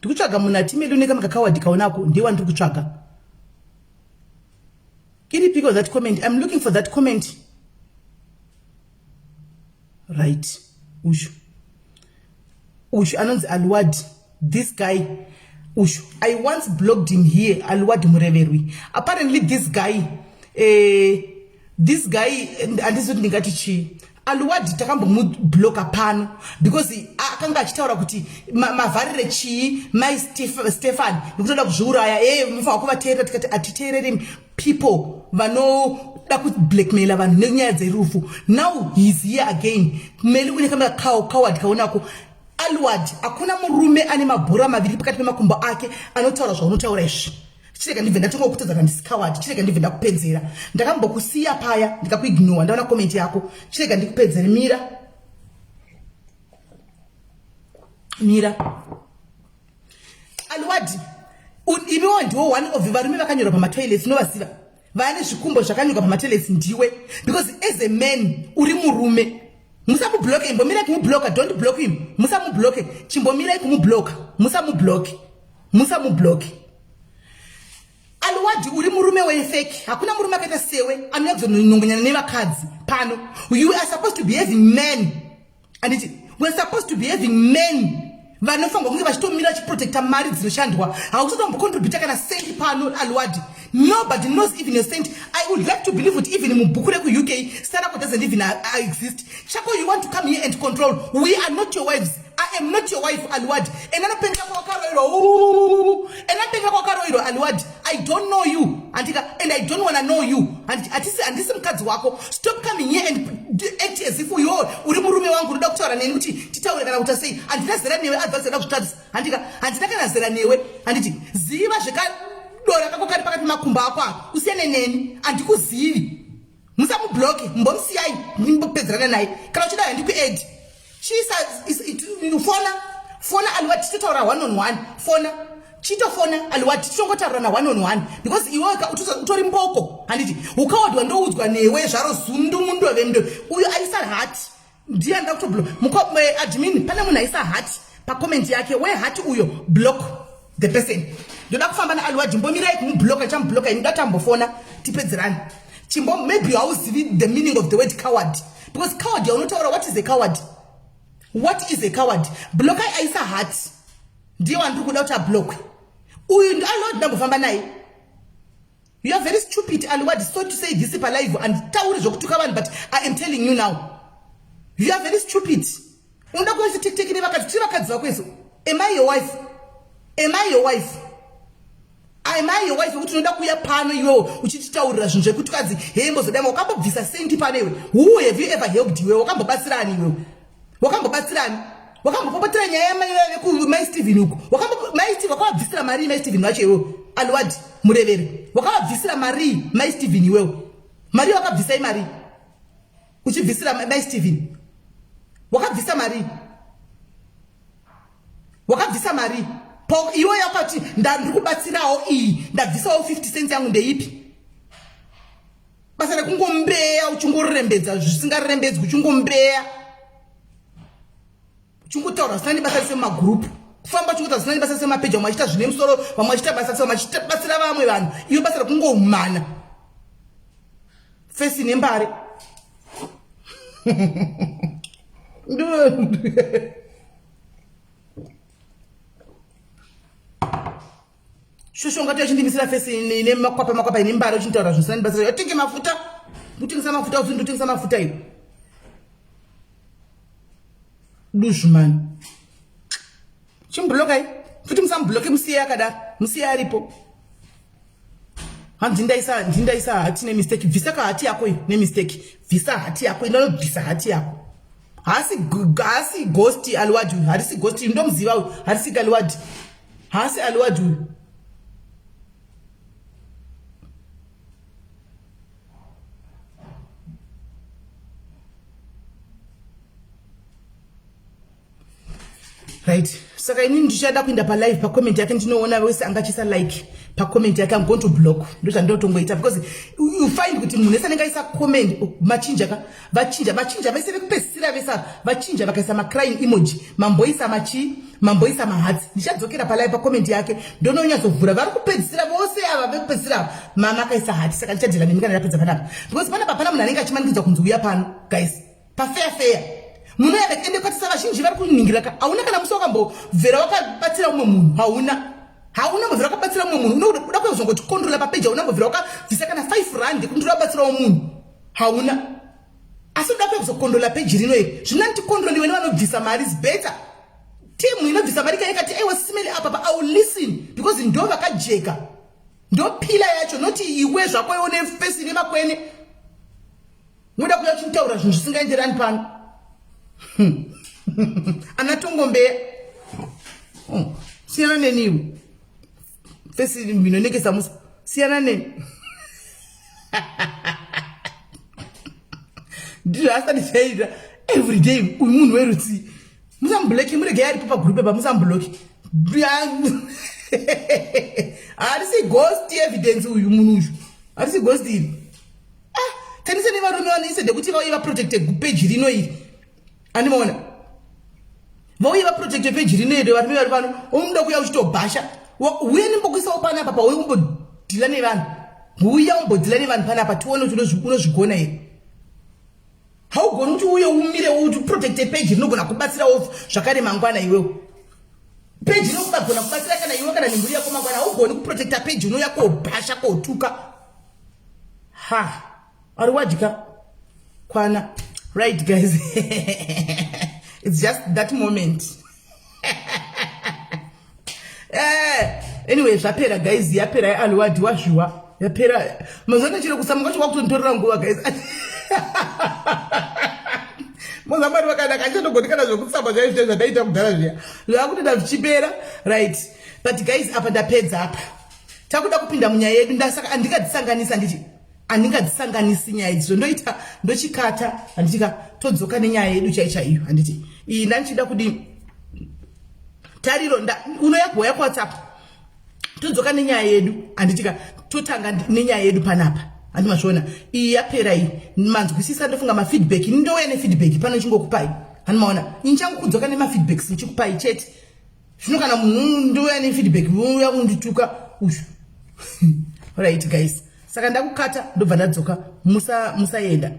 Ndikutsvaga munhu atimeli une kamwe kakawadi kaunako ndiye wandiri kutsvaga. Iripiko that comment? I'm looking for that comment. Right. Ushu. Ushu anonzi Alwadi. This guy ushu. I once blocked him here, Alwadi Mureverwi. Apparently this guy eh this guy handizi kuti ndingati chii. Alwadi takambomubloka pano because akanga achitaura kuti mavharire chii mai Stefan nekutoda kuzviuraya eh munofanira kuvateerera tikati atiteereri people vanoda kublackmaila vanhu nenyaya dzerufu now heis here again meli une kamera coward kaonako alward hakuna murume ane mabhora maviri pakati pemakumbo ake anotaura zvaunotaura izvi chirega ndibve ndatonga kutadza kandisi coward chirega ndibve ndakupedzera ndakambokusiya paya ndikakuignowa ndaona comment yako chirega ndikupedzere mira mira Alwadi imiwo ndiwo one of varume vakanyorwa pamatoilets unovaziva vane zvikumbo zvakanyorwa pamatoilets ndiwe because as a man uri murume musamubloke imbomirai kumubloka don't block him musamubloke chimbomirai kumubloka musamubloke musamubloke Alwadi uri murume wefeki hakuna murume akaita sewe anouya kuzonongonyana nevakadzi pano you are supposed to be having men anditi weare supposed to be having men vanofanirwa kunge vachitomira vachiprotecta mari dzinoshandwa hautotombocontributa kana sendi pano alwadi nobody knows even a cent i would like to believe kuti even mubhuku rekuuk sarako doesn't even exist chako you want to come here and control we are not your wives I am not your wife Alwadi. And anopengera kwakaroirwa. And anopengera kwakaroirwa Alwadi. I don't know you. Andika and I don't wanna know you. And atisi andisi mukadzi wako. Stop coming here and act as if you uri murume wangu unoda kutaura neni kuti titaure kana kuita sei. Handina zera newe advance da kuzvitarisa. Handika handina kana zera newe. Handiti ziva zvekadora kako kari pakati pemakumbo ako apa. Usiyane neni. Handikuzivi. Musamubloke, mbomusiyai ndimbopedzerana naye. Kana uchida handikuadd. Chiisa fona fona aliwa tichitotaura one on one fona chitofona aliwa tichitongotaurana one on one because iwe utori mboko handiti ukawadi wandoudzwa newe zvaro zundu mundove mndove uyo aisa hati ndiye anoda kutoblo eh, admin pane munhu aisa hati pacomment yake wehati uyo block the person Ndoda kufamba naAliwadi, mbomirai kumubloka, chamubloka ini ndatambofona tipedzerane. Chimbo maybe hauzivi the meaning of the word coward because coward yaunotaura, what is a coward? What is a coward? Blokai aisa heart. Ndiye wandiri kuda kuti ablokwe. Uyu Aliwadi ndambofamba naye. You are very stupid Aliwadi, so to say this palive and tauri zvokutuka vanhu, but I am telling you now. You are very stupid. Unoda kuisa tiktik nevakadzi, tiri vakadzi vako isu. Am I your wife? Am I your wife? Am I your wife? Kuti unoda kuuya pano iwewo uchititaurira zvinhu zvekuti kadzi hembozodai wakambobvisa sendi pano iwe. Who have you ever helped iwewe? Wakambobatsirani iwewe? Wakambobatsirani? Wakambopopotera nyaya yamai vekumai Steven uko? Mai Steven wakavabvisira mari mai Steven vacho iwewe? Aliwadi murevere. Wakavabvisira mari mai Steven iwewe? Mari wakabvisai mari? Uchibvisira mai Steven. Wakabvisa mari? Wakabvisa mari? Iwe yakati ndandiri kubatsirawo iyi, ndabvisawo 50 cents yangu ndeipi? Basa rekungombeya uchingorembedza zvisingarembedzwi, uchingombeya uchingotaura zvisina nebasa rese mumagurupu, kufamba uchingotaura zvisina nebasa rese mumapeji, vamwe vachiita zvine musoro, vamwe vachiita basa rese, vamwe vachibatsira vamwe vanhu. Iwe basa rekungomana fesi nembare. Shosho ungati achindimisira fesi ine makwapa makwapa ine mbare uchintaura zvisina nebasa. Atenge mafuta, kutengesa mafuta, uti ndotengesa mafuta iyo. Duzvumani. Chimblokai futi, musambloke, musiye akadaro, musiye aripo. Hanzi ndaisa ndindaisa hati nemistake. Bvisa ka hati yako iyo nemistake. Bvisa hati yako, inonobvisa hati yako. Haasi haasi ghost Aliwadi uyu, harisi ghost, ndomuziva uyu, harisi Aliwadi. Haasi Aliwadi uyu. Right, saka inini ndichada kuenda palive pacomment yake, ndinoona wese angachisa like pacomment yake. I'm going to block, ndozvandinotongoita because you find kuti munhu wese anenge aisa comment machinja ka, vachinja vachinja vese vekupedzisira vese vachinja vakaisa macrying emoji, mamboisa machi mamboisa mahatsi. Ndichadzokera palive pacomment yake ndononyatsovhura vari kupedzisira vose ava vekupedzisira ava mama akaisa hati. Saka ndichadhila nemi kana ndapedza panapa because panapa hapana munhu anenge achimanikidzwa kunzi uya pano guys. Pafeya feya munoenda ende kwatisa vazhinji vari kuningira ka, hauna kana musi wakambobvera wakabatsira umwe munhu, hauna hauna mbobvera wakabatsira umwe munhu. Unoda kuzongotikontrola papeji, hauna mbobvera wakabvisa kana 5 rand kuti ndoda munhu, hauna. Asi unoda kuzokontrola peji rino iri, zvinandikontroliwe nevanobvisa mari is better. Timu inobvisa mari kaikati aiwa simeli apa pa, I will listen because ndo vakajeka, ndo pila yacho, noti iwe zvako iwe nefesi nemakwene muda kuya uchitaura zvinhu zvisingaenderani pano. Ana tongombeya, siyana neni iwe, fesi inonekesa musa, siyana neni. Ndizvo asati chaita everyday uyu munhu werutsi. Musamubloki, murege aripo pagroup apa, musambloki. Harisi ghost evidence uyu munhu uyu, harisi ghost iri. Ah, tanise nevarume vanoise ndekuti vauye vaprotecte peji rino iri, andimaona vauye vaprotecte peji rino iri. Varume vari pano, unoda kuuya uchitobhasha, uye nimbokuisawo panapa pauye umbodhila nevanhu, uya umbodhila nevanhu panapa tione kuti unozvigona here. Haugoni kuti uye umire uti protecte peji rinogona kubatsirawo zvakare mangwana iwewe. Peji rinogona kubatsira kana iwe kana nemhuri yako mangwana. Haugoni kuprotecta peji unouya kobhasha kotuka. Ha, ari wadya kwana. Right guys, it's just that moment. Anyway, zvapera guys, yapera aliwadi wazviwa, yapera. Mazuva chero kusamuka chokwakutonditorera nguva guys. Mozamari vakanaka, achatogoni kana zvekusamba zvaizvo zvandaita kudhara zviya, zvakutoita zvichipera. Right, but guys, apa ndapedza apa, takuda kupinda munyaya yedu. Ndasaka handingadzisanganisi, handiti handingadzisanganisi nyaya idzi, zvondoita ndochikata, handitika todzoka nenyaya yedu chai chaiyo, handiti iyi ndandichida kudi tariro unoyagoya kuWhatsApp, todzoka nenyaya yedu, handitika totanga nenyaya yedu panapa, handi mazviona? Iyi yapera iyi, manzwisisa ndofunga. Mafeedback ini ndouya nefeedback pano ichingokupai, handi maona? Ini changu kudzoka nemafeedbacks ndichikupai chete. Zvino kana munhu ndouya nefeedback, uya kundituka uyu. Right guys, saka ndakukata, ndobva ndadzoka. Musaenda.